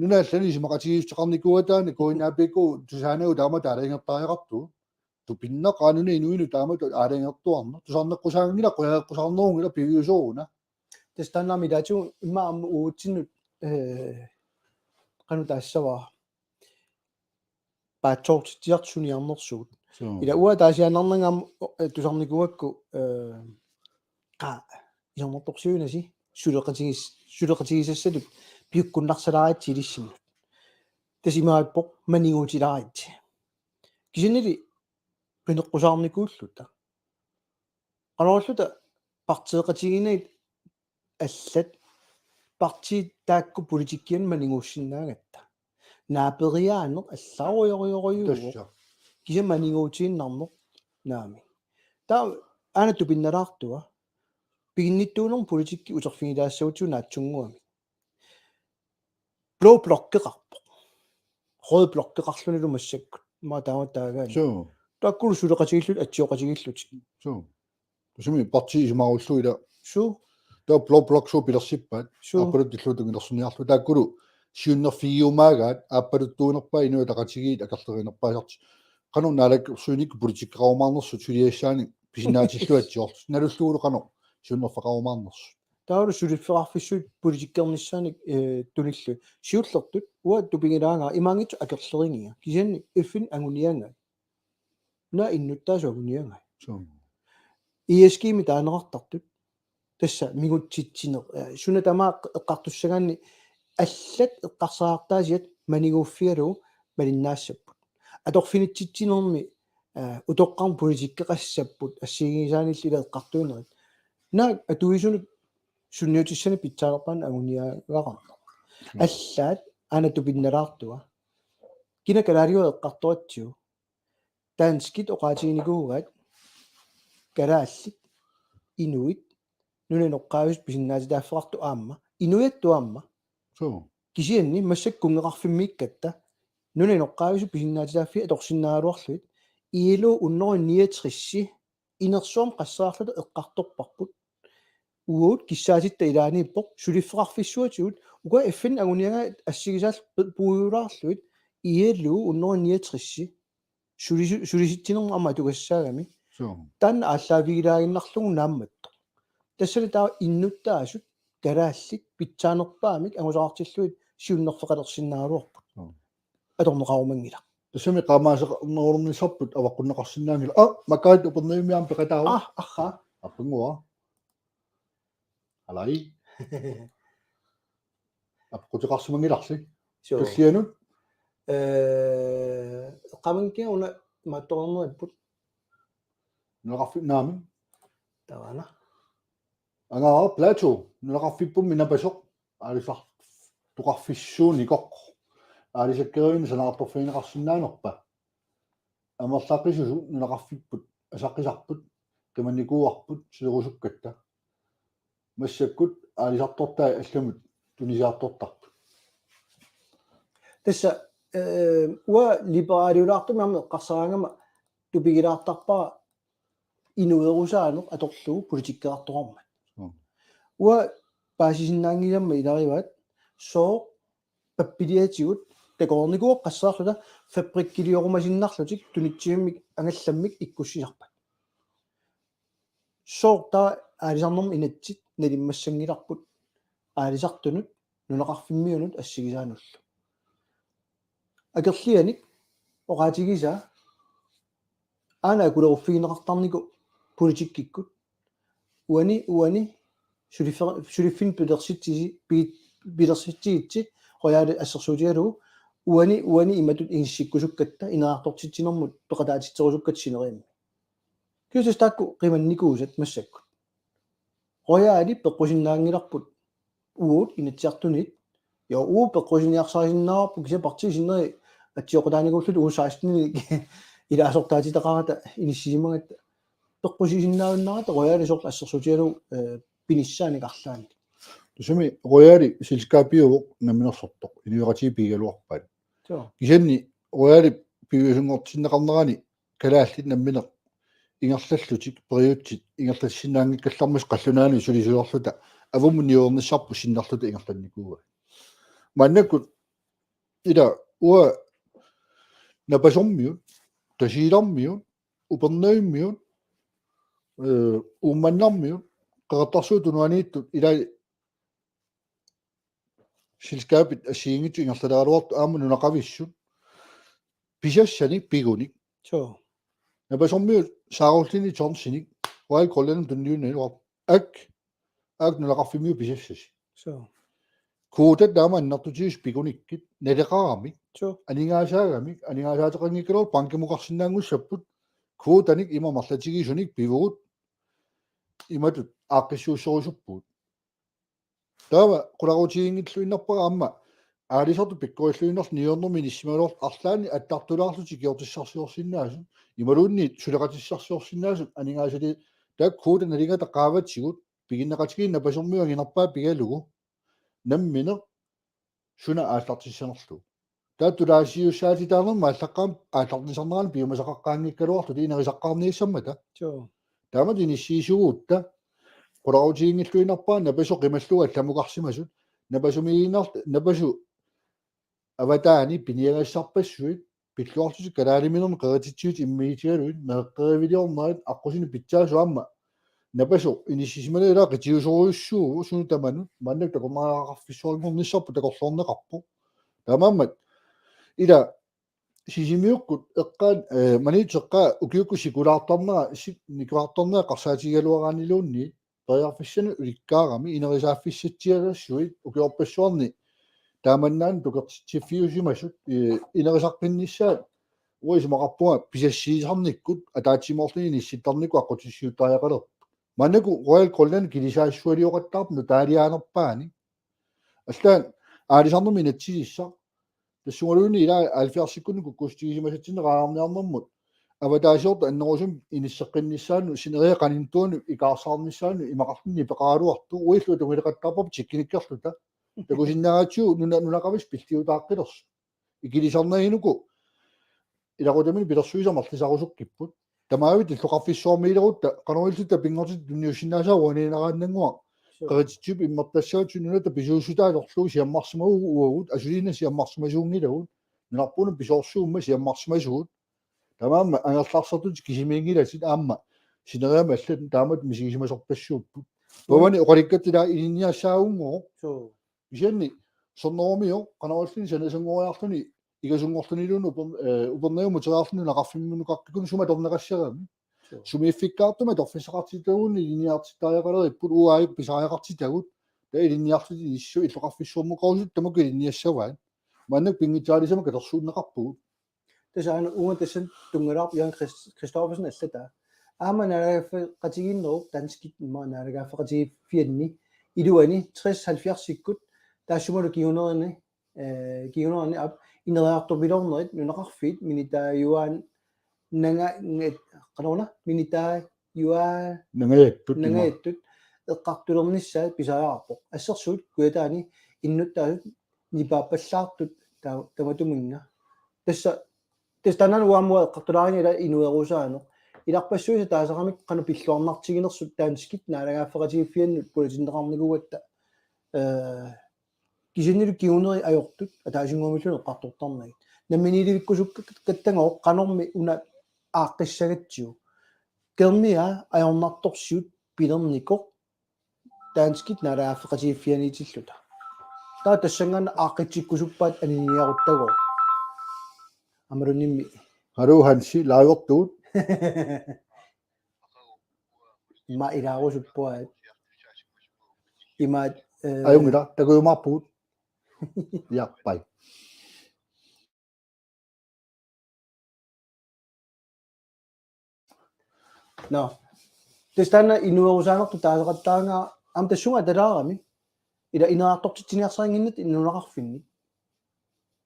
nunani allani isumaqatigiissuteqarnikuugatta taanna K N A P K tusaanagu taama aalajangertariaqartugut. Tupinnaq qaa nunap inuinut taamatut aalajangertuarneq. Tusarneqqusaanngilaq, qujaqqusarnerunngilaq, piviusoq una. Tassa taannaami ilaatigut immaqa aamma uatsinnut, eh, qanoq taassavara. Paatsoortitsisartut suniarnersugut. Suu. Ila uanga taasiinnarnanga aamma, eh, tusarnikuugakku, eh, qaa, isornartorsiuinasi, suleqatigis-, suleqatigisassatut piukkunnarsalaaritsi ilissinnut. Tassa imaappoq maniguutilaaritsi. Kisiannili qineqqusaarnikuulluta. Qanorluta partiiqatigiinnerit allat partiit taakku politikkianut maniguussinnaagatta. Naaperiaaneq allaarujorujorujussuuvoq. Tassa. Kisianni maniguutiinnarneq naamik. Taava aana tupinnalaartua. Piginnittuunermut politikki uterfigilaassagutsigu naatsunnguamik. Blå blokkeqarpoq. Rød blokkeqarlunilu massakkut. Immaqa taama taagaani. Suu. Taakkulu suleqatigiillutik, atsioqatigiillutik. Suu. Tusimi partiit isumaqarullugu ila. Suu. Taava blå blok suut pilersippaat. Suu. Aappaluttuullutik tungilersorniarlugu. Taakkulu siunnerfigiumaagaat, aappaluttuunerpaat Inuit Ataqatigiit akerlerinerpaasartik. Qanoq naalakkersuinikkut politikkeqarumaarnersut suliassaanik pisinnaatillugu atsiorlutik. Nalullugulu qanoq siunnerfeqarumaarnersut. Taavalu suliffeqarfissuit politikkernissaannik, eh, tunillugit. Siullertut, uanga tupigilaarnanga imaanngitsoq akerlerigiga. Kisianni F N anguniagai. Una innuttaasut anguniagai. Suu. E S G-mi taaneqartartut. Tassa mingutsitsineq, eh, suna tamaat eqqartussagaanni allat eqqarsartaasiat maniguuffigalugu malinnaassapput. Atorfinitsitsinermi, eh, utoqqarnut politikkeqassapput assigiinngisaanillu ila eqqartuinerit. Naak atuisunut sunniutissanik pitsaanerpaanut anguniagaqarneq. Allaat aana tupinnalaartua. Kina kalaaliua eqqartoratsigu. Danskit oqaatiginikuugaat kalaallit, inuit, nunap inoqqaavisut pisinnaatitaaffeqartut aamma, inuiattut aamma. Suu. Kisianni massakkut kunngeqarfimmiikkatta, nunap inoqqaavisut pisinnaatitaaffiit atorsinnaagaluarlugit, I L O hundrede niogtres inersuarmi qasseerluta eqqartorparput. Uagut kissaatitta ilaaniippoq, suliffeqarfissuatigut, uku F N anguniagai assigisaallu pu-, puigulaarlugit, I L O hundrede niogtres sulisu-, sulisitsinermut aamma atugassaagami. Suu. Taanna aallaavigilaaginnarlugu naammattoq. Tassali taava innuttaasut kalaallit pitsaanerpaamik angusaqartillugit siunnerfeqalersinnaagaluarput. Suu. Atorneqarumanngilaq. Tassami qaamaaseqarnerulernissarput avaqqunneqarsinnaanngilaq. Aa, Makarit Upernavimmi aamma peqataavoq. Aa, arraa. Aappanngua. Alai. Apeqquteqarsimanngilarli. Suu. Tullianut? Eh, eqqaamanngikkikka una maattorneripput. Nunaqarfik naamik. Taava una. Angaara Plato, nunaqarfippummi napasoq, aalisartoqarfissuunikoq. Aalisakkerivinni sanaartorfigineqarsinnaanerpa? Amerlaqisusut nunaqarfipput, asaqqisarput, qimannikuuarput, silerusukkatta. massakkut aalisartortai allamut tunisiartortarput. Tassa eh, uanga liberaliulaartumik aamma eqqarsaraangama tupigilaartarpara inuerusaaneq atorlugu politikkerartoqarmat. Mm. Uanga paasisinnaanngisamma ilarivaat sooq pappiliatigut takornikuuaqqassaarluta fabrikkiliorumasinnarlutik tunitsivimmik angallammik ikkussisarpat. Sooq taava aalisarnermut inatsit nalimmassanngilarput aalisartunut nunaqarfimmiunut assigisaanullu. Akerlianik oqaatigisaa aana akuleruffigineqartarnikoq politikkikkut uani uani suliffer- suliffinnik pilersitsisi pi- pilersitsigitsi Royal assersuutigalugu uani uani imatut inissikkusukkatta ineriartortitsinermut peqataatitserusukkatta sineriammi. Kisianni taakku qimannikuusat massakkut. Royali peqqusinnaanngilarput uagut Inatsisartunit. Ja uagut peqqusiniarsarisinnaavarput kisianni partiit sinneri atsioqataanikuullutik uagut seksten ilaasortaatitaqarata inissisimagatta peqqusisinnaajunnaarata Royali soorlu assersuutigalugu eh, pinissaanik arlaannik. Tassami Royali selskabiuvoq namminersortoq inuiaqatigiit pigigaluarpaat. Suu. Kisianni Royali piviusunngortinneqarnerani kalaallit nammineq ingerlallutik periutsit ingerlassinnaanngikkallarmata qallunaanut sulisulerluta avammut niuernissarput sinnerluta ingerlannikuuaat. Maannakkut ila uanga Napasormiut, Tasiilarmiut, Upernavimmiut, eh, Uummannarmiut, Qeqertarsuup Tunuaniittut ila selskabit assigiinngitsut ingerlaleraluartut aamma nunaqavissut pisassanik pigunik. Suu. Napasormiut Saarullinik Thomsenik Royal Greenlandimut tunniunnagu iluarpoq. Ak ak nunaqarfimmiut pisassasi. Suu. Kvotat taama annertutigisut pikunikkit naleqaramik Suu. aningaasaagamik aningaasaateqanngikkaluarlutik bankimukarsinnaanngussapput kvotanik ima marlatigisunik pivugut imatut aaqqissuussorusuppugut. Taava qularutiginngilluinnarpara aamma aalisartut pikkorilluinnarlutik niuernermi inissimagaluarlutik arlaannik attartulaarlutik ikiortissarsiorsinnaasut imaluunniit suleqatissarsiorsinnaasut aningaasaliit taakku kvotat nalingata qaavatigut piginneqatigiit Napasormiut anginerpaat pigalugu nammineq suna aallartissanerlugu. Taava tulaasiussaatitaanermut aallaqqaammut aallartisarnerani piumasaqaqqaanngikkaluarluta inerisaqqaarniassammata. Suu. Taamatut inissiisuugutta qularutiginngilluinnarpara Napasoq qimallugu allamukarsimasut Napasumiiginnarluta Napasu avataani piniagassarpassuit pilluarlutik kalaaliminermi qerititsivit immiitigalugit meeqqeriviliornerit aqqusineq pitsaasut aamma Napasoq inissisimagara qitiusorujussuuvoq suna tamanut maannakkut takornariaqarfissuanngornissarput takorloorneqarpoq. Taamaammat ila Sisimiukkut eqqaani eh, Maniitsup eqqaani ukiukkut sikulaartarnera si- nikuartarnera eqqarsaatigigaluaraanniluunniit periarfissanik ulikkaarami inerisaaffissatsialassuit ukiorpassuarni taamannaana tukertitsiffiusimasut eh, inerisaqqinnissaat uanga isumaqarpunga pisassiisarnikkut ataatsimoorluni inissittarnikkut aqqutissiuuttariaqalerput. Maannakkut Royal Greenland kilisaassualioqattaarpoq nutaaliaanerpaani. Allaat aalisarnermi inatsisissaq tassungaluunniit ilaa halvfjerdsikkunni kukkussutigisimasatsinnik qaangerniarnermut avataasiortut annerusumik inisseqqinnissaannut sineriak qanintuanut ikaarsaarnissaannut imaqarluni peqaraluartoq uillu tungileqattaarput tikkinikkerluta takusinnaagatsigu nuna nunaqavissut pilliutaaqqilersut ikilisarnaginuku ilaqutaminik pilersuisa marlusarusukkipput. Tamaavit illoqarfissuarmiilerutta qanoq ililluta pinngortitaq tunniussinnaasaa uaniinnaraannannguaq qerititsivippoq immertassaatit nunatta pisuussutaalerlugu siammarsimavugut uagut asuliinnaq siammarsimasuunngilagut nunarput una pisoorsuummat siammarsimasugut. Taamaammat angerlarsertutit kisimiinngilatit aamma sineriammi allat taamatut misigisimasorpassuupput. Pavani oqalikkatta ilaa ilinniassaagunngooq. Suu. Kisianni Sermerumioq qanoq ililluni sanasunngoriarluni ikasunngorluniluunniit Uper- eh, Upernavimmuteriarluni nunaqarfimmiunnukaqqikkunik sumut atorneqassaramik. Sumiiffikkaartumik atorfissaqartitagut ilinniartittariaqaleripput uagut pisariaqartitagut taava ilinniarlutik inississut illoqarfissuarmukarusutut tamakku ilinniassavaat. Maannakkut pinngitsaalisamik katersuunneqarpugut. Tassa aana uunga tassani tunngalaarpoq Jørgen Christ- Christoffersen allataa. Aamma naalagaaffeqatigiinnerup danskit immaqa naalagaaffeqatigiiffianni iluani tres halvfjerdsikkut taassumalu kingunerani eh, kingunerani aap ineriartorpiloornerit nunaqarfiit minitaajuaannanga- qanoruna minitaajua- Nangajattut. Nangajattut eqqartulernissaat pisariaqarpoq. Assersuut Kujataani innuttaasut nipaappallaartut ta-, tamatuminnga. Tassa, tassa taanna uanga eqqartulaarinngilara inuerusaanut. Ilarpassuisa taasaramik qanoq pilluarnartiginersut danskit naalagaaffeqatigiiffiannut pulatinneqarnikuugatta. Eh, kisiannili kinguneri ajortut, ataasinnguamilluunniit eqqartortarnagit. Namminiilivikkusukkattagooq qanormi una aaqqissagatsigu. Kingorna ajornartorsiut pilernikoq danskit naalagaaffeqatigiiffianiitilluta. Taava tassanngaannaq aaqqissikkusuppaat aniniaruttagooq. Aammalunniimmi. Hallo Hansi, livertuut. Ima ilaarusuppuat. Imaat, eh, ajunngilaq, takujumaarpugut. Ja, bye. Nå. Tassa taanna inuerusaanertut taasaqattaarnanga aamma tassunga atalaarami. Ila ineriartortitsiniarsarinnginnattoq nunaqarfinni.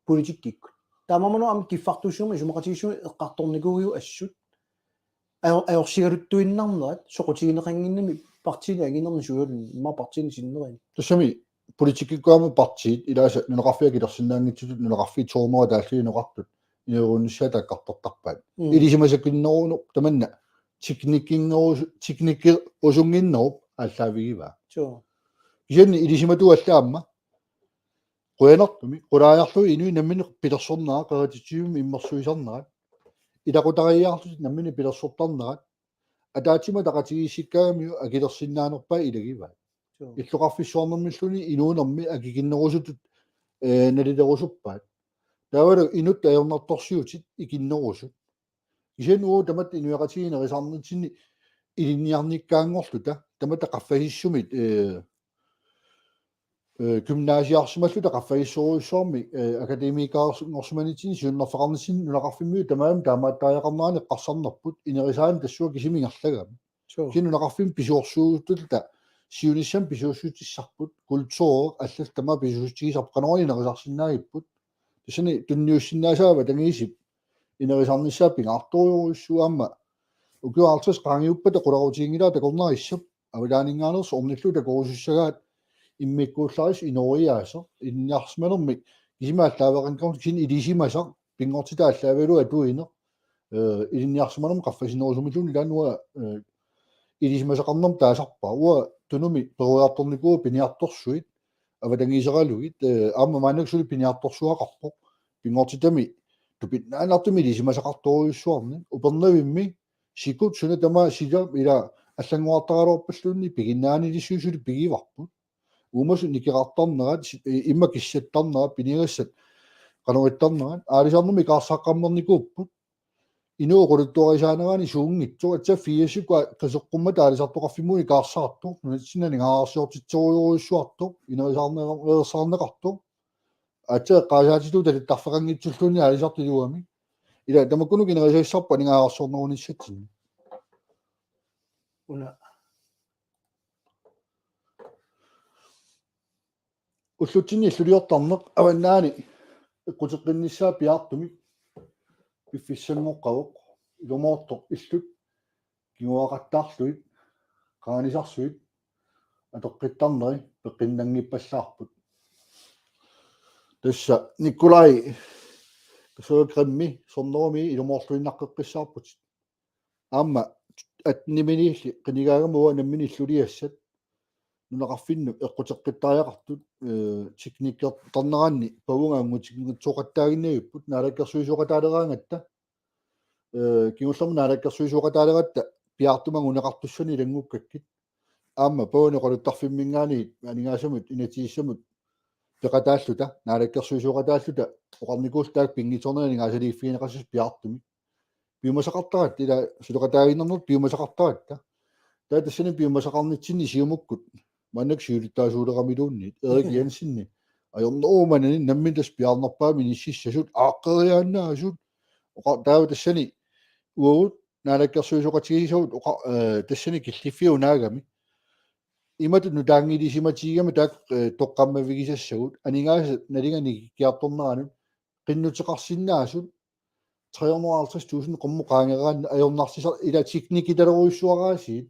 Politikkikkut. Taamaammat aamma kiffartuussinermi isumaqatigiissummik eqqartornikuugiuk assut. Ajor-, ajorsigaluttuinnarnerat soqutigineqannginnami partiini anginerni suugaluni, immaqa partiini sinnerani. Tassami politikkikkut aamma partiit ilaasa nunaqarfiit akilersinnaanngitsutut nunaqarfiit soorunami taallugit inoqartut inuerunnissaat taakkartortarpaat. Mm. Ilisimasakinnerunerup tamanna teknikkinnerusu-, teknikkerusunnginnerup aallaavigivaa. Suu. Kisianni ilisimatuut allat aamma qujanartumik, qulaajarlugit inuit namminneq pilersornerat, qerititsivimmi immersuisarnerat, ilaqutariiaarlutik namminneq pilersortarnerat, ataatsimut ataqatigiissikkaangamiuk akilersinnaanerpaat ilagivaat. Suu. Illoqarfissuarnermilluunniit inuunermi akikinnerusutut, eh, nalilerusuppaat. Taavalu inuttut ajornartorsiutit ikinnerusut. Kisianni uagut tamatta inuiaqatigiit ineriartornitsinni ilinniarnikkaanngorluta, tamatta qaffasissumit, eh, eh, gymnasiarsimalluta qaffasissorujussuarmik, eh, akademikeqarsimanitsinni siunnerfeqarnitsinni nunaqarfimmiut tamarmik taamaattariaqarneranni eqqarsarnerput, inerisaaneq tassunga kisimi ingerlagami. Suu. Kisianni nunaqarfimmi pisuussuutulluta siunissami pisuussutissarput, kultureq allallu tamaat pisuussutigisarput, qanoruna inerisarsinnaagipput. Tassani tunniussinnaasavaa avatangiisip ineriartornissaa pingaartorujussuuvoq aamma. Ukiut halvtreds qaangiuppata qularutiginngilara takornarissap avataaninngaanneersoq ornillugu takorusussagaat immikkuullarissut inooriaaseq ilinniarsimanermik kisimi aallaaveqanngikkaluarlugu kisianni ilisimasaq pinngortitaq aallaavigalugu atuineq, eh, ilinniarsimanermut qaffasinnerusumilluunniit ilaanni uanga, eh, ilisimasaqarnermut taasarpara. Uanga Tunumi peroriartornikuuara piniartorsuit, avatangiiseralugit, eh, aamma maannakkut suli piniartorsuaqarpoq. Pinngortitami tupinnaannartumik ilisimasaqartorujussuarnik. Upernavimmi sikut suna tamaat sila ila allanngorartaraluarpalluunniit piginnaanilissuit suli pigivarput. Uumasut nikeqartarnerat, si-, eh, immaqa kissattarnerat, piniagassat qanoq ittarnerat, aalisarnermut ikaarsaqqammernikuupput. Inuup oqaluttuarisaanerani suunngitsoq, aatsaat firsikkut qisoqqummata aalisartoqarfimmuunik ikaarsaartoq, nunatsinni aningaasarsiortitserujorujussuartoq, ineriartorneqartoq, aatsaat eqqaasaatitut talittarfeqanngitsulluunniit aalisartut iluamik. Ila tamakkununnga ineriartortarput aningaasarsiornerunissatsinni. Una. Ullutsinni illuliortarneq avannaani eqquteqqinnissaa piaartumik piffissanngoqqavoq, ilumoortoq illut kinguaqattaarlugit qanganisarsuit atoqqittarneri peqqinnanngippallaarput. Tassa Nikolai Kasokremmi Sornerumi ilumoorluinnaqqeqqissaarputit. Aamma atteniminiilli qinigaagama uanga nammineq illuliassat nunaqarfinnut eqquteqqittariaqartut, eh, teknikkertarneranni pavunga angutinngitsooqattaaginnavipput naalakkersuisooqataaleraangatta, eh, kingullermik naalakkersuisooqataaleratta piaartumik anguneqartussanik ilanngukkakkit. Aamma pavani oqaluttarfimminngaanniit aningaasamut inatsisissamut peqataalluta naalakkersuisooqataalluta oqarnikuulluta taakku pinngitsoornani aningaasaliiffigineqassasoq piaartumik. Piumasaqartaratta, ila suleqataaginnarnertut piumasaqartaratta. Taava tassani piumasaqarnitsinni Siumukkut maannakkut siulittaasuuleramiluunniit Erik Jensenip ajornerup manani nammineq tassa piaarnerpaamik inississasut aaqqeriaannaasut. Oqa-, taava tassani uagut naalakkersuisooqatigisagut oqa-, eh, tassani killiffiup naagami. Imatut nutaanngilisimatigigamik taakku, eh, toqqammavigisassagut. Aningaasat nalinga nikikkiartorneranut qinnuteqarsinnaasut tre hundrede og halvtreds tusind qummut qaangerani ajornarsisa-, ila teknikitalerujussuaraasiit.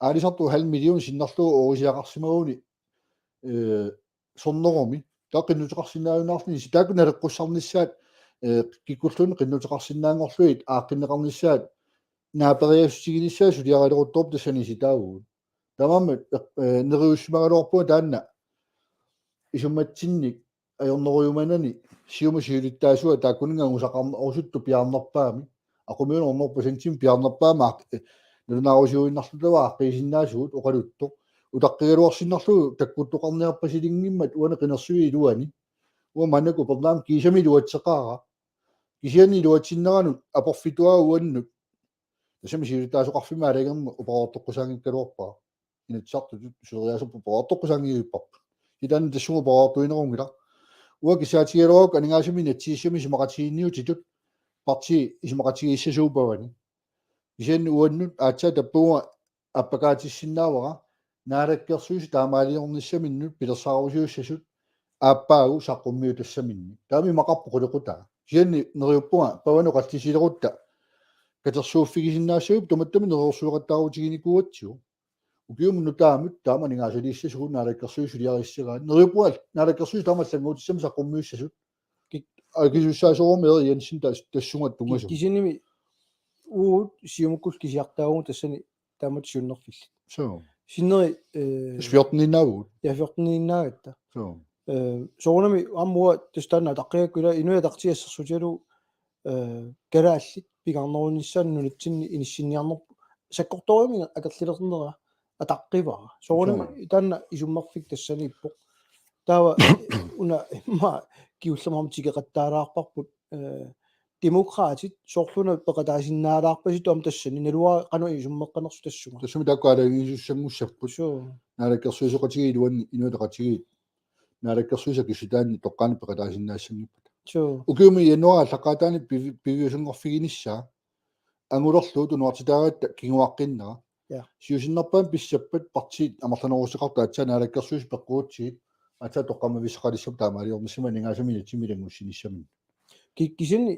aalisartut halv million sinnerlugu oorisiaqarsimaguni, eh, sornerumi. Taava qinnuteqarsinnaajunnaarluni, taakku naleqqussarnissaat, eh, kikkulluunniit qinnuteqarsinnaanngorlugit aaqqinneqarnissaat naaperiaassutiginissaat suliarileruttorpoq tassani isitaavugut. Taamaammat, eh, neriussimagaluarpunga taanna isummatsinnik ajornerujumanani siumut siulittaasua taakkuninnga angusaqarnerusuttut piaarnerpaamik. Aqumiuna hundrede procentimik piaarnerpaamik, eh, nalunaarusiuinnarluta aaqqiisinnaasugut oqaluttoq. Utaqqigaluarsinnarlugu takkuttoqarniarpasilinngimmat uani qinersiviup iluani. Uanga maannakkut upernaaq kiisami iluatseqaara. Kisianni iluatsinneranut aporfituaa uannut. Tassami siulittaasoqarfimmi aalajangerneq uperaartoqqusaanngikkaluarpara. Inatsisartutut suleriaaserput uperaartoqqusaanngilluinnarparput. Kitaani tassunga uperaartuinerunngilaq. Uanga kissaatigigaluarukku aningaasaminnik inatsisissami isumaqatigiinniutitut partii isumaqatigiissasuuppavani. Kisianni uannut aatsaat tappavunga aappakaatissinnaavara Naalakkersuisut taamaaliornissaminnut pilersaarusiussasut aappaagu saqqummiutassaminnik. Taama imaqarpoq qulequtaa. Kisianni neriuppunga pavani oqallisilerutta katersuuffigisinnaassagutta tamattami neriorsueqattaarutiginikuugatsigu. Ukiumut nutaamut taama aningaasaliissasugut Naalakkersuisut suliarissagaat. Neriuppunga Naalakkersuisut taama allannguutissamik saqqummiussasut. Kik- Akisussaasorumi Erik Jensen tas-, tassunga tunngasut. Kisiannimi uagut Siumukkullu kisiartaavugut tassani taamatut siunnerfillit. Suu. Sinneri, eh, fjorteniinnaavugut. Ja, fjorteniinnaagatta. Suu. Eh, soorunami aamma uanga tassa taanna ataqqigakku ila Inuit Ataqatigiit assersuutigalugu, eh, kalaallit pingaarnerunissaannut nunatsinni inissinniarnerput sakkortoorujussuarmik akerlilernerat ataqqivara. Soorunami taanna isummerfik tassaniippoq. Taava una immaqa kingullermik tikeqattaalaarparput, eh, Demokraatit soorlu una peqataasinnaalaarpasitut aamma tassani naluara qanoq isummeqqanersoq tassunga. Tassami taakku aalajangiisussanngussapput. Suu. Naalakkersuisoqatigiit iluanni Inuit Ataqatigiit Naalakkersuisut akissutaanni toqqaannaq peqataasinnaassanngippat. Suu. Ukiumi januaarip aallaqqaataani pivi-, piviusunngorfiginissaa. Angulerlugu tunuartitaagatta kinguaqqinnera. Ja. Siusinnerpaamik pissappat partiit amerlanerussuteqartut aatsaat Naalakkersuisut peqqugutsigit aatsaat toqqammavissaqalissapput taamaaliornissamut aningaasaminnik inatsimmik ilanngussinissaminnik. Ki-, kisianni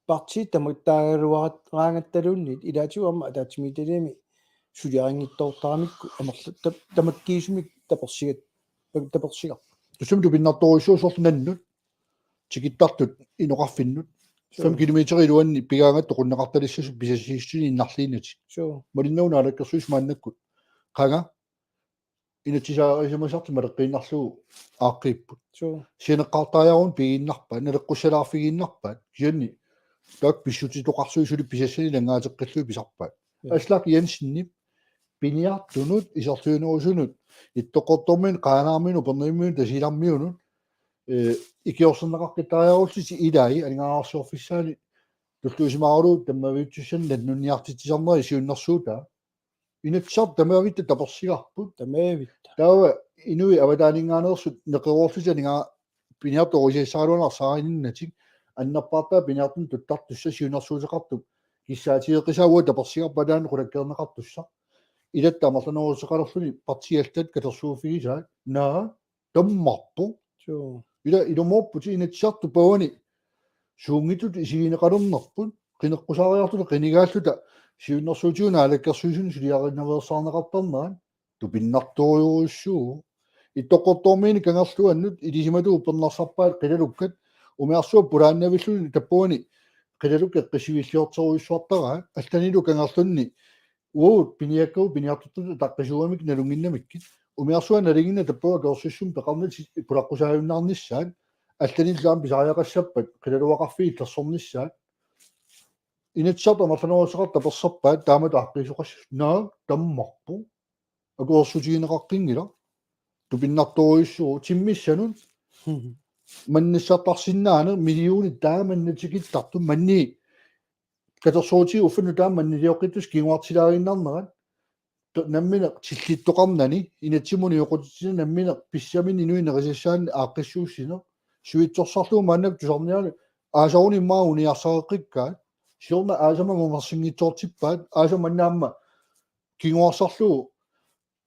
partiit tamattaagaluaraangattaluunniit ilaatigut aamma ataatsimiititaliami suliarinngitsoortaramikku amerla-, ta-, tamakkiisumik tapersigat-, tapersigarput. Tassami tupinnartorujussuuvoq soorlu nannut tikittartut inoqarfinnut. Suu. Fem kilometer iluanni pigaangatta toqunneqartalissasut pisassiissutinik innarliinnatik. Suu. Malinnagu Naalakkersuisut maannakkut. Qanga inatsisaarisimasartik maleqqiinnarlugu aaqqiipput. Suu. Sianeqqaartariaqaruni pigiinnarpaat, naleqqussalaarfigiinnarpaat. Kisianni taakku pissutitoqarsuit suli pisassanik ilanngaateqqillugit pisarpaat. Ja. Aslak Jensenip piniartunut, iserliunerusunut, Ittoqqortoormiunut, Qaanaarmiunut, Upernavimmiunut, Tasiilarmiunut, eh, ikiorserneqaqqittariarullutik ilai aningaasarsiorfissaani tulluusimaarullugu tammaviutsissanik nannunniartitsisarnerit siunnersuutaa. Inatsisartut tamaavitta tapersigarput. Tamaavitta. Taava inuit avataaninngaanneersut neqeroorlutik aningaa-, piniartut oqisiassaraluarneq arsaarininnatik annerpaartaat piniartunut tuttartussaq siunnersuuteqartup kissaatigeqqisaa uagut tapersigarput taanna qulakkeerneqartussaq. Ilatta amerlanerussuteqalerluni partiit allat katersuuffigisaat. Naa, tammarpoq. Suu. Ila ilumoorputit Inatsisartut pavani suunngitsutut isigineqalernerput, qineqqusaariarluta qinigaalluta siunnersuutigut Naalakkersuisunut suliarinaveersaarneqartarnerat tupinnartorujussuuvoq. Ittoqqortoormiini kangerluannut ilisimatuut uppernarsarpaat qilalukkat umiarsuaq pulaannavilluni tappavani qilalukkat eqqissiviilliorterujussuartaraat allanilu kangerlunni uagut piniakkagut piniartortutut ataqqisuugamik nalunnginnamikkit. Umiarsuaq nalinginnaat tappavani akersissummik peqarnatik pulaqqusaajunnaarnissaat. Allanillu aamma pisariaqassappat qilaluaqarfiit illersornissaat. Inatsisartut amerlanerussuteqartut taperserpaat taamatut aaqqiisoqassasoq. Naa, tammarpoq. Akuersissutigineqaqqinngilaq. Tupinnartorujussuuvoq timmissanut. Mannissartarsinnaaneq millionit taamani tikittartut manni katersuutigut uffinnut taama mannilioqqittussat kinguartilaaginnarnerat. Tu-, nammineq tillittoqarnani, inatsimmut unioqqutitsinani nammineq pissaminnik inuit nerisassaannik aaqqissuussineq. Suitsorsarlugu maannakkut tusarniarlugu aasaruni immaqa uniarsareqqikkaat. Siorna aasama angumersinngitsoortippaat, aasama manna aamma kinguarsarlugu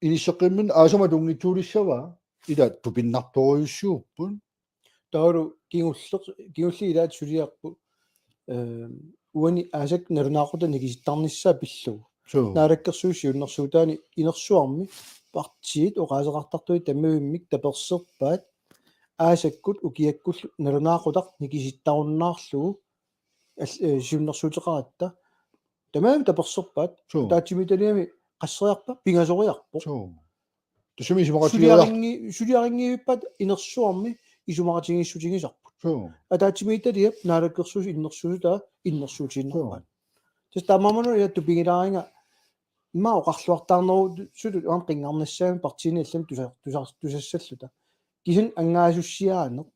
inisseqqimminni aasama tunngitsuulissavaa. Ila tupinnartorujussuupput. Taavalu kingulleq, kingulliit ilaat suliarput, eh, uani aasakka nalunaaqutaq nikisittarnissaa pillugu. Suu. Naalakkersuisut siunnersuutaanni inersuarmi partiit oqaaseqartartut tamavimmik taperserpaat aasakkut ukiakkullu nalunaaqutaq nikisittarunnaarlugu al-, eh, siunnersuuteqaratta. Tamarmik taperserpaat. Suu. Ataatsimiititaliami qasseriarpa, pingasoriarpoq. Suu. Tassami isumaqatigiiarlugu. Suliaringi-, suliarinngivippaat inersuarmi isumaqatigiissutigisarput. Suu. Ataatsimiititaliap naalakkersuisut innersuussutaa innersuutiinnarpaat. Suu. Tassa taamaammat ila tupigilaariga immaqa oqarluartaarnerusutut aamma qinngarnassaammat partiini allamik tusa-, tusa-, tusassalluta. Kisianni angaasussiaaneq.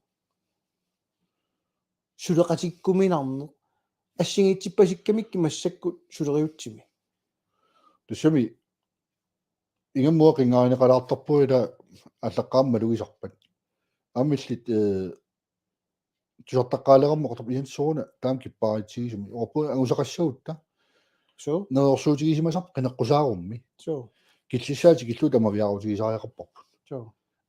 Suleqatikkuminarneq. Assigiitsippasikkamikkit massakkut suleriaatsimi. Tassami ingammik qinngarinneqalaartarpunga ila allaqqammat malugisarpat. Aamma illit, eh, tusartaqqaaleramma oqartarput ian sooruna taama kippaaritsigisumik. Oqarpunga angusaqassagutta. Suu. Neriorsuutigisimasarput qineqqusaarummi. Suu. Killissaat tikillugu tamaviaarutigisariaqarparput. Suu.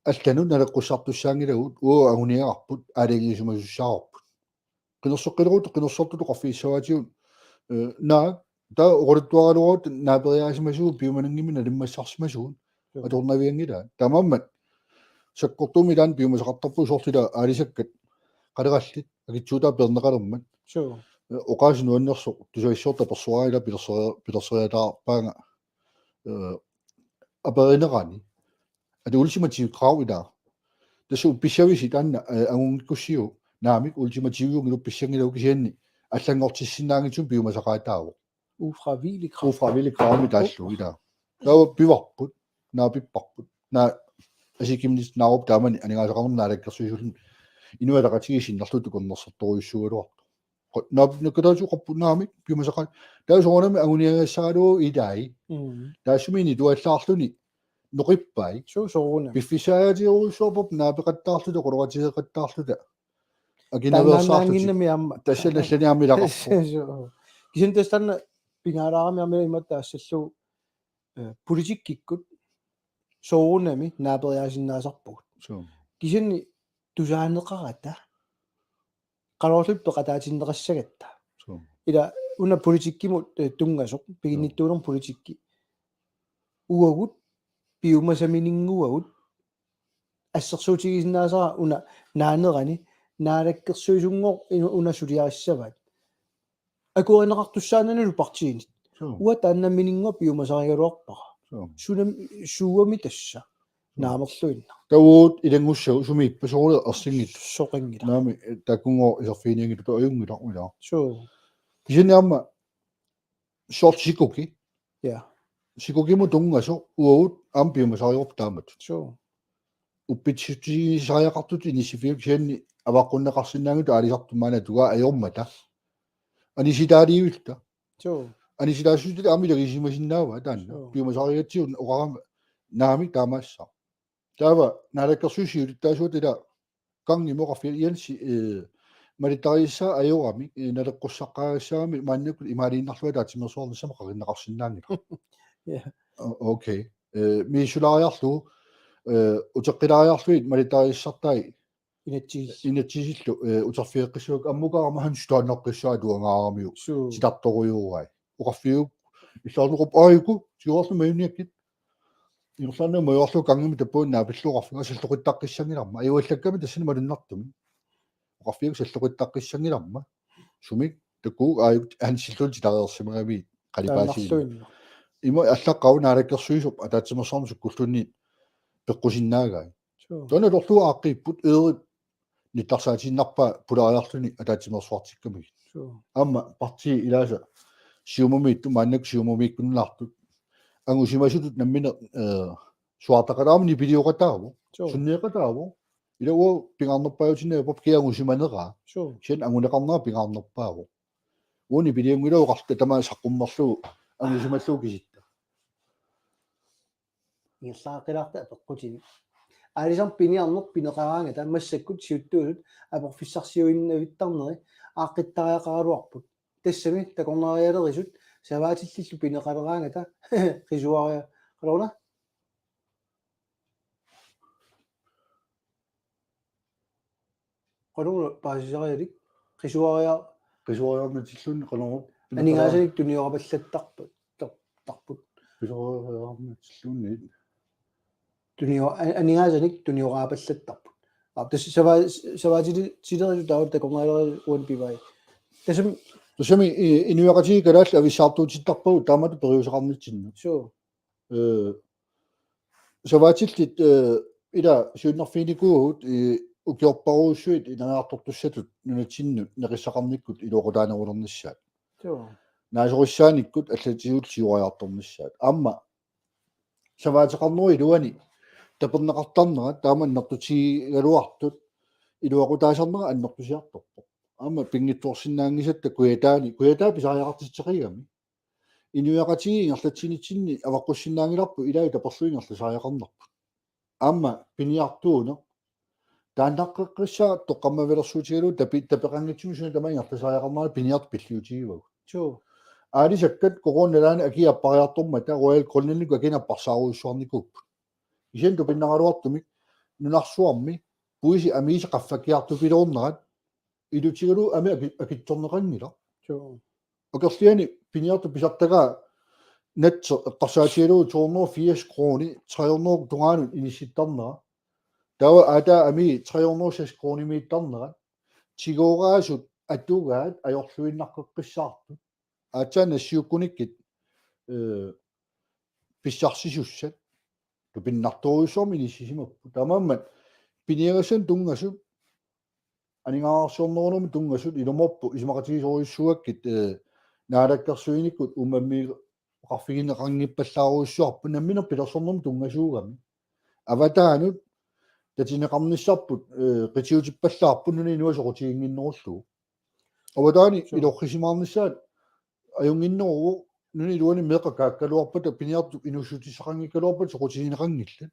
Allanut naleqqussartussaanngilagut uagut anguniagarput aalajangiisimasussaavarput. Qinerseqqileruttut qinersortutut oqarfigissavaatigut, eh, naak, taava oqaluttuaraluarutta naaperiaasimasugut piumananngimmat nalimmassarsimasugut. Joo. Atornavianngilaat. Taamaammat sakkortuumik ilaanni piumasaqartarpugut soorlu ila aalisakkat qalerallit akitsuutaa peerneqalermat. Joo. Eh, oqaaseq nuannersoq tusagassiortoq tapersuara ila pilerseri-, pilerseriataarpaanga, eh, aperinerani. Ata ultimative krav ila. Tassa uppissavisi taanna, eh, angunngikkussiuk naamik ultimativiunngilaq uppissanngilagut kisianni allanngortissinnaanngitsumik piumasaqaataavoq. Ufravigeligt krav. Ufravigeligt kravimik taallugu ila. Taava pivarput, naapipparput. Naa asikkiminit naarup taamani aningaasaqarnermut naalakkersuisulluunniit Inuit Ataqatigiit sinnerlugit tukunnersortorujussuugaluartoq. Naap-, nakkataatigut oqarput naamik, piumasaqaat. Taava soorunami anguniagassaraluagut ilai. Mm. Taassuma inituallaarluni noqippai. Suu, soorunami. Piffissaajaatigorujussuarparput naapeqattaarluta, quloratigeeqattaarluta. Akinaveersaarlutik. Taannaannaanngimmat aamma. Tassa nallani aamma ilaqarpoq. Suu. Kisianni tassa taanna pingaalaarami aamma imatut taassallugu, eh, politikkikkut soorunami naaperiaasinnaasarpugut. Suu. Kisianni tusaaneqarata. Qanorluunniit peqataatinneqassagatta. Suu. Ila una politikkimut, eh, tunngasoq, piginnittuunermut politikki. Uagut, piumasamininnguagut, assersuutigisinnaasara una naanerani, naalakkersuisunngooq inu-, una suliarissavaat. Akuerineqartussaananilu partiinit. Suu. Uanga taannamininnguaq piumasarigaluarpara. Suu. Sunam-, suuami tassa. Suu. Naamerluinnaq. Taava uagut ilanngussagut sumiippat soorlu ersinngit. Soqanngilaq. Naamik, eh, taakkunngooq iserfiginianngitsut ajunngilaq ila. Suu. Kisianni aamma soorlu sikuki. Ja. Sikukimut tunngasoq uagut aamma piumasarigaluarput taamatut. Suu. Uppitsissutigisariaqartutut inissiffigalugu kisianni avaqqunneqarsinnaanngitsut aalisartut maanna tungaa ajormata. Anisitaaliivilluta. Suu. Anisitaassutit aamma ilagisimasinnaavaat taanna. Suu. Piumasarigatsigu oqarama naamik taamaassaaq. Taava naalakkersuisut siulittaasuata ila Kangimut oqarfigalugu Jensi, eh, malittarisassaq ajorami, eh, naleqqussaqqaagassagami maannakkut imaaliinnarlugu ataatsimeersuarnissamut qaqinneqarsinnaanngilaq. Ja. O-, okay. Eh, misissuulaariarlugu, eh, uteqqilaariarlugit malittarisassartai Inatsisis-. Inatsisillu, eh, uterfigeqqissagukku ammukaaramik han ståndoqqissaaq atuangaaramiuk. Suu. Titartorujuugai. Oqarfigalugu illoorneqarpoq aajuku, tiguarlu majunniakkit. Ingerlaannaq majuarlugu kangimut tappavunga naapillugu oqarfigalugu salloqittaqqissanngilarma. Ajuallakkami tassani malunnartumik. Oqarfigalugu salloqittaqqissanngilarma. Sumik takuuk aajuku han silluunniit titareersimagami qalipaasiillu. Taannarluinnaq. Ima allaqqavoq naalakkersuisup ataatsimeersuarmi sukkulluunniit peqqusinnaagai. Suu. Taanna torlugu aaqqiipput Eerip nittarsaatinnerpaa pulaariarluni ataatsimeersuartikkamigit. Suu. Aamma partii ilaasa Siumumiittut maannakkut Siumumiikkunnaartut. Angusimasutut nammineq, eh, suaartaqattaarami nipilioqattaarpoq. Suu. Sunniuqattaarpoq. Ila uanga pingaarnerpaajutinnavippara kia angusimaneraa. Suu. Kisianni anguneqarnera pingaarnerpaavoq. Uani nipiliunngilaq oqarluta tamaat saqqummerlugu angusimallugu kisitta. Ingerlaqqilaarta apeqqutini. Aalisarnermut piniarneq pineqaraangata massakkut siuttuusut aporfissarsiuinnavittarneri aaqqittariaqaraluarput. Tassami takornarialerisut savaatillillu pineqaleraangata qisuariaqarluni. Qanoruna paasisarialik qisuaria-. Qisuariarnitsilluunniit qanoruna. Aningaasanik tuniorapallattarput. To-, Pisariaqartarput. Pisariaqartarput. Tunio-, a-, aningaasanik tunioraapallattarput. Aa, tassa sava-, savaatili-, tilerisu taava takornariuagut pivai. Tassami, tassami i-, inuiaqatigiit kalaallit avissaartuutittarpagut taamatut periuseqarnitsinnut. Suu. Eh, savaatillit, eh, ila siunnerfiginikuuagut i ukiorparujussuit ineriartortussatut nunatsinnut neqissaqarnikkut iluaqutaanerulernissaat. Suu. Naasorissaanikkut allatigut siuariartornissaat. Aamma savaateqarnerup iluani taperneqartarnerat taama annertutigigaluartut iluaqutaasarnerat annertusiartorpoq. Aamma pinngitsoorsinnaanngisatta Kujataani, Kujataa pisariaqartitseqigami. Inuiaqatigiit ingerlatsinitsinni avaqqussinnaanngilarput ilai taperlugit ingerlasariaqarnerput. Aamma piniartuuneq. Taannaqqeqqissaaq toqqammavilersuutigalugu tapi-, tapeqanngitsumik suna tamaat ingerlasariaqarnera piniartut pilliutigivagut. Suu. Aalisakkat koruunalaani akia appariartormata Royal Greenlandikkut akinik apparsaarujussuarnikuupput. Kisianni tupinnaraluartumik nunarsuarmi puisi amiisa qaffakkiartupiloornerat ilutigalugu amii aki-, akitsorneqanngilaq. Suu. Akerlianik piniartut pisartagaa natseq eqqarsaatigalugu to hundrede og firs kroner, tre hundrede tungaanut inissittarnera. Taava aataa amii tre hundrede og seks kronimiittarnerat. Tigooraasut atugaat ajorluinnaqqeqqissaartut. Aatsaat nassiukkunikkit, eh, pissarsisussat. Tupinnartorujussuarmik inissisimapput. Taamaammat piniagassanik tunngasut, aningaasarsiornerunermut tunngasut ilumoorpoq isumaqatigisorujussuugakkit, eh, naalakkersuinikkut uummammiiqarfigineqanngippallaarujussuarput nammineq pilersornermut tunngasuugami. Avataanut tatineqarnissarput, eh, qitiutippallaarpoq nunap inua soqutiginnginnerullugu. Avataani, suu, ilorrisimaarnissaat ajunnginneruvoq, nunap iluani meeqqat kaakkaluarpata piniartut inuussutissaqanngikkaluarpata soqutigineqanngillat.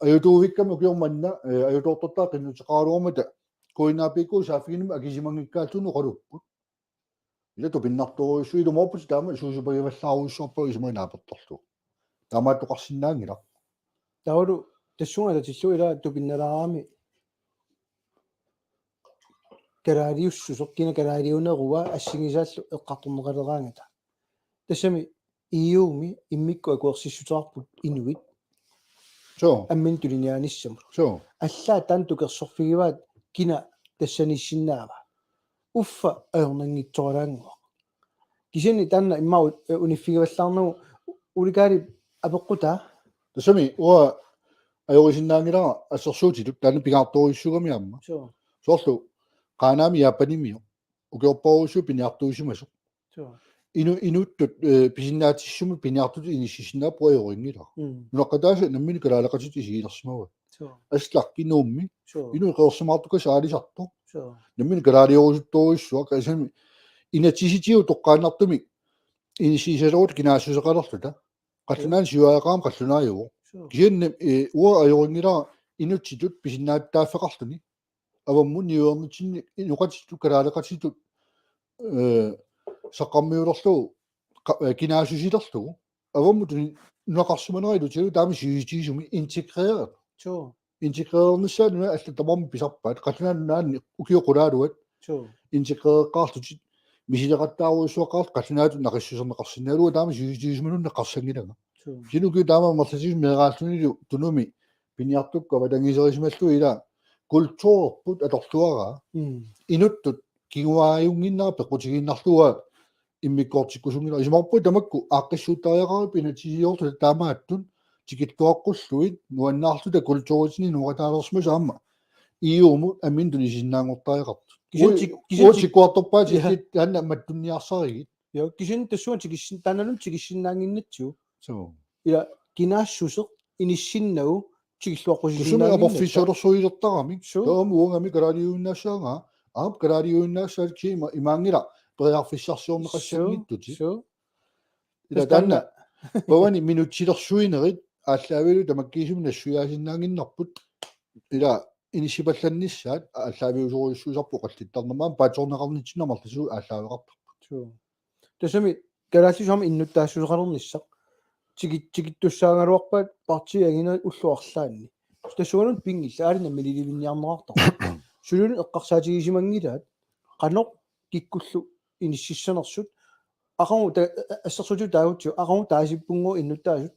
Ajutuuvikkami ukioq manna, eh, ajutoortortaa qinnuteqaraluarmata K N A P K saaffiginnarmik akisimanngikkaatut oqaluupput. Ila tupinnartorujussuit ilumoorput taama suusupagivallaarujussuarpagut isumagit naapertorlugu. Taamaattoqarsinnaanngilaq. Taavalu tassunga atatillugu ila tupinnalaarami kalaaliussuseq, kina kalaaliunerua assigisaallu eqqartorneqaleraangata. Tassami E U-mi immikkut akuersissuteqarput inuit. Suu. Amminnut tuniniaanissamut. Suu. Allaat taanna tukersorfigivaat kina tassaniissinnaava. Uffa ajornanngitsooralaannguaq. Kisianni taanna immaqa u-, uniffigivallaarnagu Ole Kaali apeqqutaa. Tassami uanga ajorisinnaanngilara assersuutitut taanna pingaartorujussuugami aamma. Suu. Soorlu Qaanaami Japanimioq. Ukiorparujussuit piniartuusimasoq. Suu. Inu-, inuttut, eh, pisinnaatitsisumik piniartutut inissisinnaapput ajorinngilara. Mm. Nunaqqataasa nammineq kalaaleqatitit isigilersimavaat. Suu. Aslaq Nuummi. Suu. Inuit qeqersimaartukkatit aalisartoq. Suu. Nammineq kalaaliorusuttorujussuaq, tassami inatsisitigut toqqaannartumik inissisalerutta kinaassuseqalerluta. Qallunaat siuariaqarami qallunaajuvoq. Suu. Kisianni, eh, uanga ajorinngilanga inuttut pisinnaattaaffeqarluni. Avammut niuernitsinni inoqatittut kalaaleqatittut, eh, saqqarmiulerlugu qa-, eh, kinaassusilerlugu. Avammut tuni-, nunaqarsimanera ilutigalugu taama sivisutigisumik integreret. Suu. Integrernissaat nunat allat tamarmik pisarpaat. Qallunaat Nunaanni ukiut qulaaluat. Suu. Integrereqqaarlutik misileqattaarujussuaqaarlutik qallunaatut naqissuserneqarsinnaagaluarput taama sivisutigisumik nunaqarsanngilanga. Suu. Kisianni ukiut taama amerlatigisut meeraallunilu Tunumi piniartukkut avatangiisereersimallugu ila kulturerput atorluaraa. Mm. Inuttut kinguaajunnginnera peqqutigiinnarlugu immikkoortikkusunngilara. Isumaqarpunga tamakku aaqqissuuttariaqarput inatsisiorluta taamaattut tikilluaqqullugit nuannaarluta kulturitsinni nuaqataalersmasaamma E U-mut amminnut tunisisinnaanngortariaqartut. Kisianni tik-, kisianni tik-, tikikkuartorpaat. Ja. Taanna mattunniarsarigit. Ja, kisianni tassunga tikissin-, taannalu tikissinnaannginnatsigu. Suu. Ila kinaassuseq inissinnagu tikilluaqqusisinnaannginnatta. Tusumi aporfissalersuilertaramik. Suu. Taama uangami kalaaliuinnaassaanga. Aap kalaaliuinnaassaat kisianni imaanngilaq periarfissarsiorneqassanngitsutit. Suu. Ila tassa taanna, taanna pavani minutsilersuinerit aallaavigalugu tamakkiisumik nassuiaasinnaannginnarput. Ila inissipallannissaat aallaaviusorujussuusarput oqallittarnermik aamma paatsoorneqarnitsinni amerlasuut aallaaveqartarput. Suu. Tassami kalaallisut aamma innuttaassuseqalernissaq. Tiki-, tikittussaagaluarpaat partiit anginerit ullut arlaanni. Tassungaluunniit pinngillat aali namminiilivinniarneqartarput. Sulilu eqqarsaatigisimanngillat qanoq kikkullu inississanersut aqagu ta-, assersuutigalugu taagutsigu, aqagu taasippunngooq innuttaasut.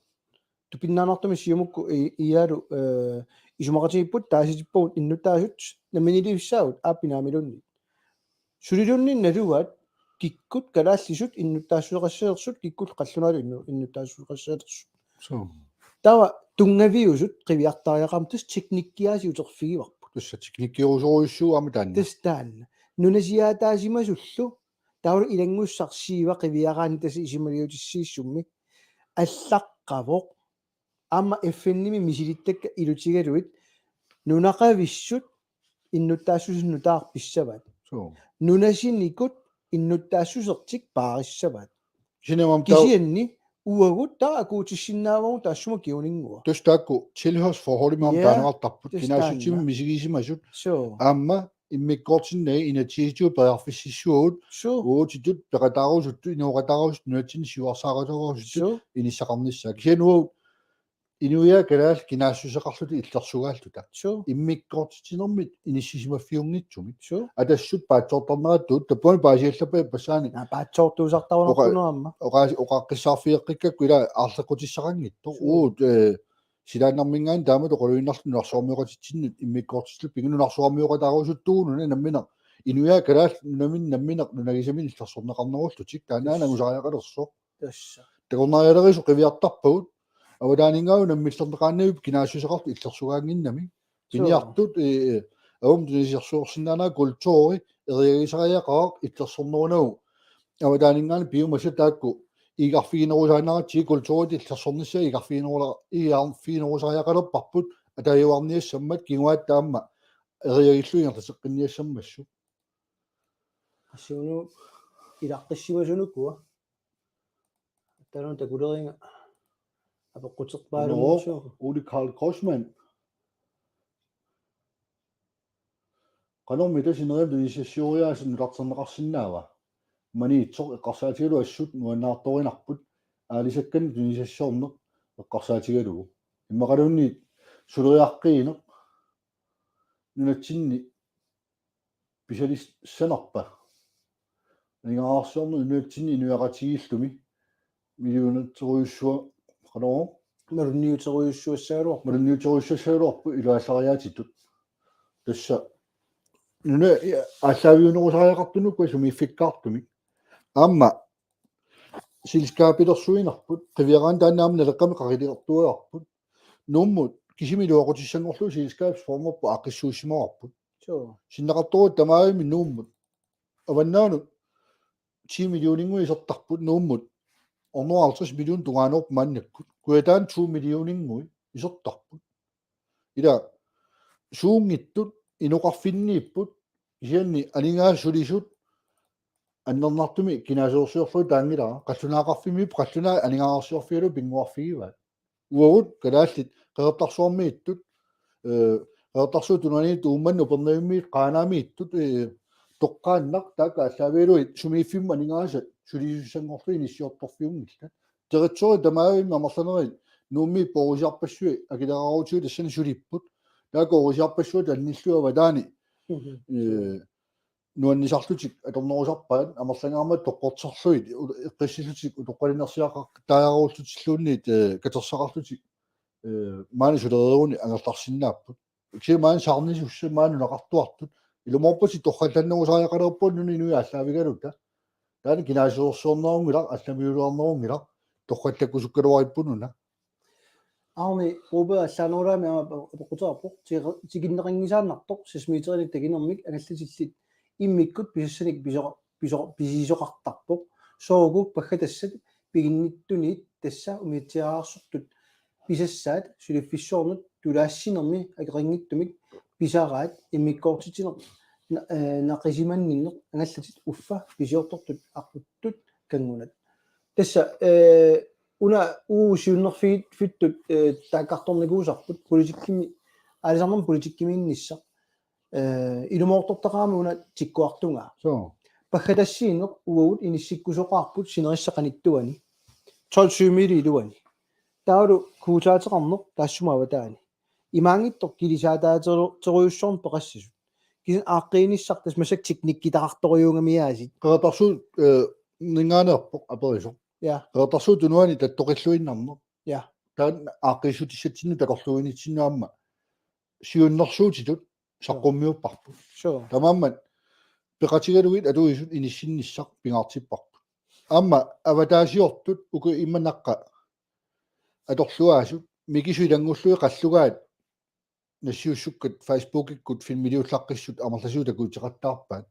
Tupinnaannartumik Siumukkut i-, iaalu, eh, isumaqatigiipput taasitippagut innuttaasut namminiilivissagut aappit naamiluunniit. Suliluunniit nalugaat kikkut kalaallisut innuttaassuseqassanersut, kikkut qallunaatut innu-, innuttaassuseqassanersut. Suu. Taava tunngaviusut qiviartariaqarami, tassa teknikkiaasiit uterfigivarput. Tassa teknikkiusorujussuuvoq aamma taanna. Tassa taanna. Nunasiaataasimasullu taavalu ilanngussaq siiva qiviaraanni tassa isumaliutissiissummi allaqqavoq. Aamma F N-imi misilittakka ilutigalugit nunaqavissut innuttaassuseq nutaaq pissavaat. Suu. Nunasinikut innuttaassusertik paarissavaat. Kisianni aamma taava kisianni uagut taava akuutissinnaavagut taassuma kinguninngua. Tassa taakku tilhørsforholdimik aamma, ja, taaneqartarput, tassa kinaassutsimi taanna misigisimasut. Suu. Aamma immikkoortinnagit inatsisitigut periarfississuagut. Suu. Uutitut peqataarusuttut, inooqataarusuttut, nunatsinni siuarsaaqataarusuttut, suu, inissaqarnissaat. Kisianni uagut inuiaat kalaallit kinaassuseqarluta illersugaalluta. Suu. Immikkoortitsinermik inissisimaffiunngitsumik. Suu. Atassut paatsoortarneratut, tappavani paasiallappajappassaani. Naa, paatsoortuusartarunerpunga aamma. Oqa-, oqa-, oqaaqqissaarfigeqqikkakku ila aarleqqutissaqanngitsoq. Suu. Uagut, eh, silaannarminngaanniit taamatut oqaluinnarluta nunarsuarmioqatitsinnut immikkoortitsilluta pinngorn-, nunarsuarmioqataarusuttuugununa nammineq. Inuiaat kalaallit nunaminnut nammineq nunagisaminnut illersorneqarnerullutik. Taannaana, yes, angusariaqalersoq. Tassa. Takornarialerisoq qiviartarpagut. Avataaninngaanniit unammillerneqaannavippoq kinaassuseqartut illersugaannginnami. Suu. Piniartut, eh, eh, aamma tunisassiorsinnaanera kulturi eriagisariaqaraq illersornerunagu. Avataaninngaanniit piumasat taakku iigarfiginerusaannaratsigit kulturit illersornissaat iigarfiginerula-, iigarfiginerusariaqalerparput ataajuarniassammat kinguaatta aamma eriagillugu ingerlateqqinniassammassuk. Assut una ilaqqissimasunuku. Taanna takuleriga apeqquterpaalunnginnami. Nå, Ole Karl Grossmann. Qanormi tassa sinerissap tunisassioriaaseq nutarterneqarsinnaava? Maniitsoq eqqarsaatigalugu assut nuannaartorinarput aalisakkanik tunisassiorneq eqqarsaatigalugu. Immaqaluunniit suleriaqqiineq nunatsinni pisalissanerpa? Aningaasarsiorneq nunatsinni inuiaqatigiillumi millionerujussuaq, qanorooq? Malunniuterujussuassagaluarpoq. Malunniuterujussuassagaluarpoq iluaallariaatitut. Tassa nuna aallaaviunerusariaqartunukua sumiiffikkaartumik. Aamma selskabilersuinerput, qiviaraanni taanna aamma Naleqqami qaqiliortuaarput. Nuummut kisimi iluaqutissanngorlugu selskabsformerput aaqqissuussimavarput. Suu. Sinneqartorujuit tamarmik Nuummut. Avannaanut ti millioninnguit isertarput, Nuummut hundrede og halvtreds million tungaanut maannakkut. Kujataani to millioninnguit isertarput. Ila suunngitsut inoqarfinniipput, kisianni aningaasat sulisut annernartumik kinaasoorsiorlugit taanngilara, qallunaaqarfimmiippoq, qallunaat aningaasarsiorfigalugit pinnguarfigivaat. Uagut kalaallit Qeqertarsuarmiittut, eh, Qeqertarsuup Tunuaniittut, Uummannut, Upernavimmiittut, Qaanaamiittut, eh, toqqaannaq taakku aallaavigalugit sumiiffimmut aningaasat sulisussanngorlugit inissiortorfiunngillat. Direktørit tamarmik amerlanerit Nuummiippoq, Oorisiarpassuit akileraarutigut tassani sulipput. Taakku Oorisiarpassuit annillugit avataani, mhm, eh, nuannisarlutik atornerusarpaat, amerlangaarmata toqqorterlugit u-, eqqissillutik utoqqalinersiaqartariaqarullutilluunniit, eh, katersaqarlutik, eh, maani sulereeruni angerlarsinnaapput. Kisianni maani saarnisussat maani nunaqartuartut ilumoorput torrallannerusariaqalerpugut nunap inui aallaavigaluta. Taanna kinaasoorsiornerunngilaq, allamiuliornerunngilaq, torrallakkusukkaluarippununa. Arne Broberg allaanerulaamik aamma apeqquteqarpoq, tikinneqanngisaannartoq seismikterinik takinermik angallatillit immikkut pisassanik piso-, piso-, pisisoqartarpoq. Sooq paggatassat piginnittuniit tassa umiatsiaararsortut pisassaat suliffissuarnut tulaassinermi akeqanngitsumik pisaraat immikkoortitsineq na-, eh, naqisimanninneq angallatit uffa pisiortortut aquttut kanngunat. Tassa, eh, una uagut siunnerfigittut, eh, taakkartornikuusarput politikkimi, aalisarnermut politikkimiinnissaq, eh, ilumoortortaqaramik una tikkuartugaa. Suu. Paggatassiineq uagut inissikkusoqaarput sinerissap qanittuani. Tolv syvmili iluani. Taavalu kuutaateqarneq taassuma avataani. Imaanngitsoq kilisaataateru-, terujussuarnik peqassasut. Kisianni aaqqiinissaq tassa massakkut teknikkitaqartorujuugamiuk aasiit. Qeqertarsuup, eh, Qeqertarsuuninngaaneerpoq aperisoq. Ja. Qeqertarsuup Tunuani tattoqilluinnarneq. Ja. Taanna aaqqiissutissatsinnut takorluuinitsinnut aamma siunnersuutitut saqqummiupparput. Sure. Taamaammat peqatigalugit atuisut inissinnissaq pingaartipparput. Aamma avataasiortut uku imanaqqa atorluaasut mikisut ilanngullugit qallugaat nassiussukkat Facebookikkut filmiliullaqqissut amerlasuut takuteqattaarpaat.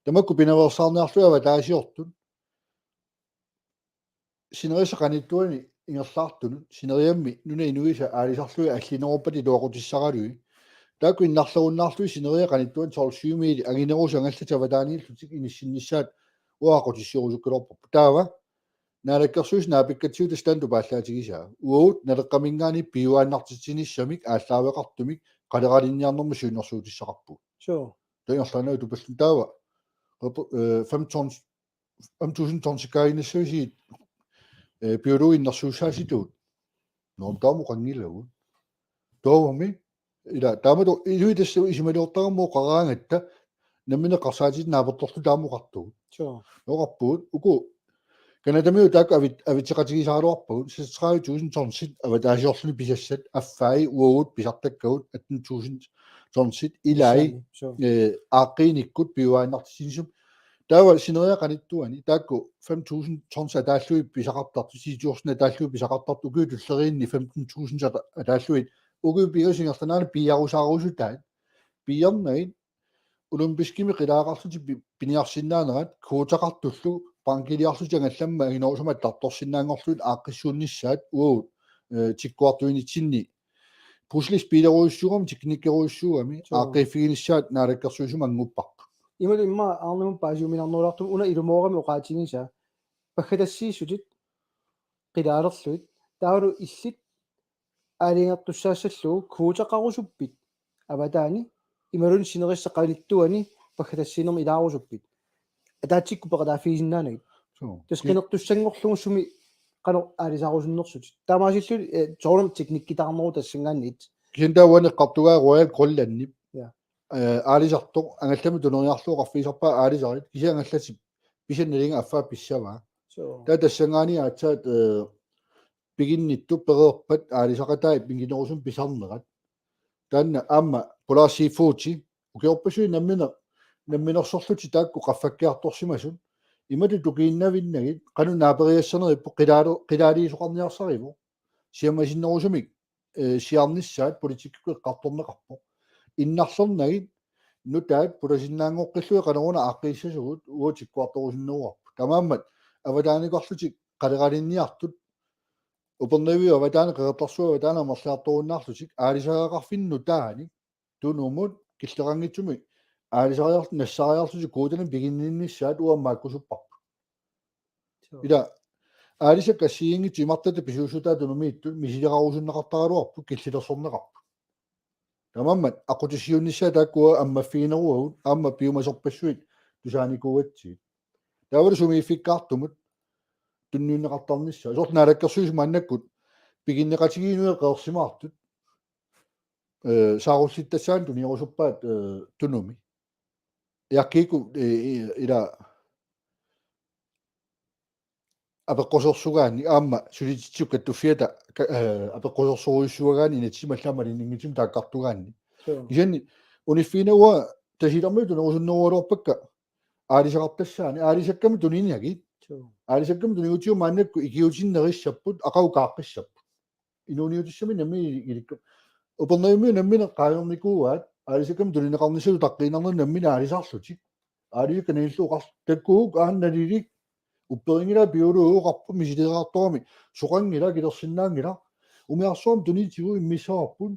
Tamakku pinaveersaarniarlugit avataasiortut sineriassaq qanittuani ingerlaartunut sineriammi nunap inuisa aalisarlugit allineruppata iluaqutissaralugit. Taakku innarlerunnaarlugit sineriak qanittuani tolv syv-miili anginerusut angallatit avataaniillutik inissinnissaat uagut aqqutissiorusukkaluarparput. Taava Naalakkersuisut naapikkatsigut tassa taanna tupaallaatigisaa. Uagut Naleqqaminngaanniit piujuaannartitsinissamik aallaaveqartumik qaleqalinniarnermut siunnersuutissaqarpugut. Sure. Taanna ingerlaannaq tupalluni taava. Qeqer-, øh, fem tons, fem tusind tonsikkaanissavisiit, øh, biologiinnersuussaasitut. Nå, taama qanngilaq. Taavami, ila, taamatut iluit tassa isumaliortarami oqaraangatta, nammineq eqqarsaatit naapertorlutik taama oqartugut. Sure. Oqarpugut, uku, Canadamiut taakku avit-, avitseqatigisaraluarpagut, seksogtredive tusind tonsit avataasiorluni pisassat, affai uagut pisartakkagut atten tusind tonsit, ilai, Sure. øh, aaqqiinikkut piujuaannartitsinissamik. Taava sineriak qanittuani, taakku fem tusind tons ataallugit pisaqartartut, ti tusind ataallugit pisaqartartut, ukiut tulleriinni femten tusind ata-, ataallugit, ukiut pingasut ingerlaneranni piiarusaarusutaat, piiarnagit, olympiskimi qilaaqarlutik pi-, piniarsinnaanerat, kvoteqartullu, bankiliarlutik angallammat anginerusumik attartorsinnaanngorlugit aaqqissuunnissaat uagut, øh, tikkuartuinitsinni puslespillerujussuugami, teknikkerujussuugami, Sure. aaqqiiffiginissaat naalakkersuisumut anngupparput. Imalu immaqa Arnamut paasiuminarnerulaartumik una ilumoorami oqaatigisaa. Paggatassiissutit qilaalerlugit. Taavalu illit aalajangertussaassallugu kvoteqarusuppit avataani imaluunniit sineriassaq qanittuani paggatassiinermi ilaarusuppit. Ataatsikkut peqataaffigisinnaanagit. Sure. Tassa qinertussanngorlugu sumi qanoq aalisaarusunnersutit. Taamaasilluni, øh, soorunami teknikkitaarneruvoq tassanngaanniit. Kisianni taava uani eqqartugaa Royal Greenlandip. Ja. Øh, aalisartoq, angallamik tuneriarlugu oqarfigisarpaat aalisarit, kisianni angallatip, pisianni nalinga affaa pissavaa. Sure. Taava tassanngaanniit aatsaat, øh, piginnittut pereerpat aalisaqatai minginerusumik pisarnerat. Taanna aamma Polar Seafoodi, ukiorpassuit nammineq, namminersorlutik taakku qaffakkiartorsimasut, imatut tukiinnavinnagit, qanoq naaperiassaneripput qilaali-, qilaaliisoqarniarsarivoq. Siammasinnerusumik, øh, siaarnissaat politikkikkut eqqartorneqarpoq. Innarlernagit nutaat pulasinnaanngoqqillugit qanoruna aaqqiissasugut uagut tikkuartorusunneruarput. Taamaammat avataanikarlutik qaleqalinniartut Upernaviup avataani, Qeqertarsuup avataani amerliartorunnaarlutik aalisariaqarfinni nutaanik Tunumut killeqanngitsumik aalisariarlutik nassaariarlutik kvotanik piginninnissaat uagut aamma aakkusupparput. Sure. Ila aalisakkat assigiinngitsut imartata pisuussutaa Tunumiittut misileqarusunneqartaraluarput, killilersorneqarput. Taamaammat aqqutissiuunnissaat taakkua ammaffigineruagut aamma piumasorpassuit tusaanikuugatsigit. Taavalu sumiiffikkaartumut tunniunneqartarnissaa. Soorlu Naalakkersuisut maannakkut piginneqatigiinnuit qeqersimaartut, øh, saarullittassaanik tunniusuppaat, øh, Tunumi. Eqqarsaatigalugu, øh, ila apeqqusersugaanni aamma sulititsisup kattuffiata ka-, øh, apeqqusersorujussuagaanni inatsimmik allaat malinninngitsumik taakkartugaanni. Sure. Kisianni uniffiginagu Tasiilarmiut tunerusunnerugaluarpakka aalisaqartassaanik, aalisakkamik tunineqartut. Sure. Aalisakkamik tunigutigut maannakkut ikiuutinnerissapput, aqagu kaaqqissapput. Inuuniutissamik nammineq ilikku. Upernavimmiut nammineq qaangernikuuaat, aalisakkamik tunineqarnissaat utaqqiinnarnerat nammineq aalisarlutik. Aalisakkat nalillugu oqarlutik: Takuuk aana nalilik, upperinngilaat biologip oqarpoq misileeqqaartorami, soqanngilaq, akilersinnaanngilaq. Umiarsuarmi tunitigut immissavarput.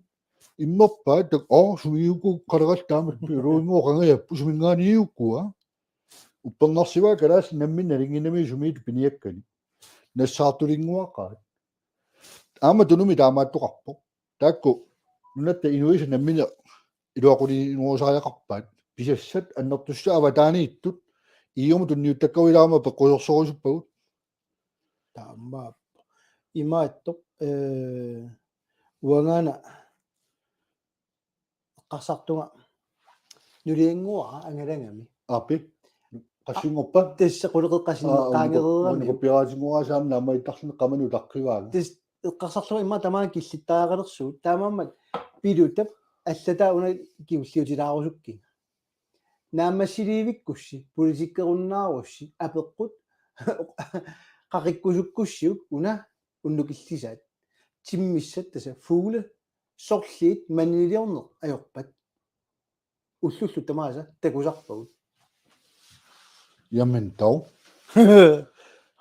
Immerpaat, takuuk, oo, sumiikkut qaleqallit taamatut biologinnguup qangajapput, suminngaanniit ukua. Uppernarsivaa kalaallit namminneq nalinginnamik sumiittut piniakkani. Nassaartulinnguaqaat. Aamma Tunumi taamaattoqarpoq. Taakku nunatta inuisa nammineq iluaquliinnarusariaqarpaat. Pisassat annertussat avataaniittut. Iumut tunniuttakkagut ilaa aamma peqqusersorusuppagut. Taamaappoq. Imaattoq, øh, uangaana eqqarsartunga nuliannguara angalagami. Aappi. Qassinngorpa? Tassa quleqeqqasinneqqaangereeramiuk. Unikuppiaraatinnguaasaan naammaittarluni qamani utaqqivaanga. Tassa eqqarsarlunga immaqa tamaanga killittariaqalersugut. Taamaammat Pilutap allataa una kingulliutilaarusukkiga. Naammassiliivikkussi, politikkerunnaarussi, apeqqut qaqikkusukkussiuk una unnukillisaat. Timmissat tassa fugle, sorliit manniliorneq ajorpat. Ullullu tamaasa takusarpagut. Jamen dog.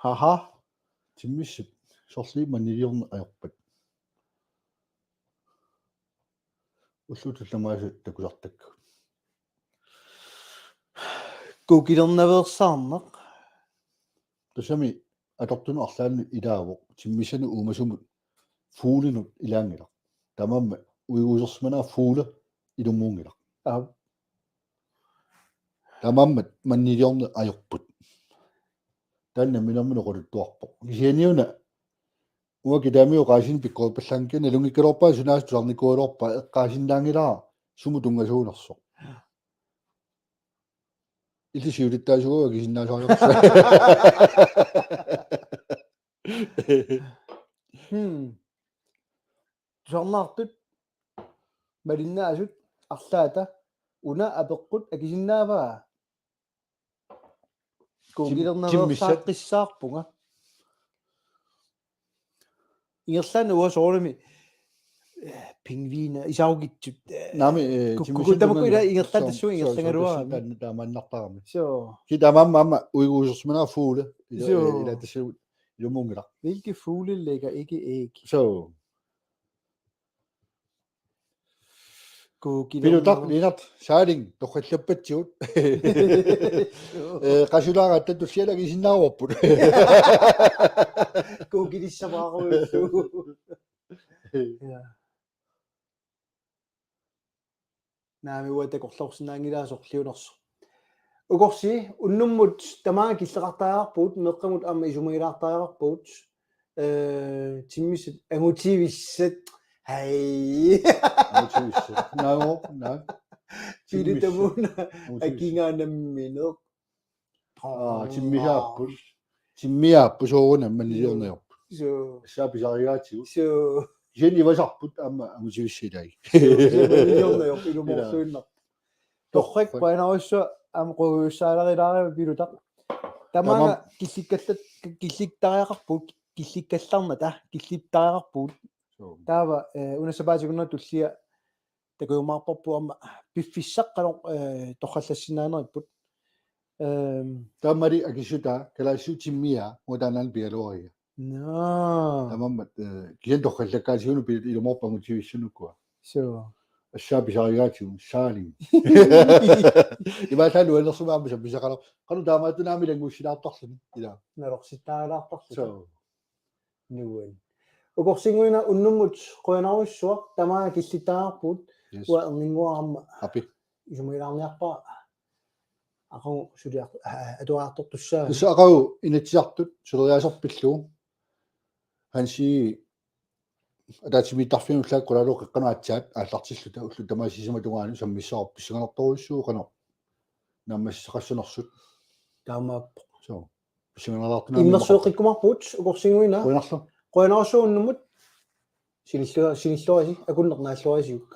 Haha. Timmissat sorliit manniliorneq ajorpat. Ullullu tamaasa takusartakkagut. Kuukilernaveersaarneq. Tassami atortunut arlaannut ilaavoq. Timmissanut uumasumut fuglinut ilaanngilaq. Taamaammat uiguusersimanera fugle ilumuunngilaq. Aap. Taamaammat manniliorneq ajorput. Taanna namminermini oqaluttuarpoq. Kisianni una uanga kitaamiut oqaasii pikkorippallaanngikkaanni nalunngikkaluarpara sunaaffa tusarnikuugaluarpara eqqaasinnaanngilara sumut tunngasuunersoq. Illit siulittaasuugavit akisinnaasariaqarpat? Hmm. Tusarnaartut malinnaasut arlaata una apeqqut akisinnaavaa? Kuukilernaveersaaqqissaarpunga. Ingerlaannaq uanga soorunami, eh, pingviner, isaagukitsut, eh, naamik, eh, kukkugut timmissat tamakku ila tungaanut. Ingerlaannaq tassunga ingerlagaluarami. Taamaannartarami. Soo. Kisianni taamaammat aamma uiguusersimanera fugle. Ila, soo, eh, ila tassa ilumuunngilaq. Hvilke fugle lægger ikke æg? Soo. Pilutaq, Lennert Saling, torrallappatsigut. Eh, qasulaaratta tussialagisinnaarupput. Kuukilissapaaruillu. Ja. Naamik uanga takorloorsinnaanngilanga sorliunersoq. Ukorsi unnummut tamaanga killeqartariaqarpugut, meeqqamut aamma isumagilaartariaqarpugut. Eh, timmissat angutivissat. Hej. Angutivissat. Naagooq, naak. Pilut tamuuna. Angutivissat. Akingaanammineq. Aa, timmisaapput. Timmiaapput soorunami manniliorneq ajorput. Soo. Assaa pisarigaatigut. Soo. Kisianni ivasarput aamma angutivissat ilaagit. Soo, kisianni manniliorneq ajorput ilumoorsuinnarpoq. Torrak, torrak. Qujanarsuaq aamma quujussaalaarilaarivit Pilutaq. Tamaanga. Taamaammat. Killikkallat-, killittariaqarpugut, killikkallarnata, killittariaqarpugut. Soo. Taava, eh, una sapaatip akunnera tullia takujumaarparput aamma piffissaq qanoq, eh, torrallassinnaanerput. Ehm. Taamali akissutaa, kalaallisut timmiaa, uanga taannaana pigaluariga. Naa. Taamaammat, eh, kisianni torrallakkaatigut Pilut ilumoorpoq angutivissunukkua. Soo. Assaa pisarigaatigut, Saling. Imaallaat nuannersumik aamma sammisaqalerpoq. Qanoq taamaattunik aamma ilanngussilaartarluni, ilaa. Nalorsittaalaartarluni. Soo. Nuann. Ukorsinnguina unnummut qujanarsuaq tamaanga killittariaqarpugut. Yes. Uanga erninnguara aamma. Api. Isumagilaarniarpara. Aqagu suliaq-, aa, atuariartortussaagami. Tassa aqagu Inatsisartut suleriaaseq pillugu. Hansi ataatsimiittarfiani ullaakkut qulaaluup qeqqanut aatsaat aallartilluta ullut tamaasa sisamat tungaanut sammissavarput pissanganartorujussuuvoq qanoq naammassissaqassanersut. Taamaappoq. Soo. Pissanganarlaartunaammat immersueqqikkumaarpugut ukorsinnguina. Qujanarlu. Qujanarsuaq unnummut. Sinillu-, sinilluarisi, akunneq naalluarisiuk.